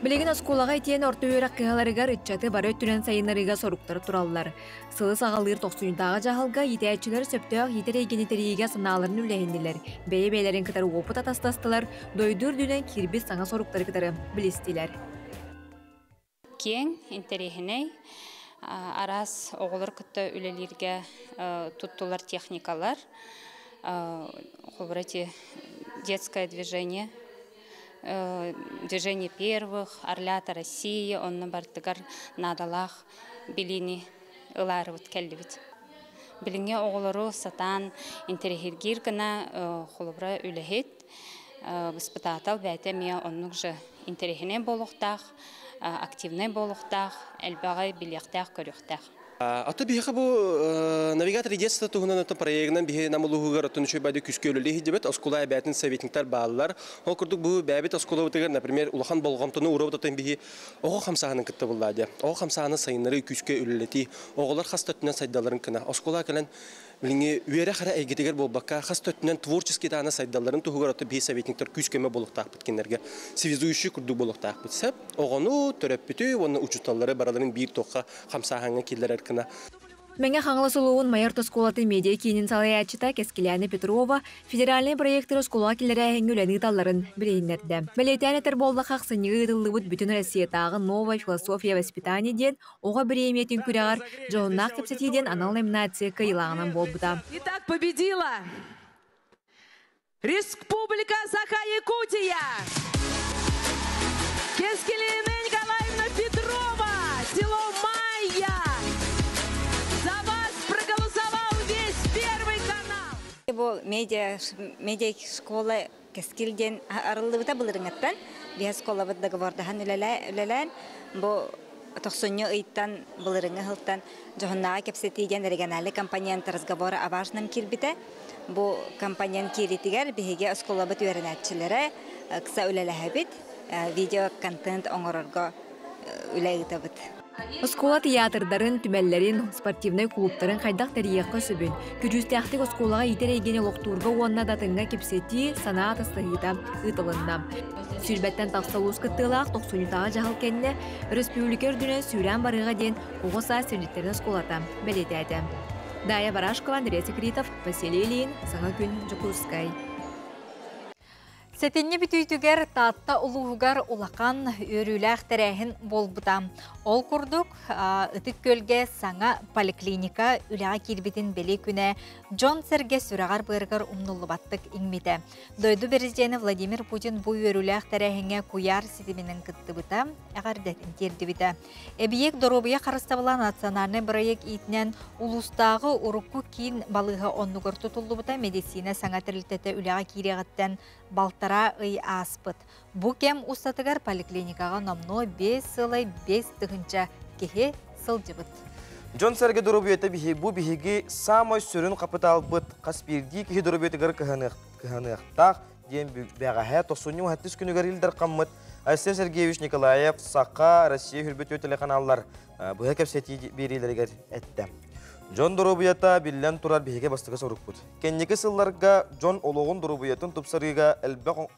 Speaker 8: Билигин оскуолаҕа итиэн орто үөрэх кыһаларыгар ыччаты бары өттүнэн сайыннарыыга соруктар тураллар. Сылы саҕалыыр тохсунньутааҕы дьаһалга иитээччилэр сөптөөх иитэр эйгэни тэрийиигэ санааларын үллэһиннилэр, бэйэ-бэйэлэрин кытары уопут атастастылар, дойду үрдүнэн киирбит саҥа соруктары кытары билистилэр.
Speaker 6: Киэҥ, интэриэһинэй, араас оҕолор кытта үлэлииргэ туттулар техникалар, холобура эти детское движение, движение первых, Орлята России, онно барытыгар наадалаах билиини ылаарыбыт кэллибит. Билиҥҥи оҕолору сатаан интэриэһиргиир гына холобура үлэһит, воспитатель бэйэтэ эмиэ оннук же интэриэһинэй буолуохтаах, активнай буолуохтаах, элбэҕи билиэхтээх-көрүөхтээх.
Speaker 22: Аты биһиэхэ бу навигатор детства туһунан оттон проегынан биһи нам улууһугар оттон үчүгэй байды күскэ үлэлии сылдьыбыт оскуола эбээтин советниктар бааллар. Ол курдук бу бэйэбит оскуолабытыгар, например, улахан болҕомтону уурабыт оттон биһи оҕо хамсааһынын кытта буллаа диэ. Оҕо хамсааһынын сайыннарыы күүскэ үлэлэтии, оҕолор хас да өттүнэн сайдалларын кына. Оскуола кэлэн билиҥҥи үөрэх эрэ эйгэтигэр буолбакка, хас да өттүнэн творческий даана сайдалларын туһугар ото биһи советниктар күүс-көмө буолуохтаахпыт кинилэргэ. Связующий курдук буолуохтаахпыт. Сөп. Оҕону, төрөппүтү уонна учууталлары барыларын биир туохха хамсааһыҥҥа киллэрэр гына.
Speaker 8: Мэҥэ Хаҥалас улууһун Майа орто оскуолатын медиа киинин салайааччыта Кэскилээнэ Петрова федеральнай проектары оскуолаҕа киллэрээһиҥҥэ үлэни ыыталларын билиһиннэрдэ. Бэлиэтээн этэр буоллахха, ахсынньыга ыытыллыбыт Бүтүн Россиятааҕы «Новая философия воспитания» диэн оҕо бириэмийэтин күрэҕэр «Дьоһуннаах кэпсэтии» диэн анал номинация кыайыылааҕынан буолбута.
Speaker 23: Итак, победила Республика Саха-Якутия! Кескелина Николаевна Петрова, село Майя! За вас проголосовал весь Первый канал!
Speaker 24: Бу медиа, медиа школа Кэскил диэн арыллыбыта былырыҥҥыттан. Биһи оскуолабыт договордаһан үлэлээн, бу тохсунньу ыйтан былырыҥҥы сылтан Дьоһуннааҕы кэпсэтии диэн региональный компонент разговора о важном киирбитэ. Бу компонент киириитигэр биһиги оскуолабыт үөрэнээччилэрэ ыкса үлэлэһэбит, видео-контент оҥорорго үлэ ыытабыт.
Speaker 8: Оскуола тыйаатырдарын, түмэллэрин, спортивнай кулууптарын хайдах тэрийиэххэ сөбүн, көдьүүстээхтик оскуолаҕа иитэр эйгэни олохтуурга уонна да атыҥҥа кэпсэтии, санаа атастаһыыта ыытылынна. Сүүрбэттэн тахса улуус кыттыылаах тохсунньутааҕы дьаһал кэннэ өрөспүүбүлүкэ үрдүнэн сүүрээн барыаҕа диэн оҕо саас сирдьиттэрин оскуолата бэлиэтээтэ. Дая Барашкова, Андрей Секритов, Василий Ильин, Саҥа күн, Дьокуускай.
Speaker 2: Сэтинньи бүтүүтүгэр Таатта улууһугар улахан үөрүүлээх тэрээһин буолбута. Ол курдук, Ытык Күөлгэ саҥа поликлиника үлэҕэ киирбитин бэлиэ күнэ дьон-сэргэ сүрэҕэр-быарыгар умнуллубаттык иҥмитэ. Дойду президенэ Владимир Путин бу үөрүүлээх тэрээһиҥҥэ куйаар ситиминэн кыттыбыта, эҕэрдэтин тиэрдибитэ. Эбийиэк доруобуйа харыстабыла национальнай бырайыак иитинэн улуустааҕы урукку киин балыыһа оннугар тутуллубута медицина саҥа тэрилтэтэ үлэҕэ киириэҕиттэн балтараа ый ааспыт. Бу кэм устатыгар поликлиникаҕа номнуо 5 сылай 5 тыһыынча киһи сылдьыбыт.
Speaker 1: Дьон-сэргэ доруобуйата бу биһиги саамай сүрүн хапытаалбыт хас биирдии киһи доруобуйатыгар кыһаныахтаах диэн бэҕэһээ тохсунньу 7 күнүгэр Ил Дархаммыт Айсен Сергеевич Николаев Саха, Россия хүрбүтүө телеканаллар быһа кэпсэтии биэриилэригэр эттэ. Дьон доруобуйата биллэн турар биһиги бастакы сорукпут. Кэнники сылларга дьон олоҕун доруобуйатын тупсарыыга элбэх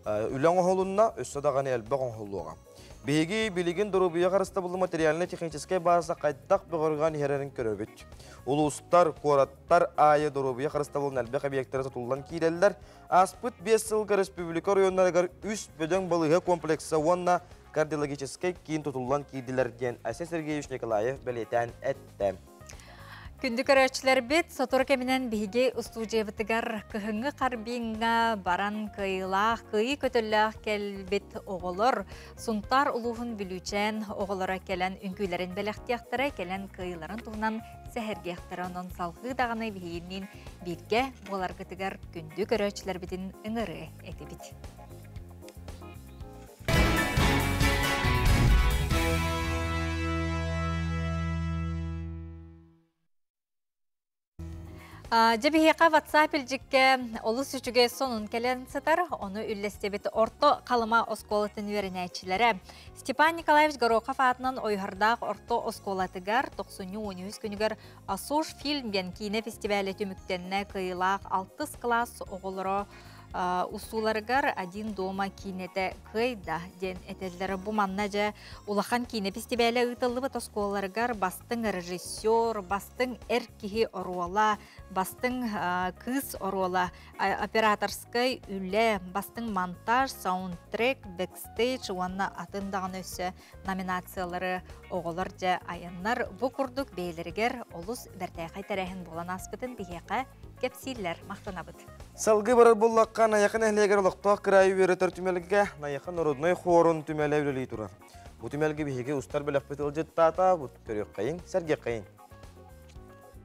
Speaker 1: үлэ оҥоһулунна, өссө даҕаны элбэх оҥоһуллуоҕа. Биһиги билигин доруобуйа харыстабылы материально-техническэй база хайдах бөҕөргөөн иһэрин көрөбүт. Улуустар, куораттар аайы доруобуйа харыстабылын элбэх объектары тутуллан киирэллэр. Ааспыт 5 сылга республика оройуоннарыгар үс бөдөҥ балыыһа комплекса уонна кардиологическай киин тутуллан киирдилэр диэн Айсен Сергеевич Николаев бэлиэтээн эттэ.
Speaker 2: Күндү көрөөччүлэрбит, сотору кэминэн биһиги устуудьуйабытыгар кыһыҥҥы Харбиҥҥа баран кыайыылаах, кыайыы көтөллөөх кэлбит оҕолор Сунтаар улууһун Бүлүүчээн оҕолоро кэлэн үҥкүүлэрин бэлэхтиэхтэрэ, кэлэн кыайыыларын туһунан сэһэргиэхтэрэ. Онон салҕыы даҕаны биһигинниин бииргэ буоларгытыгар күндү көрөөччүлэрбитин ыҥырыы этибит. Дьэ биһиэхэ WhatsApp илдьиккэ олус үчүгэй сонун кэлэн сытар, ону үллэстибит Орто Халыма оскуолатын үөрэнээччилэрэ. Степан Николаевич Горохов аатынан Ойуһардаах орто оскуолатыгар тохсунньу 13 күнүгэр Асуш фильм диэн киинэ фестивалэ түмүктэннэ кыайыылаах алтыс кылаас оҕолоро устууларыгар «Один дома» киинэтэ кыайда диэн этэллэр. Бу манна дьэ улахан киинэ фестивалэ ыытыллыбыт оскуолаларыгар бастыҥ режиссер, бастыҥ эр киһи оруола, бастыҥ кыыс оруола, операторскай үлэ, бастыҥ монтаж, саундтрек, бэкстейдж уонна атын даҕаны өссө номинациялары оҕолор дьэ айаннар бу курдук бэйэлэригэр олус бэртээхэй тэрээһин буолан ааспытын биһиэхэ кэпсииллэр. Махтанабыт.
Speaker 1: Салгыы барар буоллахха, Найахы нэһилиэгэр олохтоох кыраайы үөрэтэр түмэлгэ Найахы народнай хуорун түмэлэ үлэлии турар. Бу түмэлгэ биһиги устар бөлөхпүт ыалдьыттаата, бу көрүөххэйиҥ, сэргиэххэйиҥ.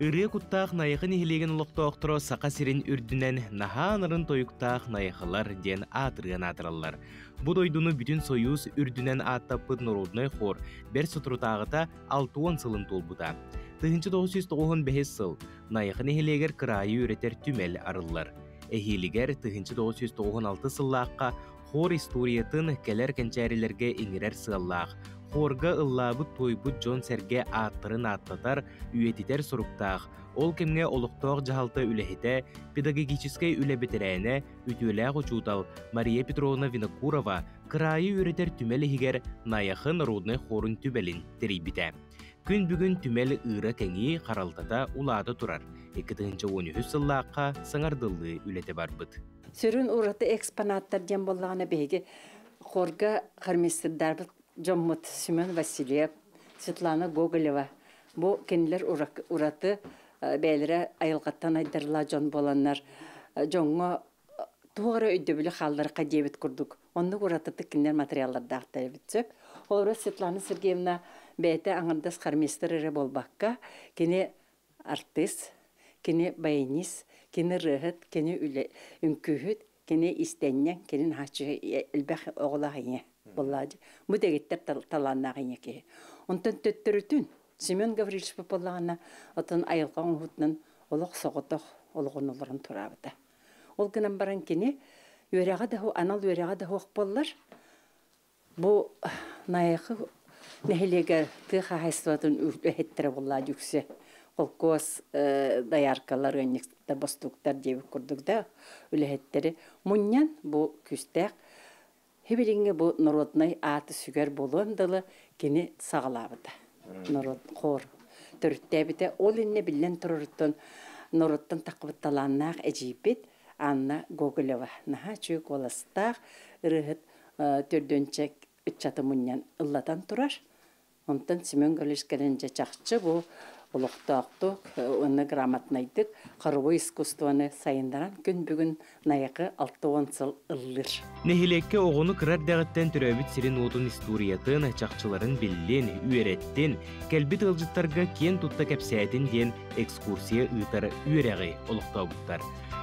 Speaker 7: Ырыа куттаах Найахы нэһилиэгин олохтоохторо Саха сирин үрдүнэн наһаа нарын тойуктаах Найахылар диэн аатырыан аатыраллар. Бу дойдуну бүтүн Союз үрдүнэн ааттаппыт народнай хор бэрт соторутааҕыта 60 сылын туолбута. 1995 сыл Найахы нэһилиэгэр кыраайы үөрэтэр түмэл арыллар. Эһиилигэр 1996 сыллаахха хор историятын кэлэр кэнчээрилэргэ иҥэрэр сыаллаах, хорга ыллаабыт-туойбут дьон-сэргэ ааттарын ааттатар, үйэтитэр соруктаах, ол кэмҥэ олохтоох дьаһалта үлэһитэ, педагогическай үлэ бэтэрээнэ, үтүөлээх учуутал Мария Петровна Винокурова кыраайы үөрэтэр түмэл иһигэр Найахы народнай хорун түмэлин тэрийбитэ. Күн бүгүн түмэл ыыра кэҥии, харалтата улаата турар. 2013 сыллаахха саҥардыллыы үлэтэ барбыт.
Speaker 9: Сүрүн ураты экспонаттар диэн буоллаҕына биһиги хорга хормейстердарбыт дьоммут Семен Васильев, Светлана Гоголева бу кинилэр ураты бэйэлэрэ айылҕаттан айдарылаах дьон буоланнар дьоҥҥо туох эрэ өйдөбүлү хаалларыахха диэбит курдук оннук уратытык кинилэр материаллардаахтар эбит сөп. Олору Светлана Сергеевна бэйэтэ аҥардас хормейстер эрэ буолбакка кини артыыс, кини баянист, кини ырыаһыт, кини үлэ үҥкүүһүт, кини истэнньэҥ, кини наһааччы элбэх оҕолоох ийэ буоллаадьы. Бу дэгиттэр талааннаах ийэ киһи. Онтон төттөрүтүн Семен Гаврильевич буоллаҕына, отон айылҕа оҥоһуутунан олох соҕотох олоҕун олорон тураабыта. Ол гынан баран кини үөрэҕэ да анал үөрэҕэ да суох буоллар, бу Найахы нэһилиэгэр тыа хаһаайыстыбатын үлэһиттэрэ буоллаа үксэ. Холкуос дояркалар, ыанньыктар, бостууктар диэбит курдук да үлэһиттэри мунньан бу күүстээх Хибилиҥҥэ бу народнай ааты сүгэр буолуон дылы кини саҕалаабыта. Народ хор төрүттээбитэ. Ол иннэ биллэн тураруттан норуоттан таххыбыт талааннаах эдьиийбит Анна Гоголева наһаа үчүгэй куоластаах ырыаһыт төрдүөнчэ ыччаты мунньан ыллатан турар. Онтон Семен Гаврилович кэлэн дьэ чахчы бу олохтоохтук уонна грамотнайдык хоровой искусствоны сайыннаран күн бүгүн Найахы 60 сыл ыллыыр.
Speaker 7: Нэһилиэккэ оҕону кыра эрдэҕиттэн төрөөбүт сирин-уотун историятын, чахчыларын биллин, үөрэттин, кэлбит ыалдьыттарга киэн тутта кэпсээтин диэн экскурсия ыытар үөрэҕи олохтообуттар.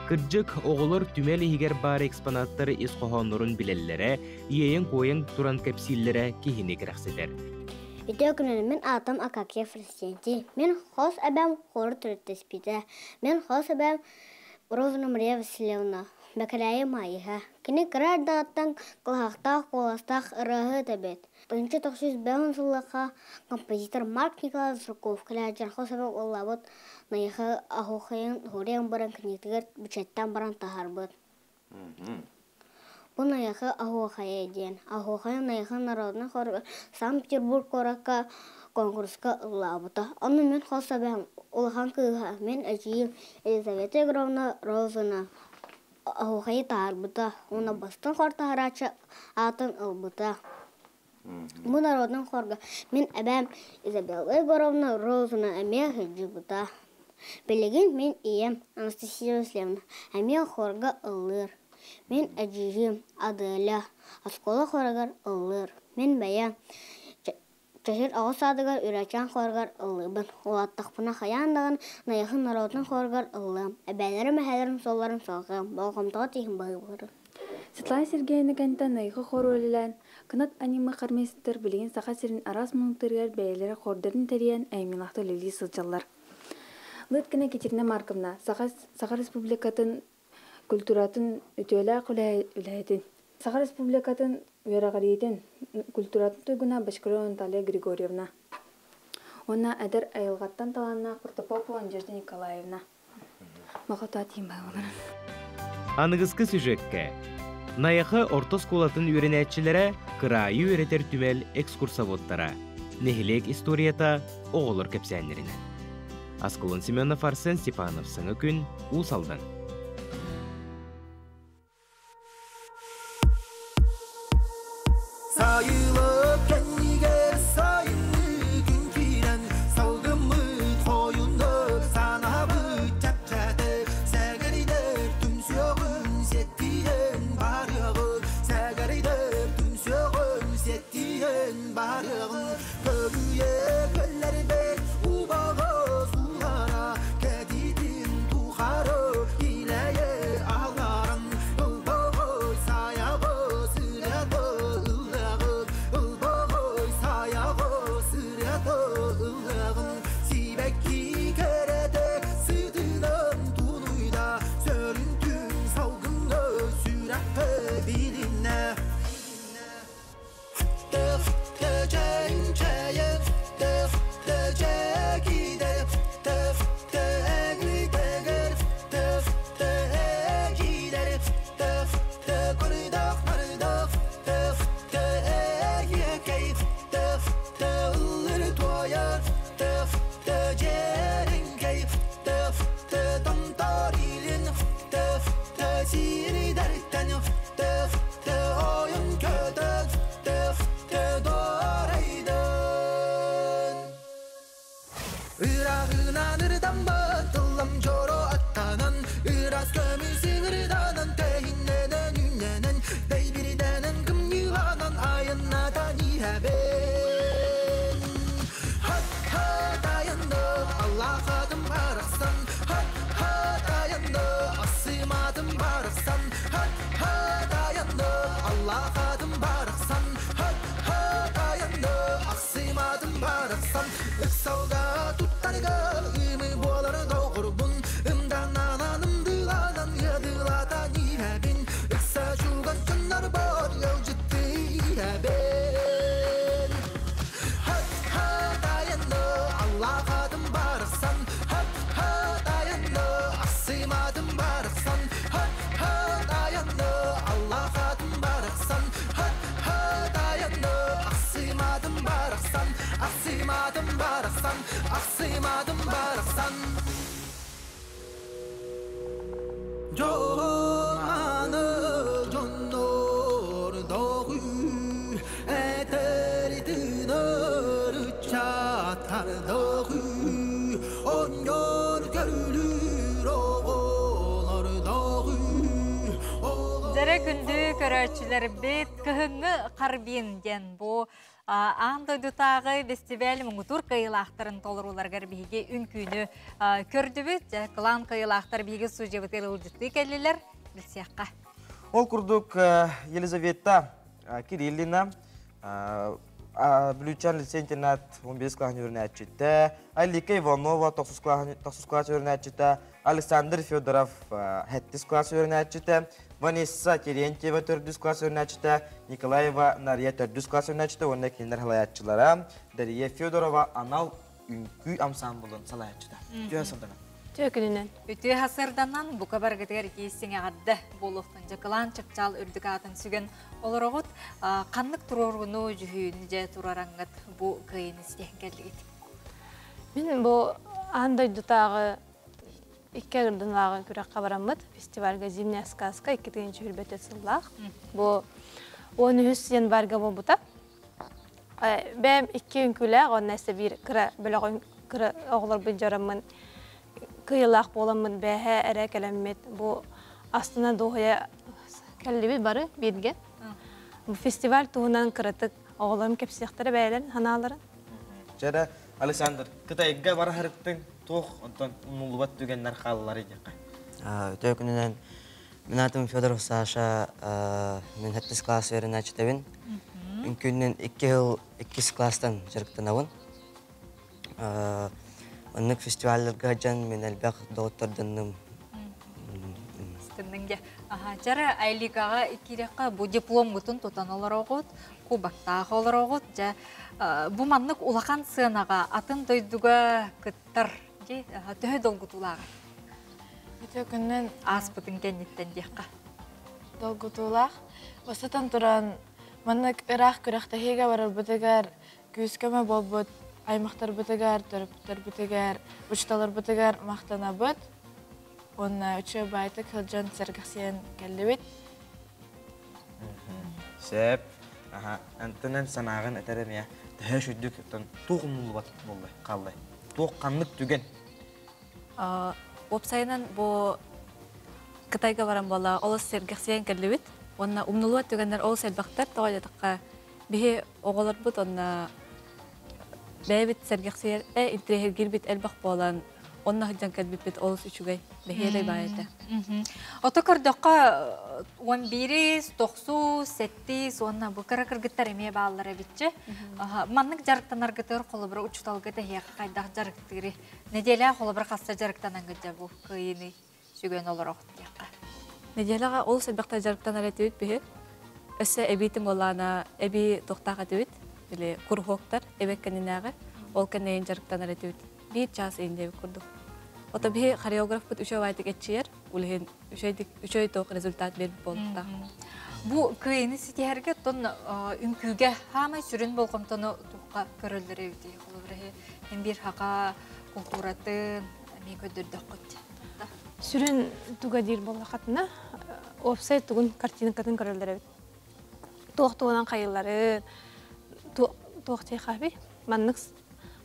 Speaker 7: Кырдьык, оҕолор түмэл иһигэр баар экспонаттар ис хоһооннорун билэллэрэ, иэйэн-куойан туран кэпсииллэрэ киһини кэрэхсэтэр.
Speaker 13: Үтүө күнүнэн мин аатым Акакия Фрисенти. Мин хос эбэм хору төрүттэспитэ. Мин хос эбэм Роза Мария Васильевна, Бэкэрээйи Маайыһа. Кини кыра эрдэҕиттэн кылаһахтаах куоластаах ырыаһыт эбит. 1905 сыллаахха композитор Марк Николаевич Жирков кэлээдьэр хос эбэм ыллаабыт Найахы оһуохайын хоруйан баран кинигэтигэр бичэттээн баран таһаарбыт. Бу Найахы оһуохайа диэн. Оһуохайы Найахы народнай хорга Санкт-Петербург куоракка куонкуруска ыллаабыта. Онно мин хос эбээм улахан кыыһа, мин эдьиийим Елизавета Егоровна Розина оһуохайы таһаарбыта уонна бастыҥ хор таһарааччы аатын ылбыта. Бу народнай хорга мин эбээм Изабелла Егоровна Розина эмиэ сылдьыбыта. Билигин мин ийэм Анастасия Васильевна эмиэ хорга ыллыыр. Мин эдьиийим Аделя оскуола хорыгар ыллыыр. Мин бэйэм Чэчир оҕо саадыгар Үрэчээн хоругар ыллыыбын. Улааттахпына хайаан даҕаны Найахы норуотун хоругар ыллыам. Эбээлэрим, эһээлэрим суолларын салҕыам, болҕомтоҕо тииһин баһыыбырым.
Speaker 10: Светлана Сергеевна кэнниттэн Найахы хору үлэлээн, Кынат аниме хормейстер билигин Саха сирин араас муннуктарыгар бэйэлэрэ хордарын тэрийэн айымньылаахтык үлэлии сылдьаллар. Лыткина Екатерина Марковна, Саха Республикатын культуратын үтүөлээх үлэһитин, Саха Республикатын үөрэҕириитин культуратын туйгуна Бочкарева Наталья Григорьевна уонна эдэр айылҕаттан талааннаах Протопопова Надежда Николаевна. Махата тиим
Speaker 7: Аныгыскы сюжеккэ Найахы орто оскуолатын үөрэнээччилэрэ кыраайы үөрэтэр түмэл экскурсоводтара, нэһилиэк историята оҕолор кэпсээннэринэн. Аскалон Семенов Арсен Степанов Саҥа күн Уус Алдан.
Speaker 11: Сайылык кэннигэр сайынныы күн киирэн, салгыммыт хойуннук, санаабыт чэпчээтэ. Сэгэрийдэр түмсүөҕүн, сиэттиһэн барыаҕын, сэгэрийдэр түмсүөҕүн, сиэттиһэн барыаҕын. Көбүйэ көллөрбөт убаҕас уулара, кэтитин тухары илэйэ аларын. Ылбаҕай сайаҕас ырыата ыллаҕын, ылбаҕай сайаҕас ырыата ыллаҕын. Сибэкки кэрэтэ сытынан тунуйда, сөрүн салгыҥҥа сүрэххэ билиннэ. Ырағынан ырдамбат ыллам жоро аттанан, ырас көмүс ыңырданан, тэһинненен үнненен, дэйбирденен кымньыганан айыннатан иһэбен. Хат-хат айанды, Аллахатым барахсан, хат-хат аянды, асыматым барахсан, хат-хат аянды, Аллахатым барахсан, хат-хат аянды, асыматым барахсан. Ыксалга туттарга ымы болар доғырбын, ымдананан ымдыланан ядылатан иһэбин. Ыкса чугас дьоннор бар ялжытты иһэбин. Хат-хат аянды, Аллахатым барахсан, хат-хат аянды, асыматым барахсан, хат-хат аянды, Аллахатым барахсан, хат-хат аянды, асыматым барахсан, асыматым барахсан, асыматым барахсан. Жоманы жоннор догу, этеритинер чатар догу, оньор көрүлүр оҕолор догу.
Speaker 2: Дәрі күнді көрөчүләрбит кыһыҥҥы Харбин диэн бу аан дойдутааҕы фестиваль муҥутуур кыайыылаахтарын толорууларыгар биһиги үҥкүүнү көрдүбүт. Кылаан кыайыылаахтар биһиги судьябытыгар ыалдьыттыы кэллилэр. Билсиэххэ.
Speaker 1: Ол курдук Елизавета Кириллина Бүлүүчэн лицей-интернат 15 класс үөрэнээччитэ, Алика Иванова 9 класс үөрэнээччитэ, Александр Федоров 7 класс үөрэнээччитэ, Ванесса Терентьева 4 класс үөрэнээччитэ, Николаева Нария 4 класс үөрэнээччитэ уонна кинилэр салайааччылара Дария Федорова анал үҥкүү ансамблын салайааччыта. Үтүө сырданан.
Speaker 2: Үтүө күнүнэн. Үтүө хасырданан бука баргытыгар итии эҕэрдэ буолуохтун дьакылаан чыпчаал үрдүк аатын сүгэн олороҕут. Ханнык туруорууну дьүһүүнү дьэ турараңҥыт бу кыайыны ситиһэн кэллигит?
Speaker 17: Мин бу аан дойдутааҕы икки ардынааҕы күрэххэ бараммыт фестивальга «Зимняя сказка» 2024 сыллаах. Бу 13 январьга буолбута. Бэйэм икки үҥкүүлээх, онно эссе биир кыра бөлөҕүн кыра оҕолорбун дьороммун кыйылаах буоламмын бээһэ эрэ кэлэммит бу астына дуоһуйа кэллибит бары бииргэ. Бу фестиваль туһунан кыратык оҕолорум кэпсиэхтэрэ бэйэлэрин санааларын.
Speaker 1: Чэрэ, Александр, Кытайга бара сырыттыҥ, туох онтон умнуллубат түгэннэр хааллар диэххэ?
Speaker 12: Үтүө күнүнэн. Мин аатым Федоров Саша, мин сэттис класс үөрэнээччитэбин. Үҥкүүнүн икки жыл иккис класстан дьарыктанабын. Оннук фестивалларга сылдьан мин элбэх доҕоттордоннум.
Speaker 2: Тынныңге. Аха, жара айликаға кириэххэ бу дипломгутун тутан олороҕут, кубоктаах олороҕут. Дьэ, бу маннык улахан сыанаҕа атын дойдуга кыттар дьи төһө долгутуулааҕый?
Speaker 14: Үтүө күннэн
Speaker 2: ааспытын кэнниттэн диэххэ.
Speaker 14: Долгутуулаах. Бастатан туран, маннык ыраах күрэхтэһиигэ барарбытыгар күүс-көмө буолбут аймахтарбытыгар, төрөппүттэрбитигэр, учууталларбытыгар махтанабыт. Уонна үчүгэй баайтык сылдьан сэргэхсийэн кэллибит.
Speaker 1: Сөп. Аха, антынан санааҕын этэр эмиэ төһө үчүгдүк туох умнуллубат буолла хааллай? Туох ханнык түгэн?
Speaker 15: Уопсайынан бу Кытайга баран буолла олус сэргэхсийэн кэллибит. Уонна умнуллубат түгэннэр олус элбэхтэр. Тоҕо диэтэххэ, биһи оҕолорбут уонна бэйэбит сэргэхсийэр интириэһиргиирбит элбэх буолан онно сылдьан кэлбиппит олус үчүгэй, бэһиэлэй баай этэ.
Speaker 2: Ото көрдөххө, 11, 9, 7 уонна бу кыра кыргыттар эмиэ бааллар эбитчи. Маннык дьарыктанаргытыгар холобура учууталга тэһиэхэ хайдах дьарыктыыры? Нэдиэлэ холобура хасса дьарыктанангыт бу кыайыыны сүгэн олорох диэххэ.
Speaker 15: Нэдиэлэҕэ олус элбэхтэ дьарыктанар этибит биһи. Өссө эбиитин буоллаана эбии туохтаах этибит, или куруһуоктар эбэк кэннинээҕи, ол кэннэйин дьарыктанар этибит. Биир чаас иин диэбит курдук. Ото биһи хореографпыт үчүгэй баайтык эччийэр, улиһин үчүгэйдик үчүгэй туох результат биэрбит буолуохтаах.
Speaker 2: Бу кыайыны ситиһэргэ оттон үҥкүүгэ хаамай сүрүн болҕомтону туохха көрөллөр эбитий? Холобура, эн биир хака култууратын эмиэ көрдөрдөххүт.
Speaker 16: Сүрүн туга диир буоллахатына, уопсай тугун картинкатын көрөллөр эбит. Туох тугунан хайылларын, туох диэхээбий? Маннык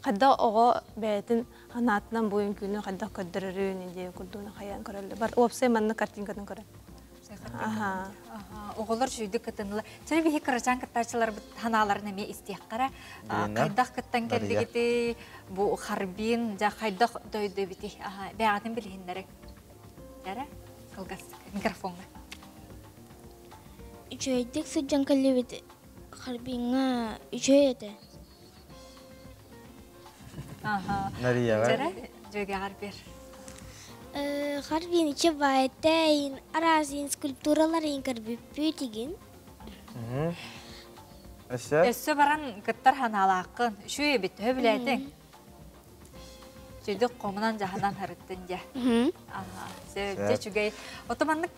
Speaker 16: хайдах оҕо бэйэтин санаатынан бу үҥкүүнү хайдах көрдөрөрүн диэн курдугун хайаан көрөллөр. Бар уопсай маннык картинкатын көрөн.
Speaker 2: Оҕолор сүйдүк кытынылар. Чэ биһи кырачаан кыттааччыларбыт ханааларын эмиэ истиэххэрэ. Хайдах кыттан кэллигити, бу Харбин, дьа хайдах дойду эбити. Бэйэҕитин билиһиннэриҥ. Эрэ, кылгас микрофоҥҥа.
Speaker 13: Үчүгэйдик сылдьан кэллибит Харбиҥҥа үчүгэй этэ.
Speaker 1: Нарияҕа.
Speaker 2: Дьэрэ, дьүөгэҕэр бер.
Speaker 13: Харбин ичи баайта араас скульптуралар ин көрбүппүт игин.
Speaker 1: Өссө?
Speaker 2: Өссө баран кыттар ханаалааххын. Үчүгэй эбит, төһө билээтиҥ? Сүдүк хомунан жаһанан харыттын дьэ. Сөп үчүгэй. Ото маннык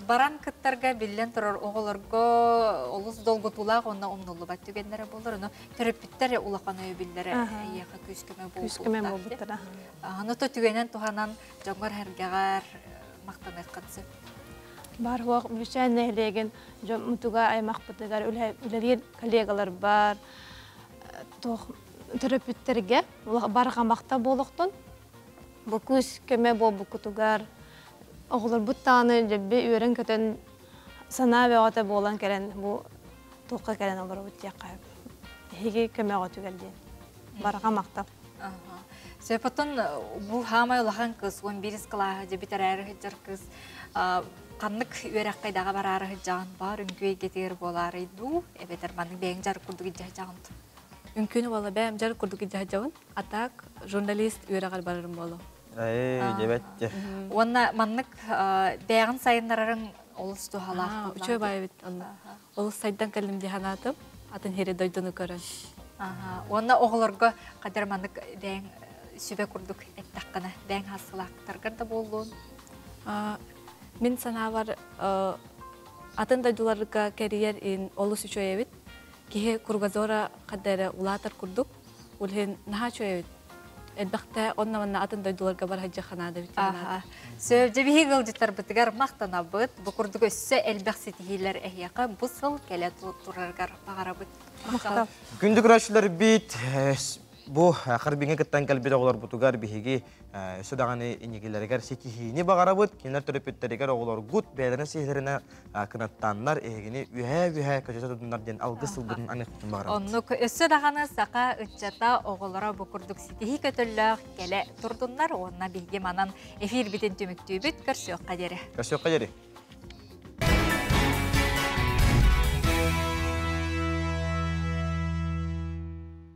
Speaker 2: баран кыттарга биллэн турар оҕолорго олус долгутуулаах уонна умнуллубат түгэннэрэ буолар. Ону төрөппүттэр улахан өйөбүллэрэ эйиэхэ күүс-көмө
Speaker 16: Күүс-көмө буолбуттара.
Speaker 2: Аны то түгэнэн туһанан дьоҥҥор эргэҕэр махтаныаххын сөп.
Speaker 16: Бар хуох бүчээн нэһилиэгин дьоммутуга аймахпытыгар үлэлиир коллегалар бар туох төрөппүттэргэ барҕа махта буолуохтун. Бу күүс көмө буолбуккутугар оҕолорбут даҕаны дьэбби үөрэн-көтөн санаа бөҕөтө буолан кэлэн бу туохха кэлэн олоробут диэххэ эһиги көмөҕүтүгэр диэн барҕа махтал.
Speaker 2: Сөп оттон бу хаамай улахан кыз 11 кылааһы дьэ бүтэрээри сылдьар кыз ханнык үөрэххэ идэҕэ бараары сылдьаҕын баар үҥкүү эйгэтигэр буолаарый дуу эбэтэр маннык бэйэҥ дьарык курдук илдьэ сылдьаҕын
Speaker 15: Үҥкүүнү буола бэйэм дьарык курдук илдьэ сылдьабын. А так журналист үөрэҕэр барарым буолуо.
Speaker 1: Ээ, дебет.
Speaker 2: Уонна маннык бэйэҕин сайыннарарыҥ олус туһалаах.
Speaker 15: Үчүгэй баайбыт онно. Олус сайдан кэллим дии санаатым. Атын сири дойдуну көрөн.
Speaker 2: Уонна оҕолорго хадыр маннык бэйэҥ сүбэ курдук эттэххинэ, бэйэҥ хассылаахтаргар да буоллун.
Speaker 15: Мин санаабар атын дойдуларга кэрийэр ин олус үчүгэй эбит. Киһи кругозора хадда эрэ улаатар курдук. Ол иһин наһаа үчүгэй эбит. Элбэхтэ онно-манна атын дойдуларга бар сылдьа ханаада эбит
Speaker 2: Аха. Сөп, дьэ биһиги ыалдьыттарбытыгар махтанабыт. Бу курдук өссө элбэх ситиһиилэр эһиэхэ бу сыл кэлэ турарыгар баҕарабыт.
Speaker 16: Махтал.
Speaker 1: Күндү көрөөччүлэрбит, бу Харбиҥҥа кыттан кэлбит оҕолорбутугар биһиги өссө даҕаны инникилэригэр ситиһиини баҕарабыт. Кинилэр төрөппүттэригэр оҕолоргут бэйэлэрин сиһилэринэ кынаттааннар эһигини үөһээ-үөһээ көтүтэ тутуннар диэн алгыс тылбытын аныахпытын баҕарабыт.
Speaker 2: Оннук өссө даҕаны саха ыччата оҕолоро бу курдук ситиһии көтөллөөх кэлэ турдуннар уонна биһиги манан эфирбитин түмүктүүбүт. Көрсүөххэ диэри.
Speaker 1: Көрсүөххэ диэри.